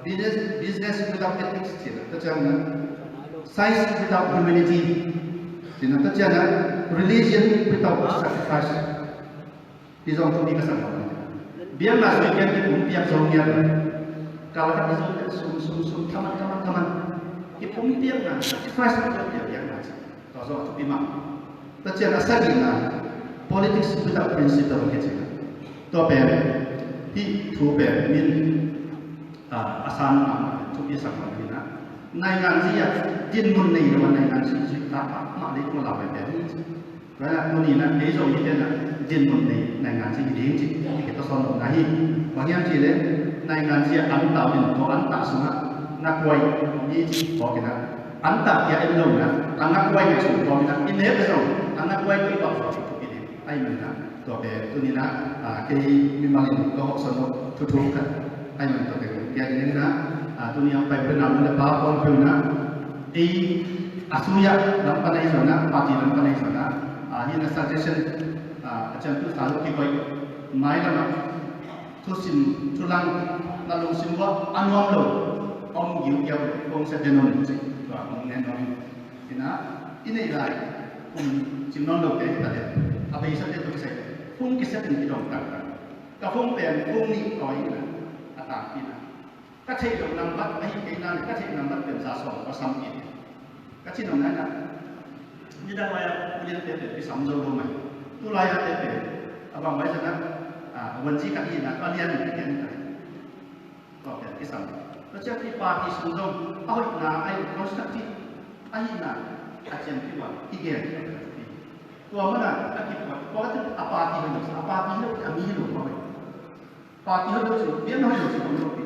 business, business without ethics ci in ah. Tua ciangin ah, science without humanity ci in ah. Tua ciangin ah, religion without sacrifice. Hi zong thupi ka sak lo. Biakna zui kiang kipum piak zo ngiat lo. Kal khat i zo sum, sum, sum, thaman, thaman, thaman. Kipum piakna, sacrifice kipum piak, piakna ci. Tua zong a thupi mah. Tua ciang a sagihna, politics without principle kici. Tua pen, hih thu pen min, ah, a san mah, thupi sak mah hi in ah. Naingan zia, dinmun nei lo a naingan zia, zui ta mah, mah leh kong lau pen pen hi. Tua in ah tuni in ah ei Zomi te in ah dinmun nei naingan zi hi ding ci, hih ka tawsawn nopna hi. Bang hiam cih leh naingan zi a antau in tua antau sungah ngakuai om hi ci phawk in ah, antau kia en lo in ah, a ngakuai ngaihsun phawk in ah, i nep leh zong a ngakuai tua i bang zong thupi ding. Ahih manin ah tua pen tuni in ah, ah, kei mimal in ka hawhsawn nop thuthu khat ahih manin tua pen kia ding in ah, ah, tuni a pai pen a nu le pa khawng peuh in ah, ei a sui a lam pan ahi zongin ah, party lam pan ahi zongin ah, ah, hih na suggestion, ah, a ciangtu sa lo kikoih mailam ah thusim thulang na lungsim uah a nuam lo om giugiau kong sia den un ci, tua kong ngen nuam in ah, i neih lai kum cing nawn lo te hi ta leh, a beisa te tua kisai, phung kisep in kidong taktak. Ka phung pen phung nih tawi in ah, a tangpi in ah. Ka theih loh nambat ahi kei na leh, ka theih nambat pen za sawm ka sam kik. Ka cih nopna in ah, nidang lai-ah uliante pen kisam zo lo mai. Tu lai-ate pen a bang bai zan ah, ah, wanzi ka hih in ah, a lian in kigen in ah. Tua pen kisam. Tua ciang i party sung zong a hoihna, a hoih constructive ahihna a ciangpi uh a kigen. Tua manin a kipuak, tua ka cih a party hoih lo, a party hoih lo, a mi hoih lo, a hoih. Party hoih lo ci, biakna hoih lo ci om lo pi.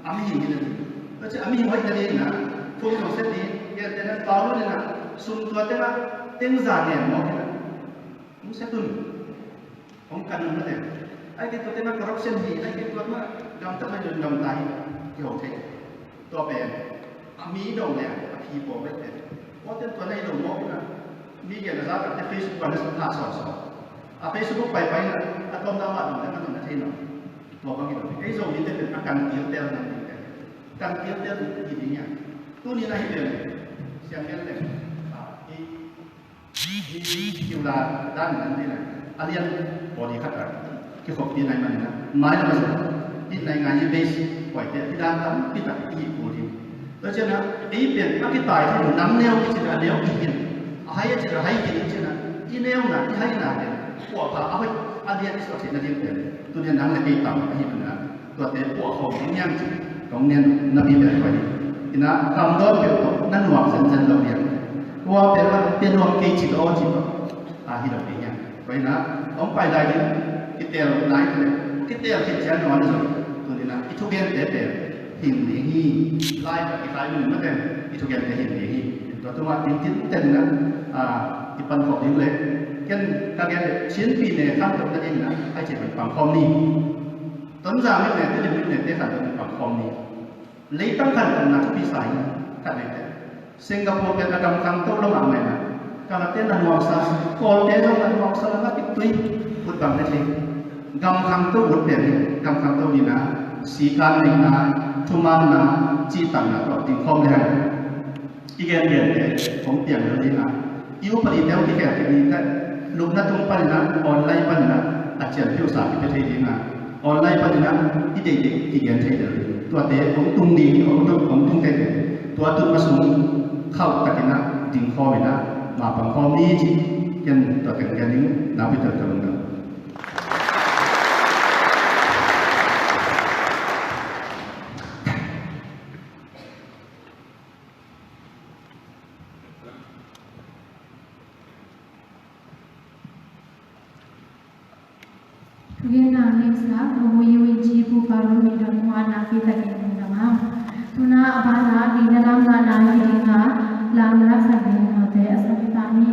A mihing hi na ding. Tua ci a mihing hoih na ding in ah, phung zong sep ding, gentehna in Paulo in ah, sum tua teng ah, teng za ngen mawk in ah. Hong sep un. Hong kan un mate. Ai kei tua teng ah corruption hi, ai kei tua teng ah gamtat hoih lo in gamta hi. Kiho thei. Tua pen a mi dong le a phi pawl bek pen. Tua pen tua nei lo mawk in ah. Mi gen a za takte Facebook pan a sum thah sawmsawm. A Facebook paipai in ah, a tawmna mah dong le a tawmna thei lo. Tua bang hi lo. Ei Zomite pen a kan tiltel nan ding pen. Kan tiltel ding hi ding hi a. Tuni in ah hih pen siang gen leng, ah, i Hih kiula dan nan ding a, a lian body khat a kikhoppi nai manin ah, mailam a zong hih naingan hih base huaite hih dan tampi tak i hih kul hi. Tua ciangin ah ei pen a kitai thei lo, nam neu kici a neu kihin, a hai a ci a hai kihin, ciangin ah i neuna i haina pen puahpha a hoih a lian i suak theihna ding pen tuni a nang le kei tam ahih manin ah, tuate puah khawm ding hiam cih kong ngen na pi pen tua hi. Ina kam dawn peuh tawh na nuam zenzen lo hiam? Tua pen a pia nuam kei cih tawh aw cih tawh a hi lo ding hiam? Tua ina hong pai lai ding kitel nai kei le, kitel khit ciang nuam na zong tuni ina i thugente pen hing ding hi. Lai ka kitai mun mate i thugente hing ding hi. Tua tungah tintin ten ina, a, i pankhop ding le ken ka gen le Chinpi ne khantohna ding ina ai cih pen pangkhawm ni. Tonzang mit ne, Tedim mit ne te khantohna pangkhawm ni. Leitang khantohna thupi sa hi, khat veite. Singapore pen a gam khangto lo mahmah ina. Kalate na nuamsa, Kawlte zong na nuamsa, na kittui ut bang na thei. Gam khangto ut pen hi, gam khangto nina, sikan neihna, thumanna, cihtakna tawh dingkhawm le hang. I gengente hong piang lo ding a, i upadi teu kikhel kik ni teh. Lupna tung panin ah, online panin ah a cianpeuhsa kipia thei ding a, online panin ah i deih deih kigen thei ding. Tuate hong tung ding, hong tung, hong tung thei ding. Tua tut ma sung khauh takin ah ding khawm in ah mapang khawm ni ci. Ken tua teng gen ding, nakpi takin ka lungdam. Thugenna neihsa Homoyuinci Pu Paru Min Don Muan nakpi takin lungdam. Tu-in a banah lina lamlahna hi ding a, lamlahsak ding note a sangih pah ni.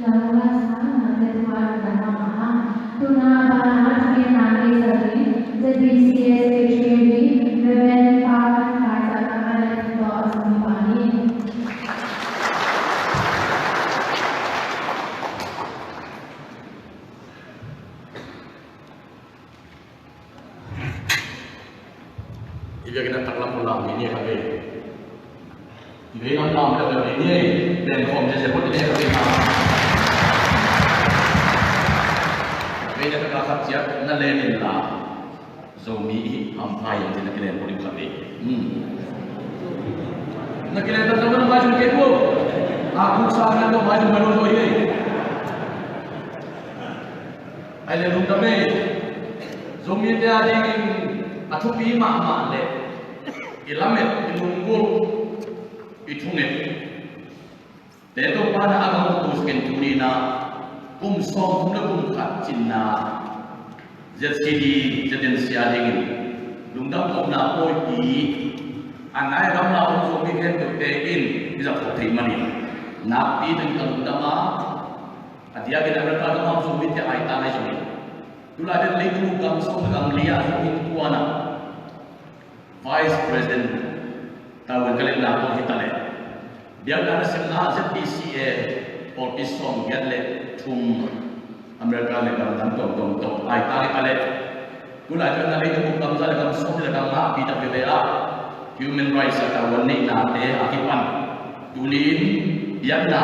Nang lasa nang te tua nang nang a. Tuna bana thungetna nei sa ding Z B C A Secretary Reverend Pawan Kaiza Tangale tawh a sung pa ni. I biakinn a taklam uh lam i nia kha ve. I vei lam lam leuh leuh i nia i pen khawm zia zia phot i nia kha ve. Vei na taklam khat ciat na len in la Zomi i hampha in ci na kilen phot i kha ve. Hmm. Na kilen taklam na mai zung kei ko. A kuk sa na ko mai zung mai lo zo i. Ai le lungdam ei. Zomite a dingin a thupi mahmah le i lamet, i lunggulh, i thunget te Topa na a bang tus ken tuni na kum sawm kum le kum khat cinna Z C D, Z N C a dingin lungdam tawpna pawipi a nai gamla om Zomi khempeuhte in i zat khawh theih manin nakpi ding ka lungdam a, a diakin America gam a om Zomite ai ta ngai zongin, tulai den leitung gam sawm le gam li ah zong in kuan ah Vice President Taiwan ka letna tawh hi ta leh, biakna nasepna Z B C A pawlpi sawm giat le thum America le gam dang tuamtuam tawh ai ta hi ta leh, tulai den na leitung gam za le gam sawm le gam nga pi tak veve ah human rights a Taiwan neihnate a kipan tuni-in biakna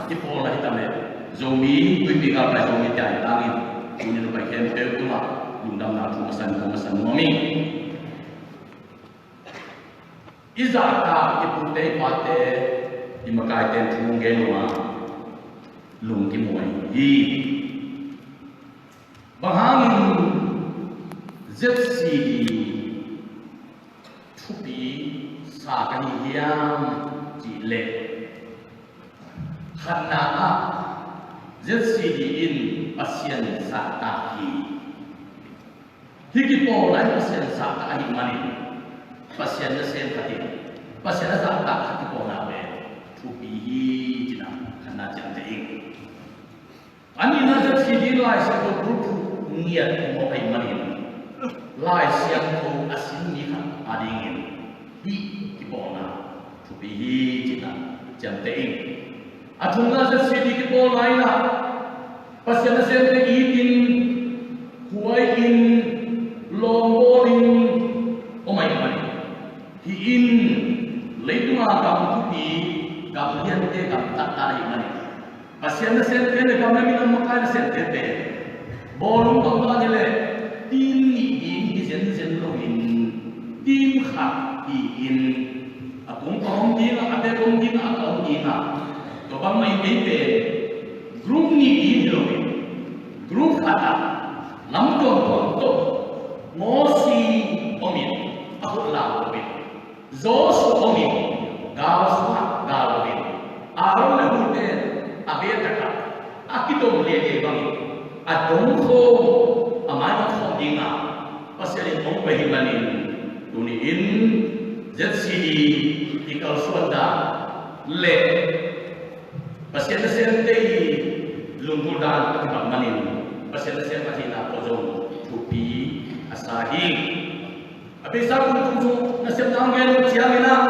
kipawlna hi ta leh, Zomi tuipi galpai Zomite ai tangin tuni-in pai khempeuh tungah lungdamna thu masa in thu masa nuam ing. I zahtak i pute i pate i makaite thu gen uh a lung kimuai hi. Bang hangin Z C D thupi sa ka hi hiam cih leh, khatna ah Z C D in Pasian zahtak hi. Hih kipawlna in Pasian zahtak ahih manin Pasian nasem khat in Pasian a zahtak khat kipawlna pen thupi hi cih na khatna ciamteh ing. A nihna, Z C D Lai Siangtho thu ngiat mawk ahih manin Lai Siangtho a sim mi khat a dingin hih kipawlna thupi hi cih na ciamteh ing. A thumna, Z C D kipawlna in ah Pasian nasemte itin, huai in, lawmbawl in om ahih manin, hih in leitung a gam thupi, gam liante gamtatna ahih manin, Pasian nasemte le gam le minam makai nasemte pen bawlung bangmah hi leh team nih ding hi zenzen loin, team khat hi-in, a kong ka om ding a, a bek om ding a, a ka om ding a, tua bangmah in ei pen group nih ding hi loin, group khat ah lam tuamtuam tawh Mosi om in, a khut lam loin, Joshua om in, gal sungah gal lo in, Aaron le Hur pen a betak ah a kidom lele bangin a dong khawm, a mai khawm ding a Pasian in hong pia hi manin, tuni-in Z C D i kalsuan dan le Pasian nasemte i lunggulh dan a kibang manin, Pasian nasem a hihna pawh zong thupi a sa hi. A beisa kum thum sung nasepna hong gen uh ciangin ah,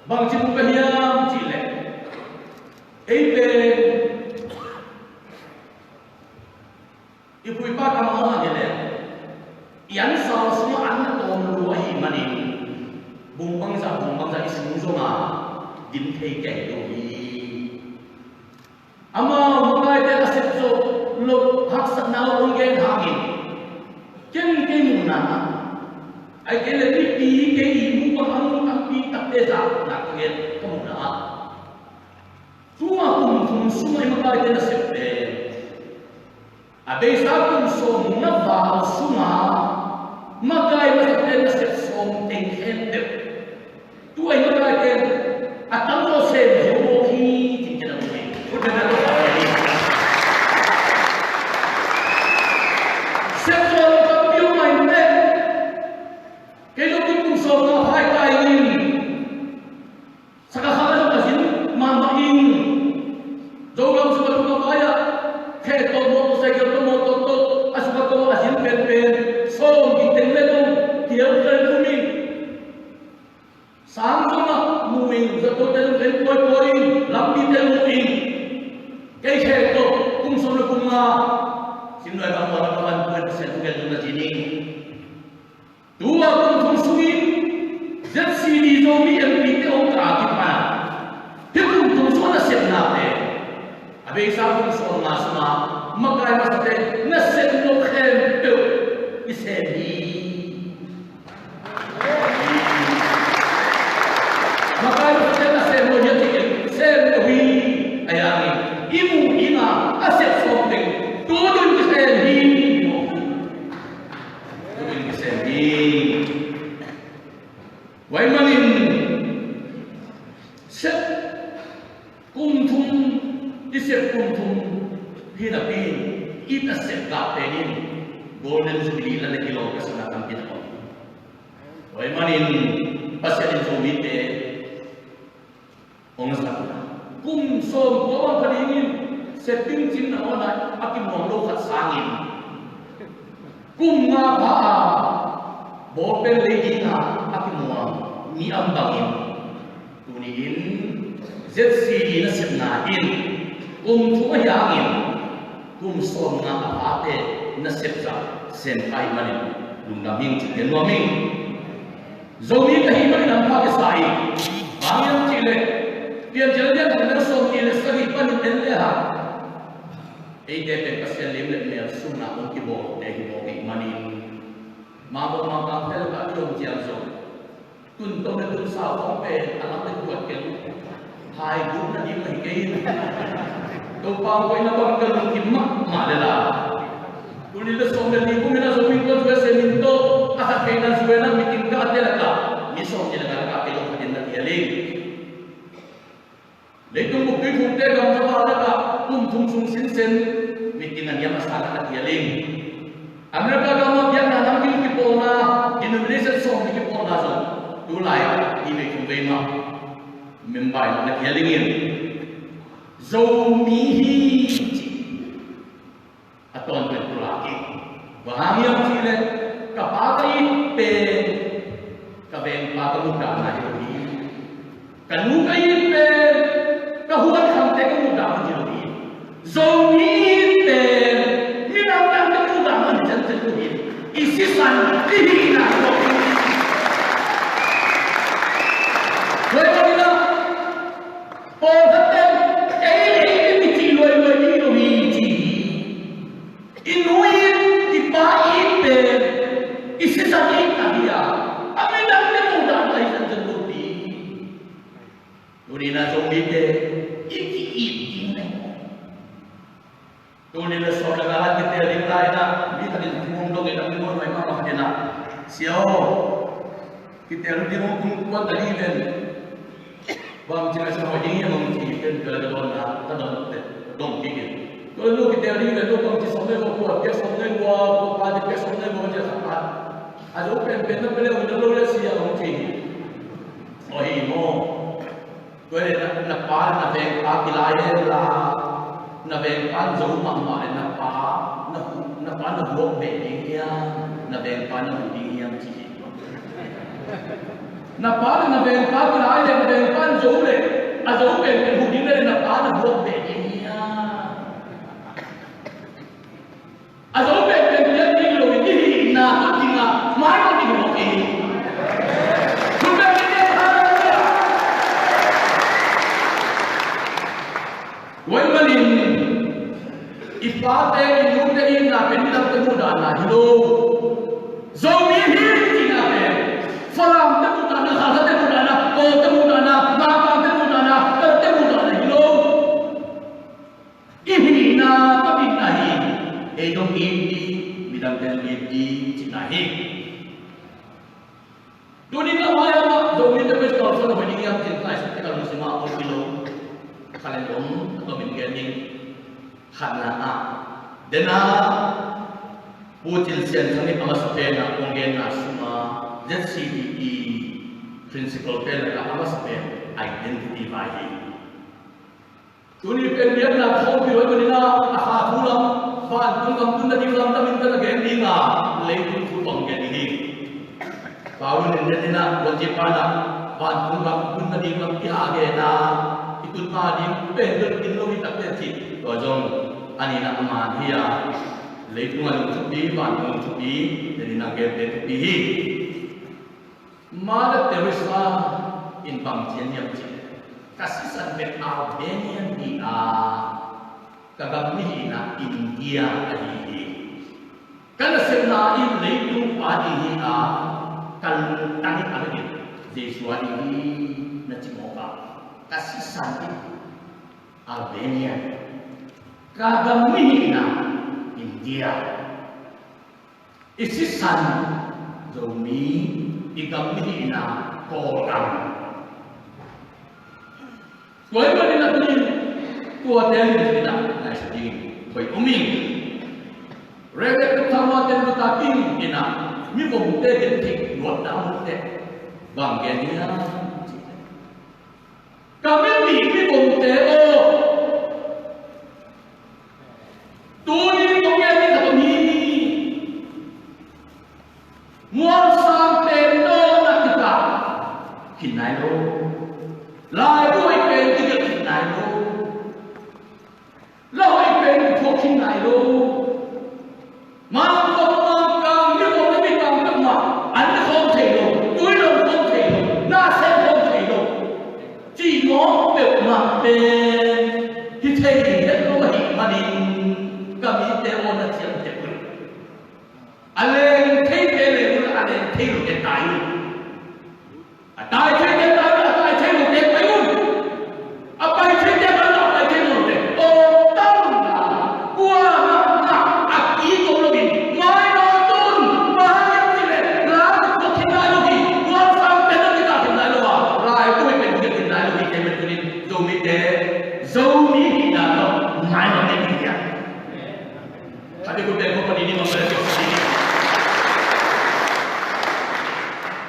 bangci buk ka hiam cih leh, ei pen i pu i pa kam a hong hi leh, i ansau sungah an na tawm lua ahih manin, bung bangzah, bung bangzah i sung zongah dim thei kei lo hi. Amau makaite a sep zawh loh haksatna hong gen hangin, ken kei muhna ah, ahih kei leh mipi kei i mu bang a mu tampi takte zahtakna ka gen ka muhna ah, tua kum thum sungah i makaite nasepte, a beisa kum sawm na val sunga makai masate nasep sawm teng khempeuh, tua i makaite a tamzaw sem zo mawk hi, cih ken a mu hi. Khut beng na tawh a hi. Sem zo lo tampi om mah in teh, kei zong kum sawm na phai ta ing. Saka kha zong a zin mahmah ing. in, zato te zong en kawikawi in, lampi te zong in. Kei khek tawh kum sawm le kum nga Simlai bang wan a ka van pen Pasian thu gen zong na ci ning. Tua kum thum sungin Z C D Zomi M P te hong ka a kipan, hih kum thum sung a nasepnate a beisa kum sawm nga sunga makai masate nasep nop khempeuh i sem hi. Makai masate nasep nop hi a ci kei, sem nop hi. A yangin i mu dinga a sep sawm teng tu dun kisem hi. Tua in kisem hi. Tua ahih manin sep kum thum, i sep kum thum hi napi in, i nasep gah pen in Golden Jubilee la le kilawm ka sana tampi tak om. Tua ahih manin Pasian in Zomite hong zat kum sawm kua bang kha dingin sep ding cin nangawn a kimuang lo khat sangin, kum nga pha a bawlpen lei dinga a kimuang mi am bangin, tuni-in Z C D nasepna in kum thum ahi hangin kum sawm nga a phate nasep zah sem ka hih manin lungdam ing ci gen nuam ing. Zomi ka hih manin hampha kisa ing. Bang hiam cih leh Piancil a lian khat a neu sawmnih le sagih panin en le hang, eite pen Pasian lim le mel sungah hong kibawlte hi mawk ahih manin, Mangkok Mangkangte lakah i om ciang zong, tun tom le tun sau khawng pen a lam le tuat keng. Hai guk na ding ahi kei in. Topa hong koihna bang ka lungkim mahmah lel a, tul nih le sawm le li kum in a Zomi Innkuan zu a sem in tawh a khat veina zu a na meeting ka ate lakah mi sawmnih le nga lakah kei zong khat in na kial ing. Leitung bup tuiphumte gamdang a lakah kum thum sung sinsen meeting a niam a sang a na kial ing. America gam ah biakna namgil kipawlna, denomination sawmli kipawlna zong tulai ah i vei thum vei mah member in na kial dingin Zomi hi ci a tawntung pulak hi. Bang hang hiam cih leh ka pa ka it pen ka vengpa ka muhdahna hi lo hi. Ka nu ka it pen ka huan khangte ka muhdahna hi lo hi. Zomi it pen midang dangte muhdahna hi ciancian lo hi. I sisan i hihna hi lo hi. Tua ahih manin ah pawlkhatte in ei le ei i cih luailuai ding hi lo hi ci hi. I nu it, i pa it pen i sisan itna hi a, a midangte muhdahna hi ciancian lo hi. Tuni-in ah Zomite i ki-it ding leh, tuni le sawm le nga lai kiteel ding lai-in ah mi khat in thu hong dong in a mi muanhuai mahmah khat in ah, "Sia aw, kiteel ding hong tung tuan ta ding ven. Bang ci a sia hoih ding hiam?" hong ci hi pen, tua le ka dawnna ka dong te, dong kik in. Tua le, "No kiteel ding ven, no bang ci sawm nai vua, kua piak sawm nai vua, kua pa ci piak sawm nai vua?" ci a khat pan, "A zo penpen na pia le uh na lo le sia," hong ci hi. Aw hi maw? Tua leh na, na pa na vengpa kilai hen la, na vengpa in zo mahmah leh na pa na hu, na pa na huak beh ding hiam, na vengpa na hu ding hiam ci hi. Na pa leh na vengpa kilai leh na vengpa in zo leh, a zo penpen hu ding leh na pa na huak beh ding hiam? A zo penpen piak ding lo in i hihna tawh ding a, mai tawh ding lo in. Thupek ding a, hallelujah. Tua ahih manin i pate, i nute itna pen midangte muhdahna hi lo. Zomi hi cihna pen Falamte muhdahna, Khalkhatte muhdahna, Kawlte muhdahna, Mangkangte muhdahna, Kalte muhdahna hi lo. I hihna tawh itna hi. Ei zong it ding, midangte zong it ding cihna hi. Tuni-in a mailam ah Zomite Baptist Council hoih ding hiam cih lai sung te ka lungsim ah om hi lo. Kha leng om, a tomin gen ding. Khatna ah, den a, Pu Cin Sian Thang in a masa pen a hong genna sungah Z C D i principle pen lakah a masa pen identity vai hi. Tuni pen biakna khawmpi lo ahih manin ah, a kha thu lam, vantung gam tun nading lam tam in ka na gen ding a, leitung thu bang gen ding hi. Paul in en in ah, Korinth pan ah, Vantung gam tun nading lam i hah gen a, i tun ma ding pen dot in lo hi takte ci. Tua zong a nihna a man hi a, leitung a nungthupi, vantung nungthupi, lenin a gente thupi hi. Mother Teresa in bang ci hiam cih leh, ka sisan bek Albanian hi a, ka gam mihihna India ahi hi. Ka nasepna in leitung pa ding hi a, ka lungtang in a vekin Jesu a ding hi, na ci mawk a, ka sisan in Albania, ka gam mihihna India. I sisan Zomi, i gam mihihna Kawlgam. Tua ahih manin a tuin tuate limlim in a ngaihsut ding hoih om ing. Reverend Pu Thang Maten Luther King in a mivomte gentheih luatna mun teh bang gen hiam cih leh, ka mipih mivomte aw, tuni kong gen ding khat om hi. Mualsang pen dawnna kikah khin nai lo. Laibu hoih pen kikah khin nai lo. La hoih pen kithuak khin nai lo. Mangkok mangkang, mivomte mivomte mah an ne khawm thei lo, tui lo khawm thei lo, na sem khawm thei lo. Cih mawk peuhmah pen hi thei het lo ahih manin ka mite aw, na ciamteh uh. A leng theite leng un, a leng thei lote tai un. A tai theite tai un, a tai thei lote pai un. A pai theite pai un, a pai thei lote. Aw, tang na, kua na, na, a ki ko lo in, mai no tun, mai cih leh, la ko khin nai lo hi, kua sang pen na ki ta khin nai lo a, lai ko pen ki khin nai lo hi, te pen tunin, Zomite, Zomi hihna lo, mai no te ki hia. Khat i khut beng khawm panin i mangpha le piaksa ding.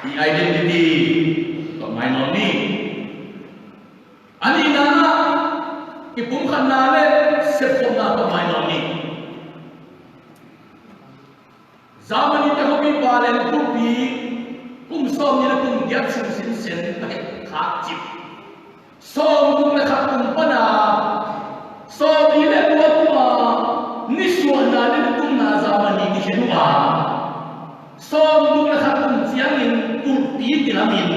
I identity tawh mainawt ni. A nihna ah i pumkhatna le sepkhopna tawh mainawt ni. Germany te hong pi pa le kulhpi kum sawmnih le kum giat sung sinsen a heh khak cip. Sawmguk le khat kum pan a, sawmli le kua kum a nisuahna le nitumna Germany kikhen uh a, sawmguk le khat kum ciangin kulhpi kilamin,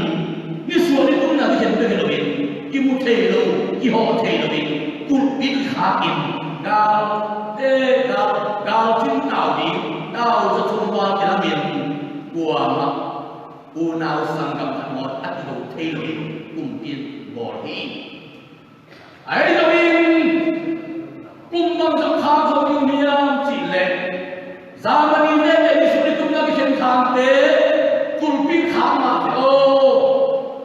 nisuah nitumna kikhen peuh hi loin, kimu thei lo, kihawh thei loin, kulhpi kikhakin, galte, gal, galcin tau ding, tau zathum val kilamin, kuamah unau sanggam khat mawk a kiho thei loin kumpi in bawl hi. Ahi zongin kum bangzah khak zo ding hiam cih leh, Germany te te nisuah nitumna kikhen khakte kulhpi khak mah ve aw,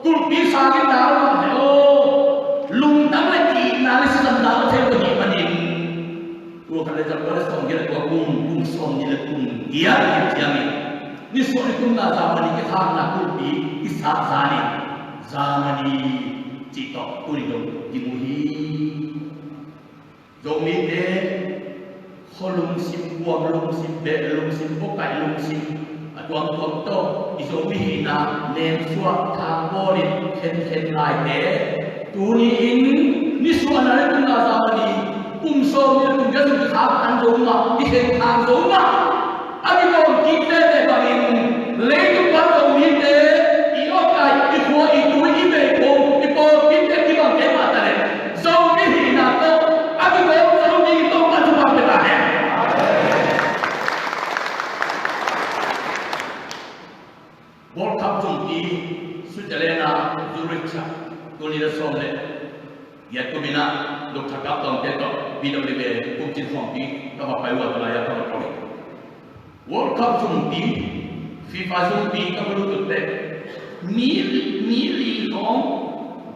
kulhpi sangin dal mah ve aw, lungtang le ki-itna le sisan dal thei lo ahih manin. Tua khat le zakua le sawmgiat le kua kum, kum sawmnih le kum giat ciangin nisuah nitumna Germany kikhakna kulhpi kisat zanin Germany cih tawh tuni dong ding uh hi. Zomite khua lungsim, kuam lungsim, beh lungsim, buakai lungsim, a tuamtuam tawh i Zomi hihna nemsuah thang bawlin khenkhen laite, tuni-in nisuahna le tumna Germany kum sawmnih le kum giat sung kikhak tan zo mah, kikhen tan zo mah. A kigawm kik tete bangin leitung pan Zomite, i awkai, i khua, i tui, i veiphung, i pawlpite kibang kei mah ta leh, Zomi hihna tawh a kigawm zo ding Topa thupha pia ta hen. World Cup zumpi Switzerland a Zurich ah tuni le sawm le giat kum in ah Doctor Kap Tawngte tawh B W A kumcin khawmpi ka va pai uh a, tu lai-ah ka va ko hi. World Cup zumpi, FIFA zumpi ka va lut uh teh, mi, mi li khawng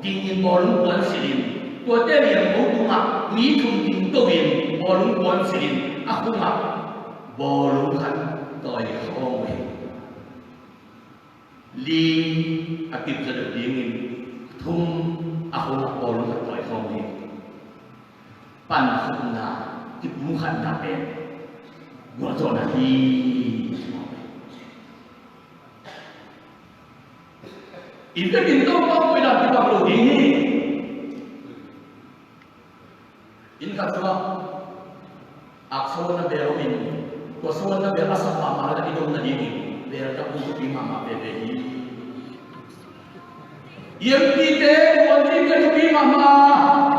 dingin bawlung puan silhin, tuate liangko tungah mi thum ding to-in bawlung puan silhin, a khungah bawlung khat tawi khawm uh hi. Li a kipzia deuh dingin thum a khungah bawlung khat tawi khawm hi. Pankhopna, kipumkhatna pen gualzawhna hi. I vekin Topa koih dan kibang lo ding hi. Inn khat sungah aksuanna bel om in, tua suanna bel a sap mahmah leh i dong nadingin bel khat thupi mahmah veve hi. I M P te, i M P te thupi mahmah.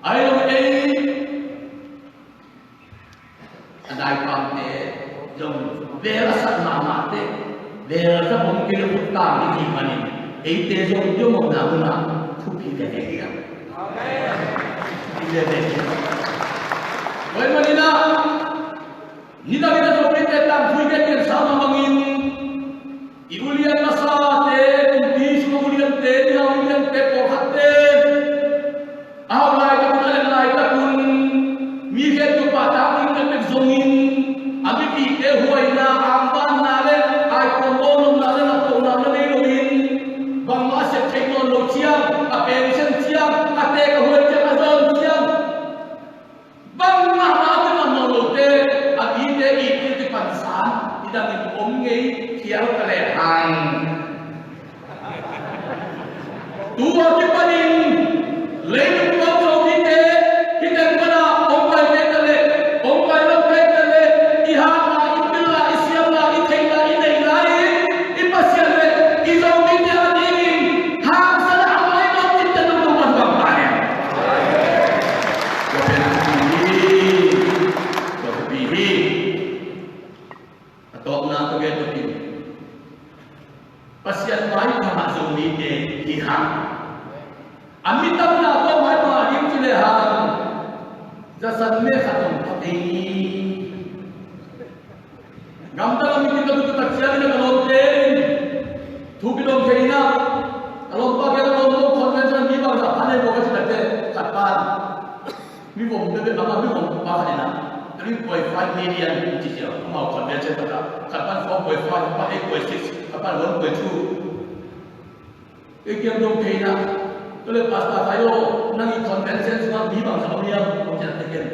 Ai lo ei. A daipamte zong bel a sap mahmahte, bel a sap om kei leh khut tang ding hi manin, eite zong i om omna munah thupi veve hi hang. Thupi veve hi hang. Tua ahih manin ah, nidangin a Zomite tangthu i gen gen sa mah bangin, i ulian masate, kumpi sung uliante, nihau uliante, pawlkhatte, a hau laitak un, a leng laitak un, mi khempeuh pahtak ding bek zongin, a mipihte huaina, angvanna le, aikuang bawl nopna le, laktawhna na nei loin, bangmah a sep theih nawn lo ciang, a pension ciang, a teek a huai ciang, a zawn ciang, bangmah a kiman nawn lote, a mite itpil kipan san, nidangin om ngei khial ta lehang. Tua kipanin, leitung bang Zomite, hih teng pana, hong pai kei ta leh, hong pai lo kei ta leh, i hatna, i pilna, i siamna, i theihna, i neihna, i, i Pasian le, i Zomite a dingin, hangsan a, a mai lo, i teng lo, lo, lo, lo, lo, lo. Tua pen thupi hi. Tua thupi hi. A tawpna tua gen tua pen Pasian maipha Zomite hi hang. A mi tamna tawh maipha ding ci lehang, zasan me khat om kha kei ni. Gamdang a mi kin ka tu tak ciangin a ka lawmte in thu kidong thei in ah, a lawmpa kiang a lawm lo convention mi bangzah pha nei maw ka ci tak teh, khat pan mi vom bebe, ama mi vom pa khat in ah three point five million ci cia, amau convention khat ah, khat pan four point five, khat pan eight point six, khat pan one point two. Kei kiang dong thei in ah, tua leh Pastor Khai aw, nang i convention sungah mi bangzah om hiam, kong ci tak teh ken,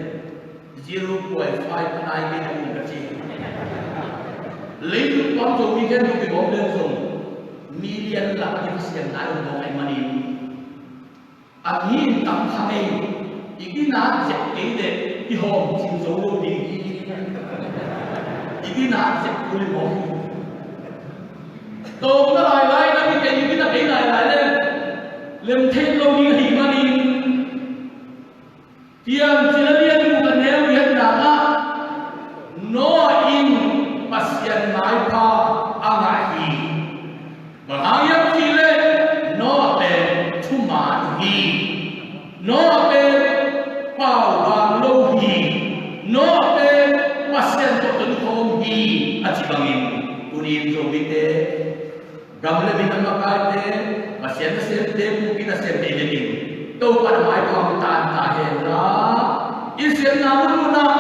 zero point five a nai kei na ung ka ci. Leitung pan Zomi khempeuh kigawm leng zong million lak a kipasian nai om lo ahih manin, a mi in tam kha ngei, i ginat zek kei leh i hawmcing zo lo ding hi. I ginat zek kul hi mawk hi. Tawpna lailai na mi kei i ginat kei lailai leh lem thei lo ding ahih manin, Piancil a lian guk a neu giatna ah Noah in Pasian maipha a ngah hi. Bang hang hiam cih leh Noah pen thuman hi. Noah pen paubaang lo hi. Noah pen Pasian tawh tonkhawm hi, a ci bangin tuni in Zomite, gam le min a makaite, Pasian nasemte, kumpi nasemte i vekin Topa in a maipha hong tan ta hen la, i sepna munmun ah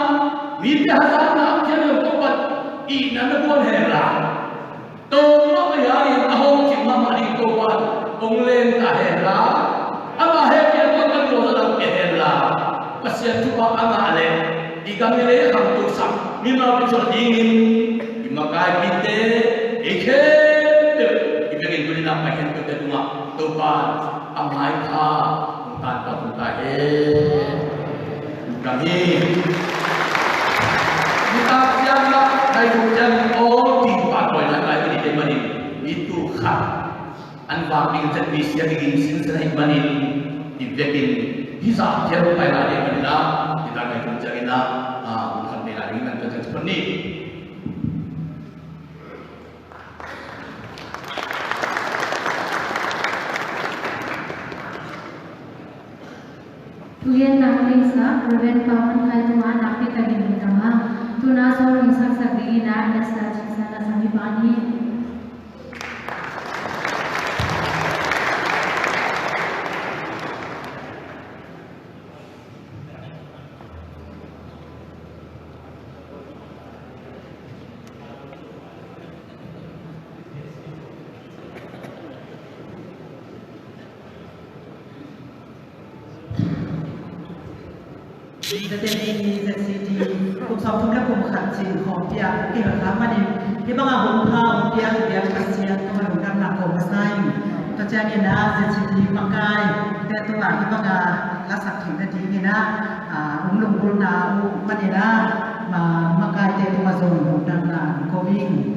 mite hazatna a piang lo Topa in itna na guan hen la, Topa a hong cing mahmah ding Topa in hong len ta hen la, ama hehpihna tawh kan lawh zaw pia hen la, Pasian thupha a ngah leh i gam i lei a khangtosak mimal pi suak dingin, i makaipite, i khempeuh i vekin tuni in a pai khempeuhte tungah Topa in a maipha hong tan pah ta hen. Gam hi. Nitak ciang lah, nai tung ciang in aw, tingpah tawina kai ka ding ahih manin, i tul khat an vak ding ZBC a kiging sinsen ahih manin, i vekin hih zah phial pai lai ding ahih manin ah, nitak nai tung ciang in ah, ah, hong khat nei lai ding ahih manin tua ciang ci phot ni. Thugenna hong deihsak Reverend Pa Van Khai tungah nakpi takin lungdam hang. Tu-in ah sawltak hong saksak dingin ah Esther Cingsan a sangin pan hi. ZNA ZCD kum sawm thum le kum khat cin khawm piak kihel kha manin, hih banga hun pha hong piak i biak Pasian tungah lungdamna kawm masa hi. Tua ciangin ah, Z C D makaite tungah hih bangah lasak theihna dingin ah, ah, hong lunggulhna uh manin ah, ma-, makaite tungah zong hong dangna ko ing.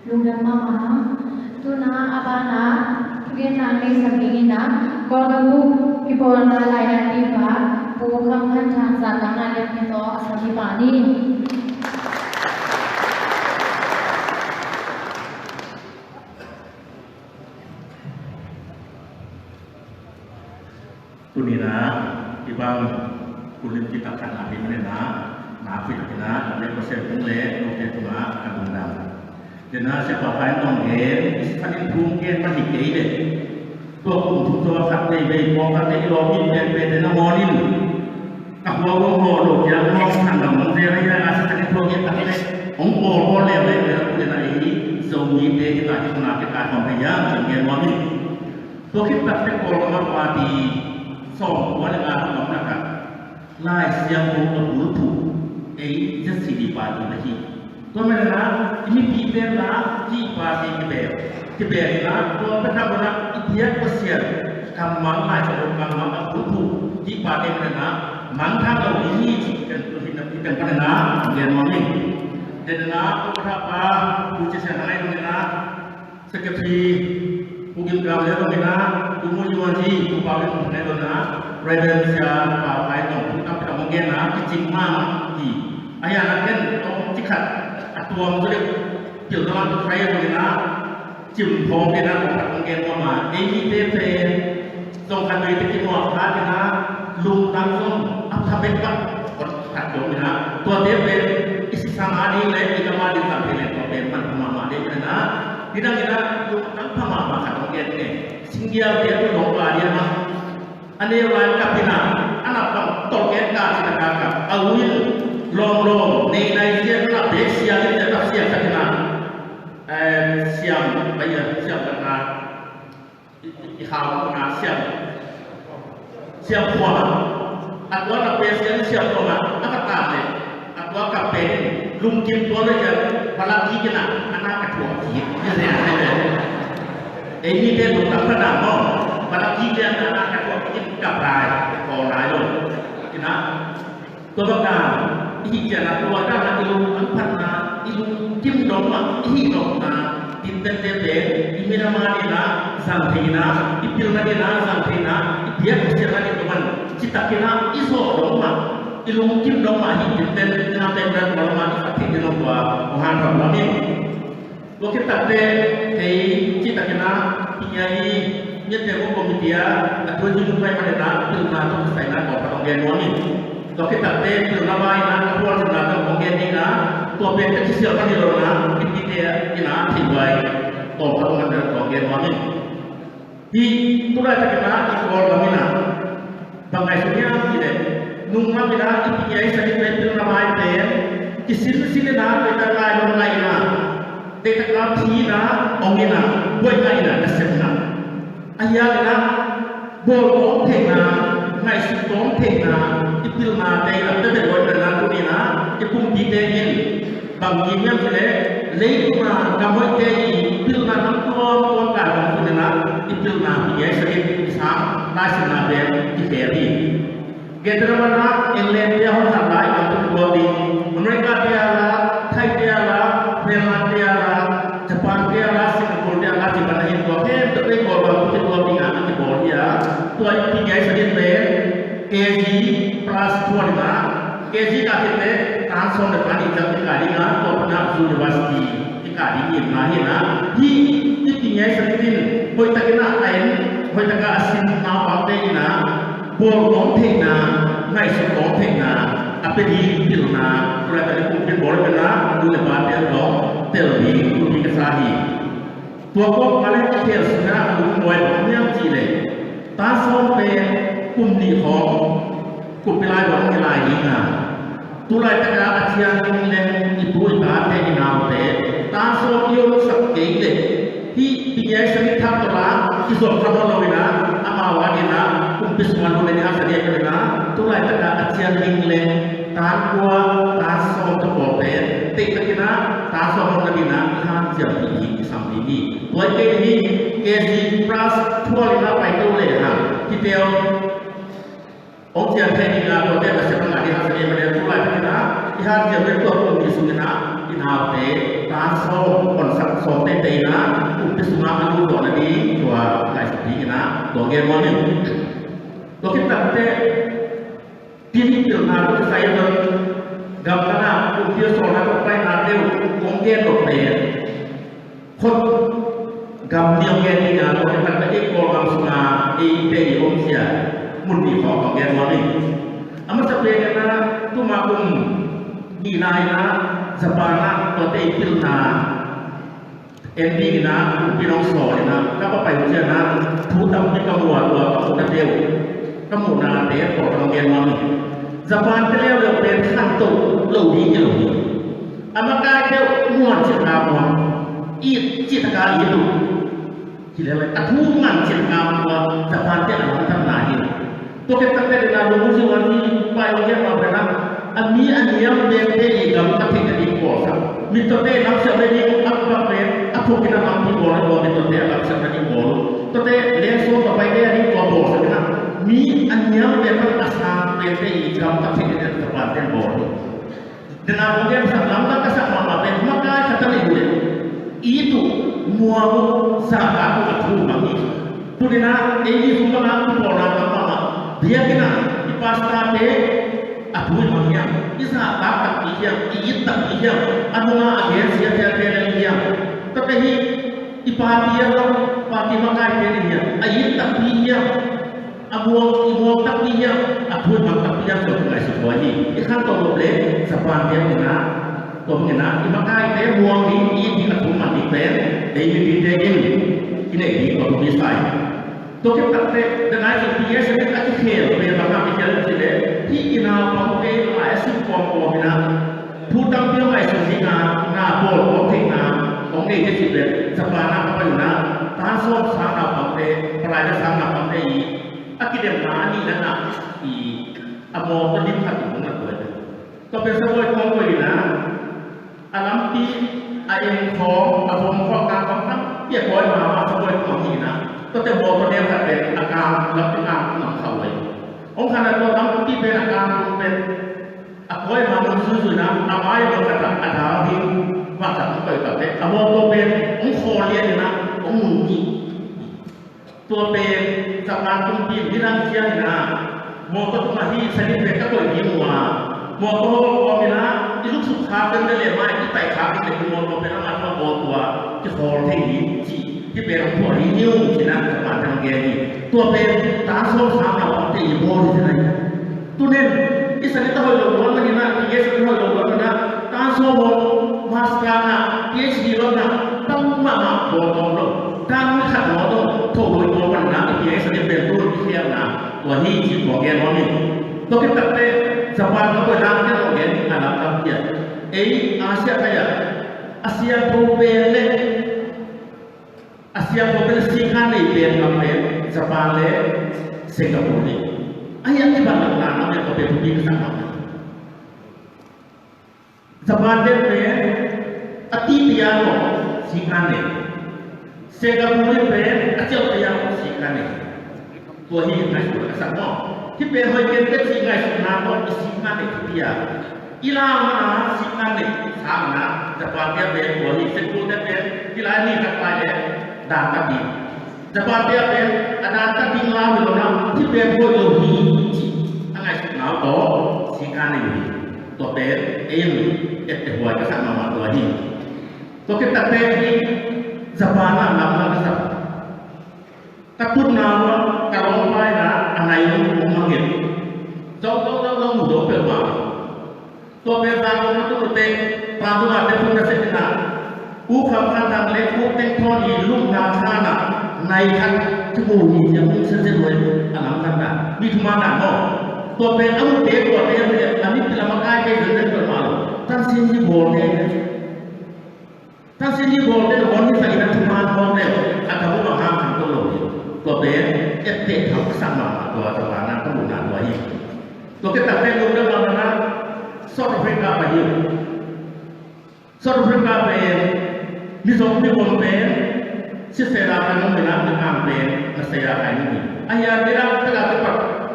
Lungdam mahmah. Tu-in a banah thugenna nei sak dingin a Kawlgam uh kipawlna laidan pipa Pu Kham Khan Thang zahtakna lianpi tawh a sangpi pah ni. Tuni-in a, i bang kulin kitak khat na hi manin a, na khui takin a, a biak Pasian tung le note tungah ka lungdam. Tua-in a, Sia Pau Khai Nong gen, i sithanin thu gen mah hi kei leh, tua kum thum tua khat nei vei, pawng khat nei i lawm hi pen pen te na mawnin. Ka hua gong haw lo kiang haw sithan lam nong zel ahi a, sithanin thu gen tak leh, hong bawl bawl leu leh, tua kum in a i Zomite hi ta hi, tuna kitai khawm hi a, gen nuam hi. Tua khit takteh Kawlgam ah party sawmkua le nga a om lakah Lai Siangtho a bulphuh ei Z C D party na hi. Tua manin a i mipite na hih party kibel, kibel in a tua pek a mun ah i biak Pasian kammal, Lai Siangtho kammal a bulphuh hih party manin a mangthang lo ding hi cih pen, tua hi pen manin a gen nuam hi. Tua manin a tua pek a pa Pu Cin Sian Thang ahi zongin a Secretary Pu Gim Kam le zong hi na, Pu Mu Yuan hi, Pu Pau Lim Thang le zong hi na, Reverend Sia Pau Khai zong thu tampi tak hong gen na, kicing mahmah hi. A hi a na ken tawm ci khat a tuam zaw le, pilna lam tu khai zong hi na, cim phawng te na tawm khat hong gen mahmah. Ei mite pen zong khat vei te kimuak kha te na, lungtang zong a pha bekbak kon khat zong hi na. Tuate pen i sisang a ding le i gam a ding zang thei leng tua pen man pha mahmah ding hi na. Nidang in a lungtang pha mahmah khat hong gen ing e. Singgial te a tu dong pa ding a, a neu lai kap hi na, a nap bang tolh gen ka ci ta ka kap. A u in lawm lawm nei nai sia, a nap bek sia in a nap sia khat hi na. Eh, siam, bai a siam khat na. I, i, i hau na siam, siam khuam a. A tua na pe siam, siam khuam a, a ka ta le. A tua ka pe, lungkim tua le siam, balak ki kina, a na ka tua ki. Ni le, ni le. Ei mite lungtang ka na mo. Balak ki kina, a na ka tua ki, ka pai, ko lai lo. Kina. Tua bang a i hih ciangin a tua dan a i lungtang phatna, i lungkim dong mah i hih dong mah, dintente pen i minam a ding a zang theihna, i pilna ding a zang theihna, i biak Pasian a ding tua man citak in a i zawh dong mah, i lungkim dong mah i hih dinten, i na pen dan tua lam a i zat theih ding dong tua, kong hanthawn nuam ing. Tua khit takteh kei cih takin a, P I E, Myanmar Committee a, a thu zui nung pai manin a, pilna tawh kisaina kong khat hong gen nuam ing. Tua khit takteh pilna vai in a, a khualzinna tawh hong gen ding a, tua pen ka kisial pan hi lo in a, mipite in a, thei vai kong khat hong gen nuam ing. Hih tu laitakin a i Kawlgam in a bang ngaihsun hiam cih leh, nunglam in a i P I E sa in a i pilna vai pen kisinsin in a, deihtak lailawm ngai in a, deihtak a phi in a, ong in a, buai ngai in a, nasep in a, a hial in a, bawl tawm theihna, ngaihsut tawm theihna, i pilnate in a, pia bek lo in a, tuni in a i kumpite in bang ci hiam cih leh, leitung a gam hoihte i pilna nam tuamtuam kai hong tun in a, i pilna P I E sa in i sang laisinna pen kikhel hi. Gentehna bang a England te a hong khat lai a tun tuak ding, America te a la, Thai te a la, Finland te a la, Japan te a la, Singapore te a la, ci bang a hi tua khempeuh pen Kawlgam tun tuak ding a kibawl hi a, tua i P I E sa in pen K G plus two in a, K G kah khit teh tan sawm le tan nih ciang i kai ding a, tua pan a university i kai ding hi na hi na. Hih i P I E sa in hoihtakin a en, hoihtakin a sin naupangte in a, bawl tawm theihna, ngaihsut tawm theihna a pia ding pilna, tu laitakin kumpin bawl pen a, tu le pate zong tel ding, tu pi ka sa hi. Tua kawmkal in i khel sungah a lungnuai bang hiam cih leh, tan sawm pen kum nih khawng kumpi lai bang i lai ding a, tu laitak a a ciang ding leng i pu i tate i naute tan sawm i omsak kei leh, hih P I E sa in thak tawh la i zuam kha nawn lo in a, amau a ding a kumpi sungah hun le ni a sa ding a, tu laitak a a ciang ding leng tan kua, tan sawm tawh pawl pen, teitakin a tan sawm om nading a i hanciam ding hi, i sam ding hi. Tua i kei hi, K G plus twelve in a pai to le hang, hihte aw, Hong cian thei ding a, tuate nasep a ngah ding haksat hi mah leh, tu laitakin ah i hanciam ding tua kum nih sungin ah i naute tan sawm, hon sak sawm teitei in ah kumpi sungah a lut zawh nading tua ngaihsut dingin ah tua gen nuam ing. Tua khit takteh, tuni pilna tawh kisai in gamdang ah kumpi a sawlna tawh painate uh kong gen nop pen, khut gam nih hong gen ding a, tua khit takteh ei Kawlgam sunga eite i omkhia mun nih khawng kong gen nuam ing. A masa pen in ah, tuma kum nihna in ah Japan ah tuate i pilna en dingin ah kumpi in hong sawl in ah, ka va pai uh ciangin ah thu tampi ka mu a, tua ka muhnate uh, ka muhnate tawh kong gen nuam ing. Japan te leuleu pen khanto lo ding hi lo hi. A makaite uh muan cih taka muan, it cih taka it uh. Hi lel a, a thu man cih taka muan, Japan te a lamdanna hi. Tua khit takteh ding a, lungsim a mi pai lo hiam a pen a, a mi a niam pente i gamta theih nading bawlsak. Mittuate lamsiam nading a bang pen a thukin a lampi bawl a, tua mittuate a lamsiam nading bawl. Tuate leng sawm ka pai kei a ding tua bawlsak in a, mi a niam pen bang a sang pente i gamta theih nading Japan te bawl hi. Dena kong gen sak lam, lam ka sak mahmah pen makai khat a neih uh leh, it uh, muang uh, zahtak uh, a thu mang hi. Tuni in ah ei ni sung bang a kipawlna tam mahmah. Biakinn ah i pastorte a thu i mang hiam, i zahtak takpi hiam, i it takpi hiam, a nunga a gen sia phial phial lel hiam? Tuate hi i party a zong, party makaite ni hiam, a it takpi hiam? A muang, i muang takpi hiam, a thu i mang takpi hiam, tua ngaihsut huai hi. I khanto nop leh Japan te in ah, tua bangin ah i makaite muang ding, i it ding, a thu mang ding pen ei mipite in i neih ding tua thupi sa hi. Tua khit takteh, the nice of the year, a kikhel pen bang hang kikhel cih leh, hih i naupangte lai a sim kawmkawm in ah thu tampi hong ngaihsun ding a, na bawl kawm theihna hong nei ding cih leh, Japan ah ka pai un ah, tan sawm sang naupangte, palai le sang naupangte i a kidemna a nihna ah i a mawtaw lim khat in hong na tuai. Tua pen sabuai kong koih in ah, a lampi, a inn khawng, a vom khawng, a kang khawng tampi a kawi mahmah sabuai kong hi in ah, tuate mawtaw neu khat pen a kang lampi kang kong kha uh hi. Hong khan a, tua lampi pen a kang tung pen a kawi mahmah zuizui in ah, a mai bang khat ah a dal ding, bang khat hong koih takteh a mawtaw pen hong khawl lian in ah hong nung hi. Tua pen Japan kumpi in midang ciang in ah, mawtaw tungah hih sanin pen ka koih ding uh a, mawtaw hong kawm in ah i luksuk khak ding leh, mai i pai khak ding leh, i mawtaw pen amah tungah bawl tua kikhawl thei hi, ci. Hih pen hong thuah hi, hi ung ci-in ah Japan te hong gen hi. Tua pen tan sawm sang naupangte i bawl hi ci na hi. Tunin i sanin a hoih lo luat manin ah, i sanin a hoih lo luat manin ah, tan sawm hong master na, PhD lo na, bang mahmah bawl kawm lo. Tan khat mawtaw tho lo i bawl manin ah, i sanin pen tu i khialna tua hi ci, tua gen nuam ing. Tua khit takteh Japan ka koih nang te hong gen a lamdang kei a. Ei Asia khai ah a siangtho pen le, a siangtho pen le sikkhan nei pen gam pen Japan le Singapore hi. Ahi a kibat na na na pen tua pen thupi ka sak mah. Japan te pen a titi a tawh sikkhan nei. Singapore pen a ciauh te a tawh sikkhan nei. Tua hi ngaihsut a sak maw. Hih pen hoih ken teh cih ngaihsutna tawh i sikkhan nei thupi a. I lau mana sikkhan nei sang na, Japan te pen tua hi, Singapore te pen hih lai ni khat lai leh dan tak ding. Japan te pen a dan tak ding lau hi lo na, hih pen hoih lo hi cih a ngaihsutna tawh sikkhan nei hi. Tua pen ei in etteh huai ka sak mahmah tua hi. Tua khit takteh hih Japan ah lamdang ka sak. Ka tutna uh ah ka lawmpa in ah a nai uh hong mangngilh. Zong, zong, zong, zong mu zo peuhmah. Tua pen zan kong na tun uh teh, Pangtung ah te phung na sep in ah, U Kham Khan Thang le U Teng Thawn i lupna khan ah nai khat kimu hi ci-a hong sia zen uh hi. A lamdang dan, mi thuman dan maw. Tua pen a mute tuate a mipil a makaite zenzen peuhmah lo. Tansin hi bawlte, tansin hi bawlte na hon hi sa in a thuman bawlte a tabu bang hang khang to lo hi. Tua pen etteh thak sak mahmah tua, tua na ka muhna tua hi. Tua khit takteh lungdam mahmah na South Africa pai hi. South Africa pen mi zong mi bom pen sisela ka nung mi na, mi kang pen nasela ka nung mi. Ahi a, mi na tela tu pa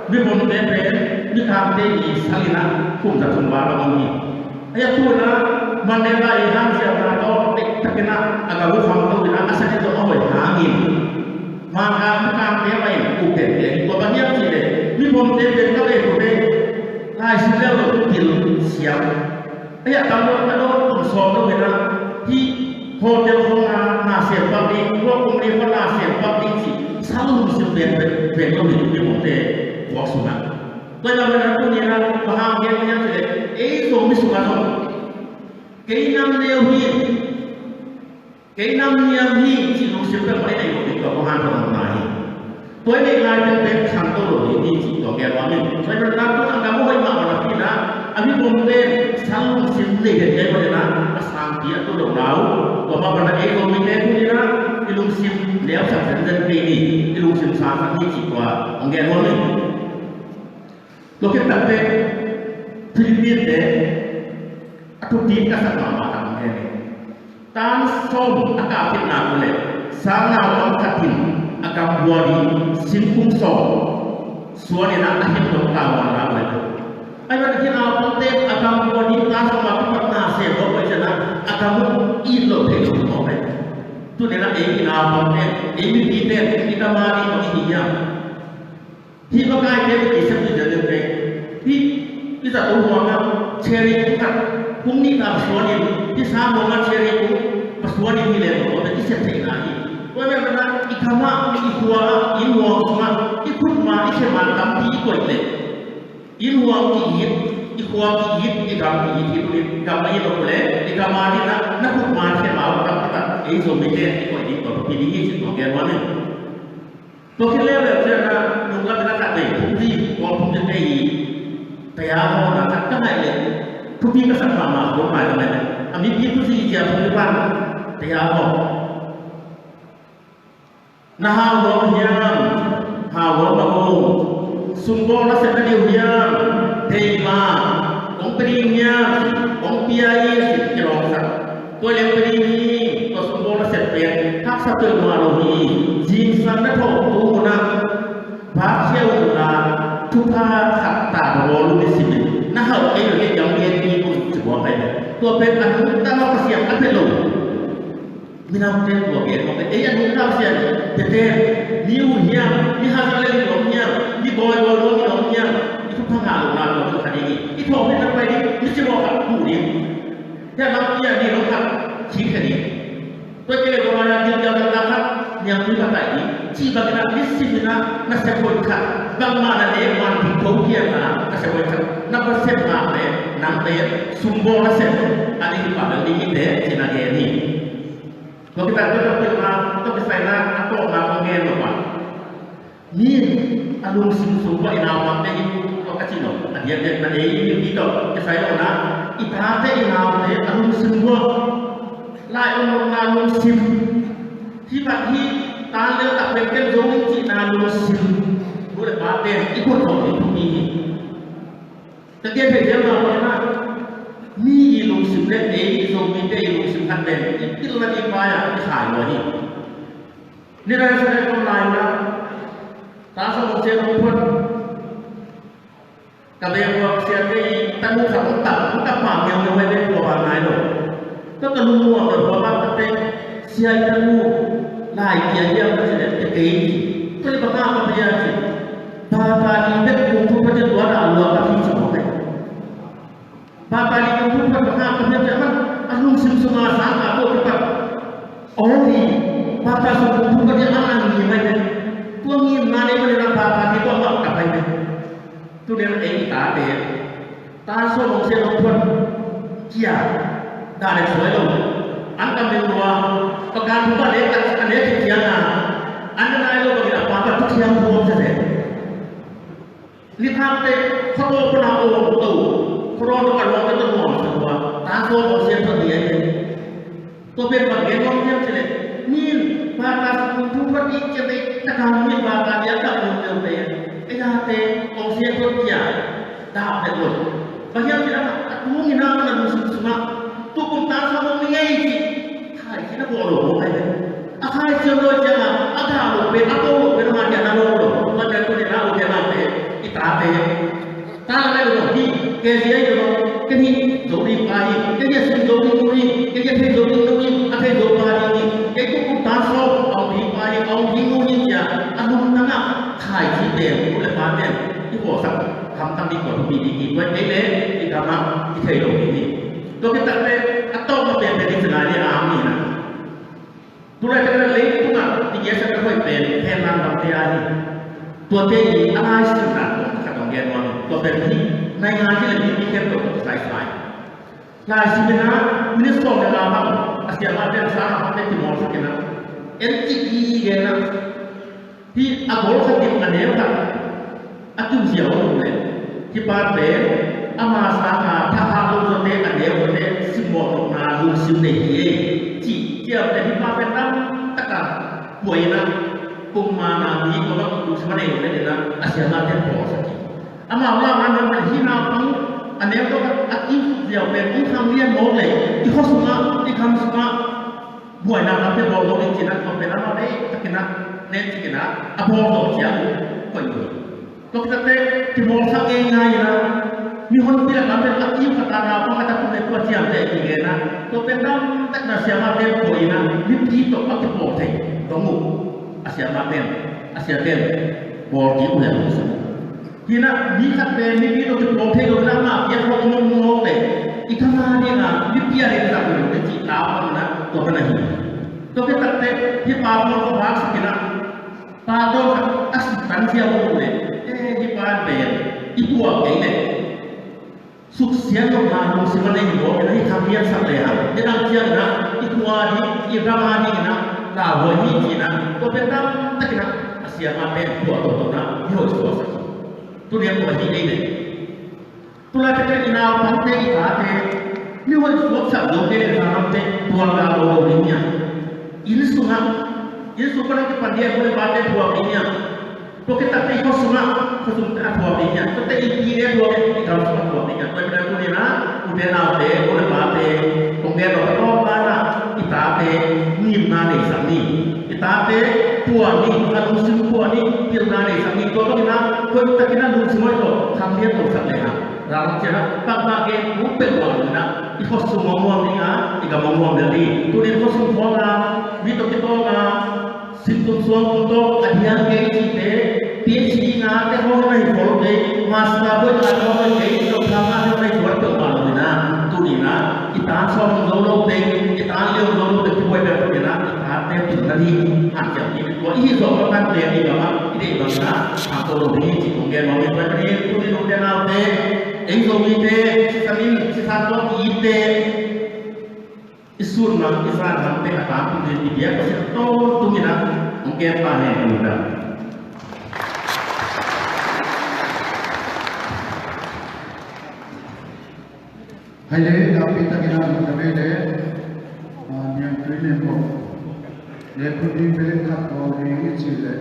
Mipumte pen mikangte i sal in ah kum za thum val a om hi. Ahi a, tu in ah Mandela i hanciamna tawh tektak in ah a gam uh khangto in ah a sal in zong a hoih hangin, Mangkang mikangte mah in uk tente hi. Tua bang hiam cih leh mipumte pen ka vei kum ei, lai sim leu lo pil siam. Ahi a, tam lo ka dawt kum sawm lo in ah hih hotel khong a na sem pak ding, tua kum li khong na sem pak ding cih sal lungsim pen pen lo hi. Mipumte khuak sungah. Tua hi a, tua in ah tuni in ah bang hang gen hiam cih leh ei Zomi sungah zong kei nam neu hi, kei nam niam hi cih lungsim pen mah i neih loh ding tua kong hanthawn ngai hi. Tua i neih ngai pen pen khangto lo ding hi cih tua gen nuam ing. Tua hi a, tua a gam a hoih mahmah napi in ah a mipumte sal lungsim nei het kei mah in ah a sangpi a tu lo nau. Tua mah bang a ei Zomite tuni in ah i lungsim neusak zenzen kei ni, i lungsim sangsak ni cih tua kong gen nuam ing. Tua khit takteh Philippines te a thupi ka sak mahmah khat hong gen ing. Tan sawm a kah khitna uh leh sang naupang khat in a gam bua ding singkung sawm suan in ah a himdong tavuan la uh hi. Ahi zongin hih naupangte a gam bua ding tan sawm a kipat na sem lo ahih ciangin ah a gam uh it loh theih loh mawk hi. Tuni in ah ei hih naupangte, ei mipite i gam a ding bang i hi hiam? Hih makaite pen i sep ding zel deuh kei. Hih i zato huang ah cherry kung khat, kung nih ta pasuan in, hih sang huang ah cherry kung pasuan in hi leh mawk pen i sep theihna hi. Tua ahih manin ah i gam ah, i khua ah, i inn huang sungah i khutma, i khe ma tampi i koih leh inn huang ki-it, i khua ki-it, i gam ki-it hi. Tuni in gam a it lo leh i gam a ding ah na khutma, na khe ma uh tampi tak ei Zomite i koih ding tua thupi ding hi cih tua gen nuam ing. Tua khit leuleu ciangin ah nunglam in a khat nei, phungzi, Kawl phungzi nei, taya haw na khat ka ngaih leh thupi ka sak mahmah, Kawl ngai ka ngaih leh a mipi thuzi cia phungzi pan taya haw. Na hau nuam hiam? Hau nuam lo. Sumbawl na sep na diu hiam? Thei mah. Kong pia ding hiam? Kong pia in, ci-in kilawngsak. Tua leh pia ding hi. Tua sumbawl na sep pen haksa peuhmah lo hi. Zingsang na thawh tu mun ah vakkhia un la, thupha khat ta bawl un, i sim in. Na hauh kei lo hi, gam lian ding un, ci buak ahi ve. Tua pen a nungta mah Pasian a pia lo. Minamte tua gen mawk, ei a nungta Pasian piate, mi uh hiam, mi hazat lel in om hiam, mi bawibawi luang in om hiam, i thupha ngah lohna tua kha ding hi. I thawh hi na pai ding, mi cimawh khat huh ding. Hia lam i a ni lo khat khikhe ding. Tua kei le tua mah na gilkial taktak khat niangtui khat taih ding. Cih bangin ah nisim in ah nasep hoih khat, bangmah na nek man ding tho hiam a, nasep hoih khat na va sep mah leh nangte sumbawl nasep a ding hi pah lel ding hi teh, ci-in a gen hi. Tua khit tak tua pilna, tua kisaina a tawpna kong gen lo pah. Mi a lungsim sung tua i naupangte hi tua ka cih lo. A diakdiak na ei mipi tawh kisai lo na, i tate i naute a lungsim tua, lai om lo na lungsim. Hih bang hih tan lel tak pen ken zo ding cihna lungsim. Nu le pate i guat zo ding thupi hi. Ka gen thei ziau mah bangin ah mi i lungsim le ei Zomite i lungsim khat pen i pilna ding pai-ah i khai lua hi. Nidang sung ah i om lai-in ah, ta sawm hong siat hong phuan, ka benghuang siate i tanu khat hong tap, hong tap pah miaumiau hi ve, tua bang nai lo. Tua ka lungmuang lo, tua bang ka teh, sia i tanu lai kia hiam ka ci leh, ka kei ci. Tua i bang a ka bia ci. Bata ni bek kung fu pate tua dah lua ka hi ci mawk hi. Bata ni kung fu pate bang a ka bia ci a man, a lungsim sung a sang a tua kipat. Aw hi, bata sung kung fu pate a man a ngim mai hi. Tua ngimna nei manin a bata ni tua mah ka pai hi. Tuni-in ei i tate tan sawm hong siat hong phuan kia, dah le suai lo. An ka meng lua, pakan phuba le ka a le ki kiang a, an na nai lo bangin a papa tu kiang phuang sese. Ni thak te, khuato pana om to, khuato pana om to nuam sa lua, tan sawm hong siat hong phuan ni ai. Tua pen bang gen nuam hiam cih leh, mi in bata sung kung fu pate i cian te, ka dang mi bata ni a ka um leu te, ei a te, kong siat khuat kia, dah pek lo. Bang hiam cih leh a tung in a man a lungsim sung ah, tu kum tan sawm hong ni ngei cih, khai cih na bawl lo mawk ai ve. A khai ciam lo ciang a, a dah lo pen, a bawl lo pen, a man dia na lo lo. Tua pen tu ni na lo dia na te. I tate, ta le lo hi, ke zia i lo, ke hi zo ding pa hi, ke zia sin zo ding nu hi, ke zia thei zo ding nu hi, a thei zo pa ding hi, ke ku ku ta so, a ong ding pa hi, a ong ding nu hi cia, a lungtang ah khai ci pen, nu le pa pen, i pawlsak hamtang ding kua thupi ding hi, tua i kei le, i gam ah, i thei lo ding hi. Tua khit tak pen, a tawpna pen pen i ci lai ding a, a mi na. Tulaitak in leitungah i ngiasak a hoih pen Thailand gamte a hi. Tuate i a laisimna tawh khat hong gen nuam hi. Tua pen hi, nai ngai ci le mipi khempeuh tawh kisai sai. Laisim in ah minute sawm le nga bang a siamahte a sang a bangte kimawlsak in ah, en cih i gen ah, hih a gol khat in a neu khat a kiuziau a um leh, hih pa pen ama sanga thahat lo zawte, a neu zawte simmawh lohna lungsim nei hi ei, cih ciamteh hih pa pen lamtak a pua in ah, pongmana mi kua bang lungsim a nei lo le in ah, a siamahte pawlsak hi. Amau lamah a neu pen hih naupang a neu zaw a kiusuk ziau pen hong khanglian mawk leh, i khua sungah, i gam sungah buaina tampi bawl zo ding ci-in ah, tua pen amau leitakin ah, nen cikin ah, a bawl zo ciang uh koih uh hi. Tua khit teh, kimawlsak ngeingai in ah, mihonpi lakah pen a kiu khat a naupang khat a tung leh tua ciamteh kigen ah, tua pen damtakin a siamahte pua in ah, mipi tawh a kipawl thei dong uh. A siamahte, a siate bawl kik uh hi a lungsim uh. Hi in ah, mi khat pen mipi tawh kipawl thei lo in ah, amah piak khawng i nung nung mawk leh, i gam a ding a mipi a ding zat lo ding cih lau bang in ah, tua pen ahi. Tua khit tak teh, hih pa khawng a vaksak in ah, pa dawn khat a sik tan ziau a om leh, eh, hih pa pen i pua kei leh, suksiat lohna lungsim a nei hi mawk in ah, hih khangliansak lehang, hih nang ciang in ah i khua ding, i gam a ding in ah lauhuai hi ci-in ah, tua pen damtakin ah a siamahte pua toto in ah, i hoih suaksak hi. Tuni a tua hi ei leh, tulaitak in i naupangte, i tate, mi hoih suaksak zo kei leh, zan lamte tualgal lo lo ding hi a. Inn sungah, inn sung pan a kipan ding a, nu le pate thuak ding hi a. Tua khit tak teh i khua sungah, khua sungte a thuak ding hi a. Tua teh i pite thuak ding, i gam sungah thuak ding hi a. Tua hi a, tuni in ah ute naute, nu le pate, kong gen lo a tawpna in ah, i tate ngimna neisak ni. I tate pua ni, a lungsim pua ni, pilna neisak ni. Tua bangin ah, hoihtakin ah lungsim hoih tawh khanglian lo sak lehang, Ram ciang ah, pakmah gen, tu peuhmah in ah, i khua sung hong nuam ding a, i gam hong nuam lel ding. Tuni in khua sung khawng a, mi tawh kitawng a, sin tum suang tum tawh a diang kei cihte, PhD ngate khawng na hi khol kei, master buaina khawng na hi kei, doctor ngate khawng na hi khol peuhmah lo in ah, tuni in ah, i tan sawm zo lo teng, i tan liau zo lo teng, kibuai bek tuni in ah, i tate pilna ding hanciam ding. Tua i hih zawh bang a, i gam ah i deih bangin ah, khangto lo ding hi cih kong gen nuam ing. Tua ahih manin tuni in ute naute, ei Zomite, sisan in, sisan tawh ki-itte, i sun mang, i zan mangte a tangtung ding i biak Pasian tawntung in ah hong kem ta hen. Ka lungdam. Hai le, nakpi takin a lungdam ei le, ah, Niangtui Lianbok. Le, phu ding pen khat bawl ding i cih leh,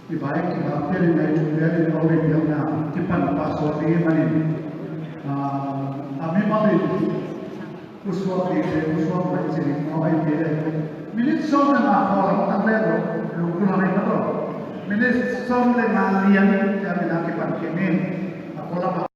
i vai kibak pen i nai tung pen i nau le piakna kipan pah suak ding i hih manin, ah, a mimal in pusuak ding le, pusuak mai cih ding maw, ahih kei leh minute sawm le nga khawl lam tak le lo, lungkul lam ei mah tawh. Minute sawm le nga lian ciangin a kipan kik ning. A khawl lam a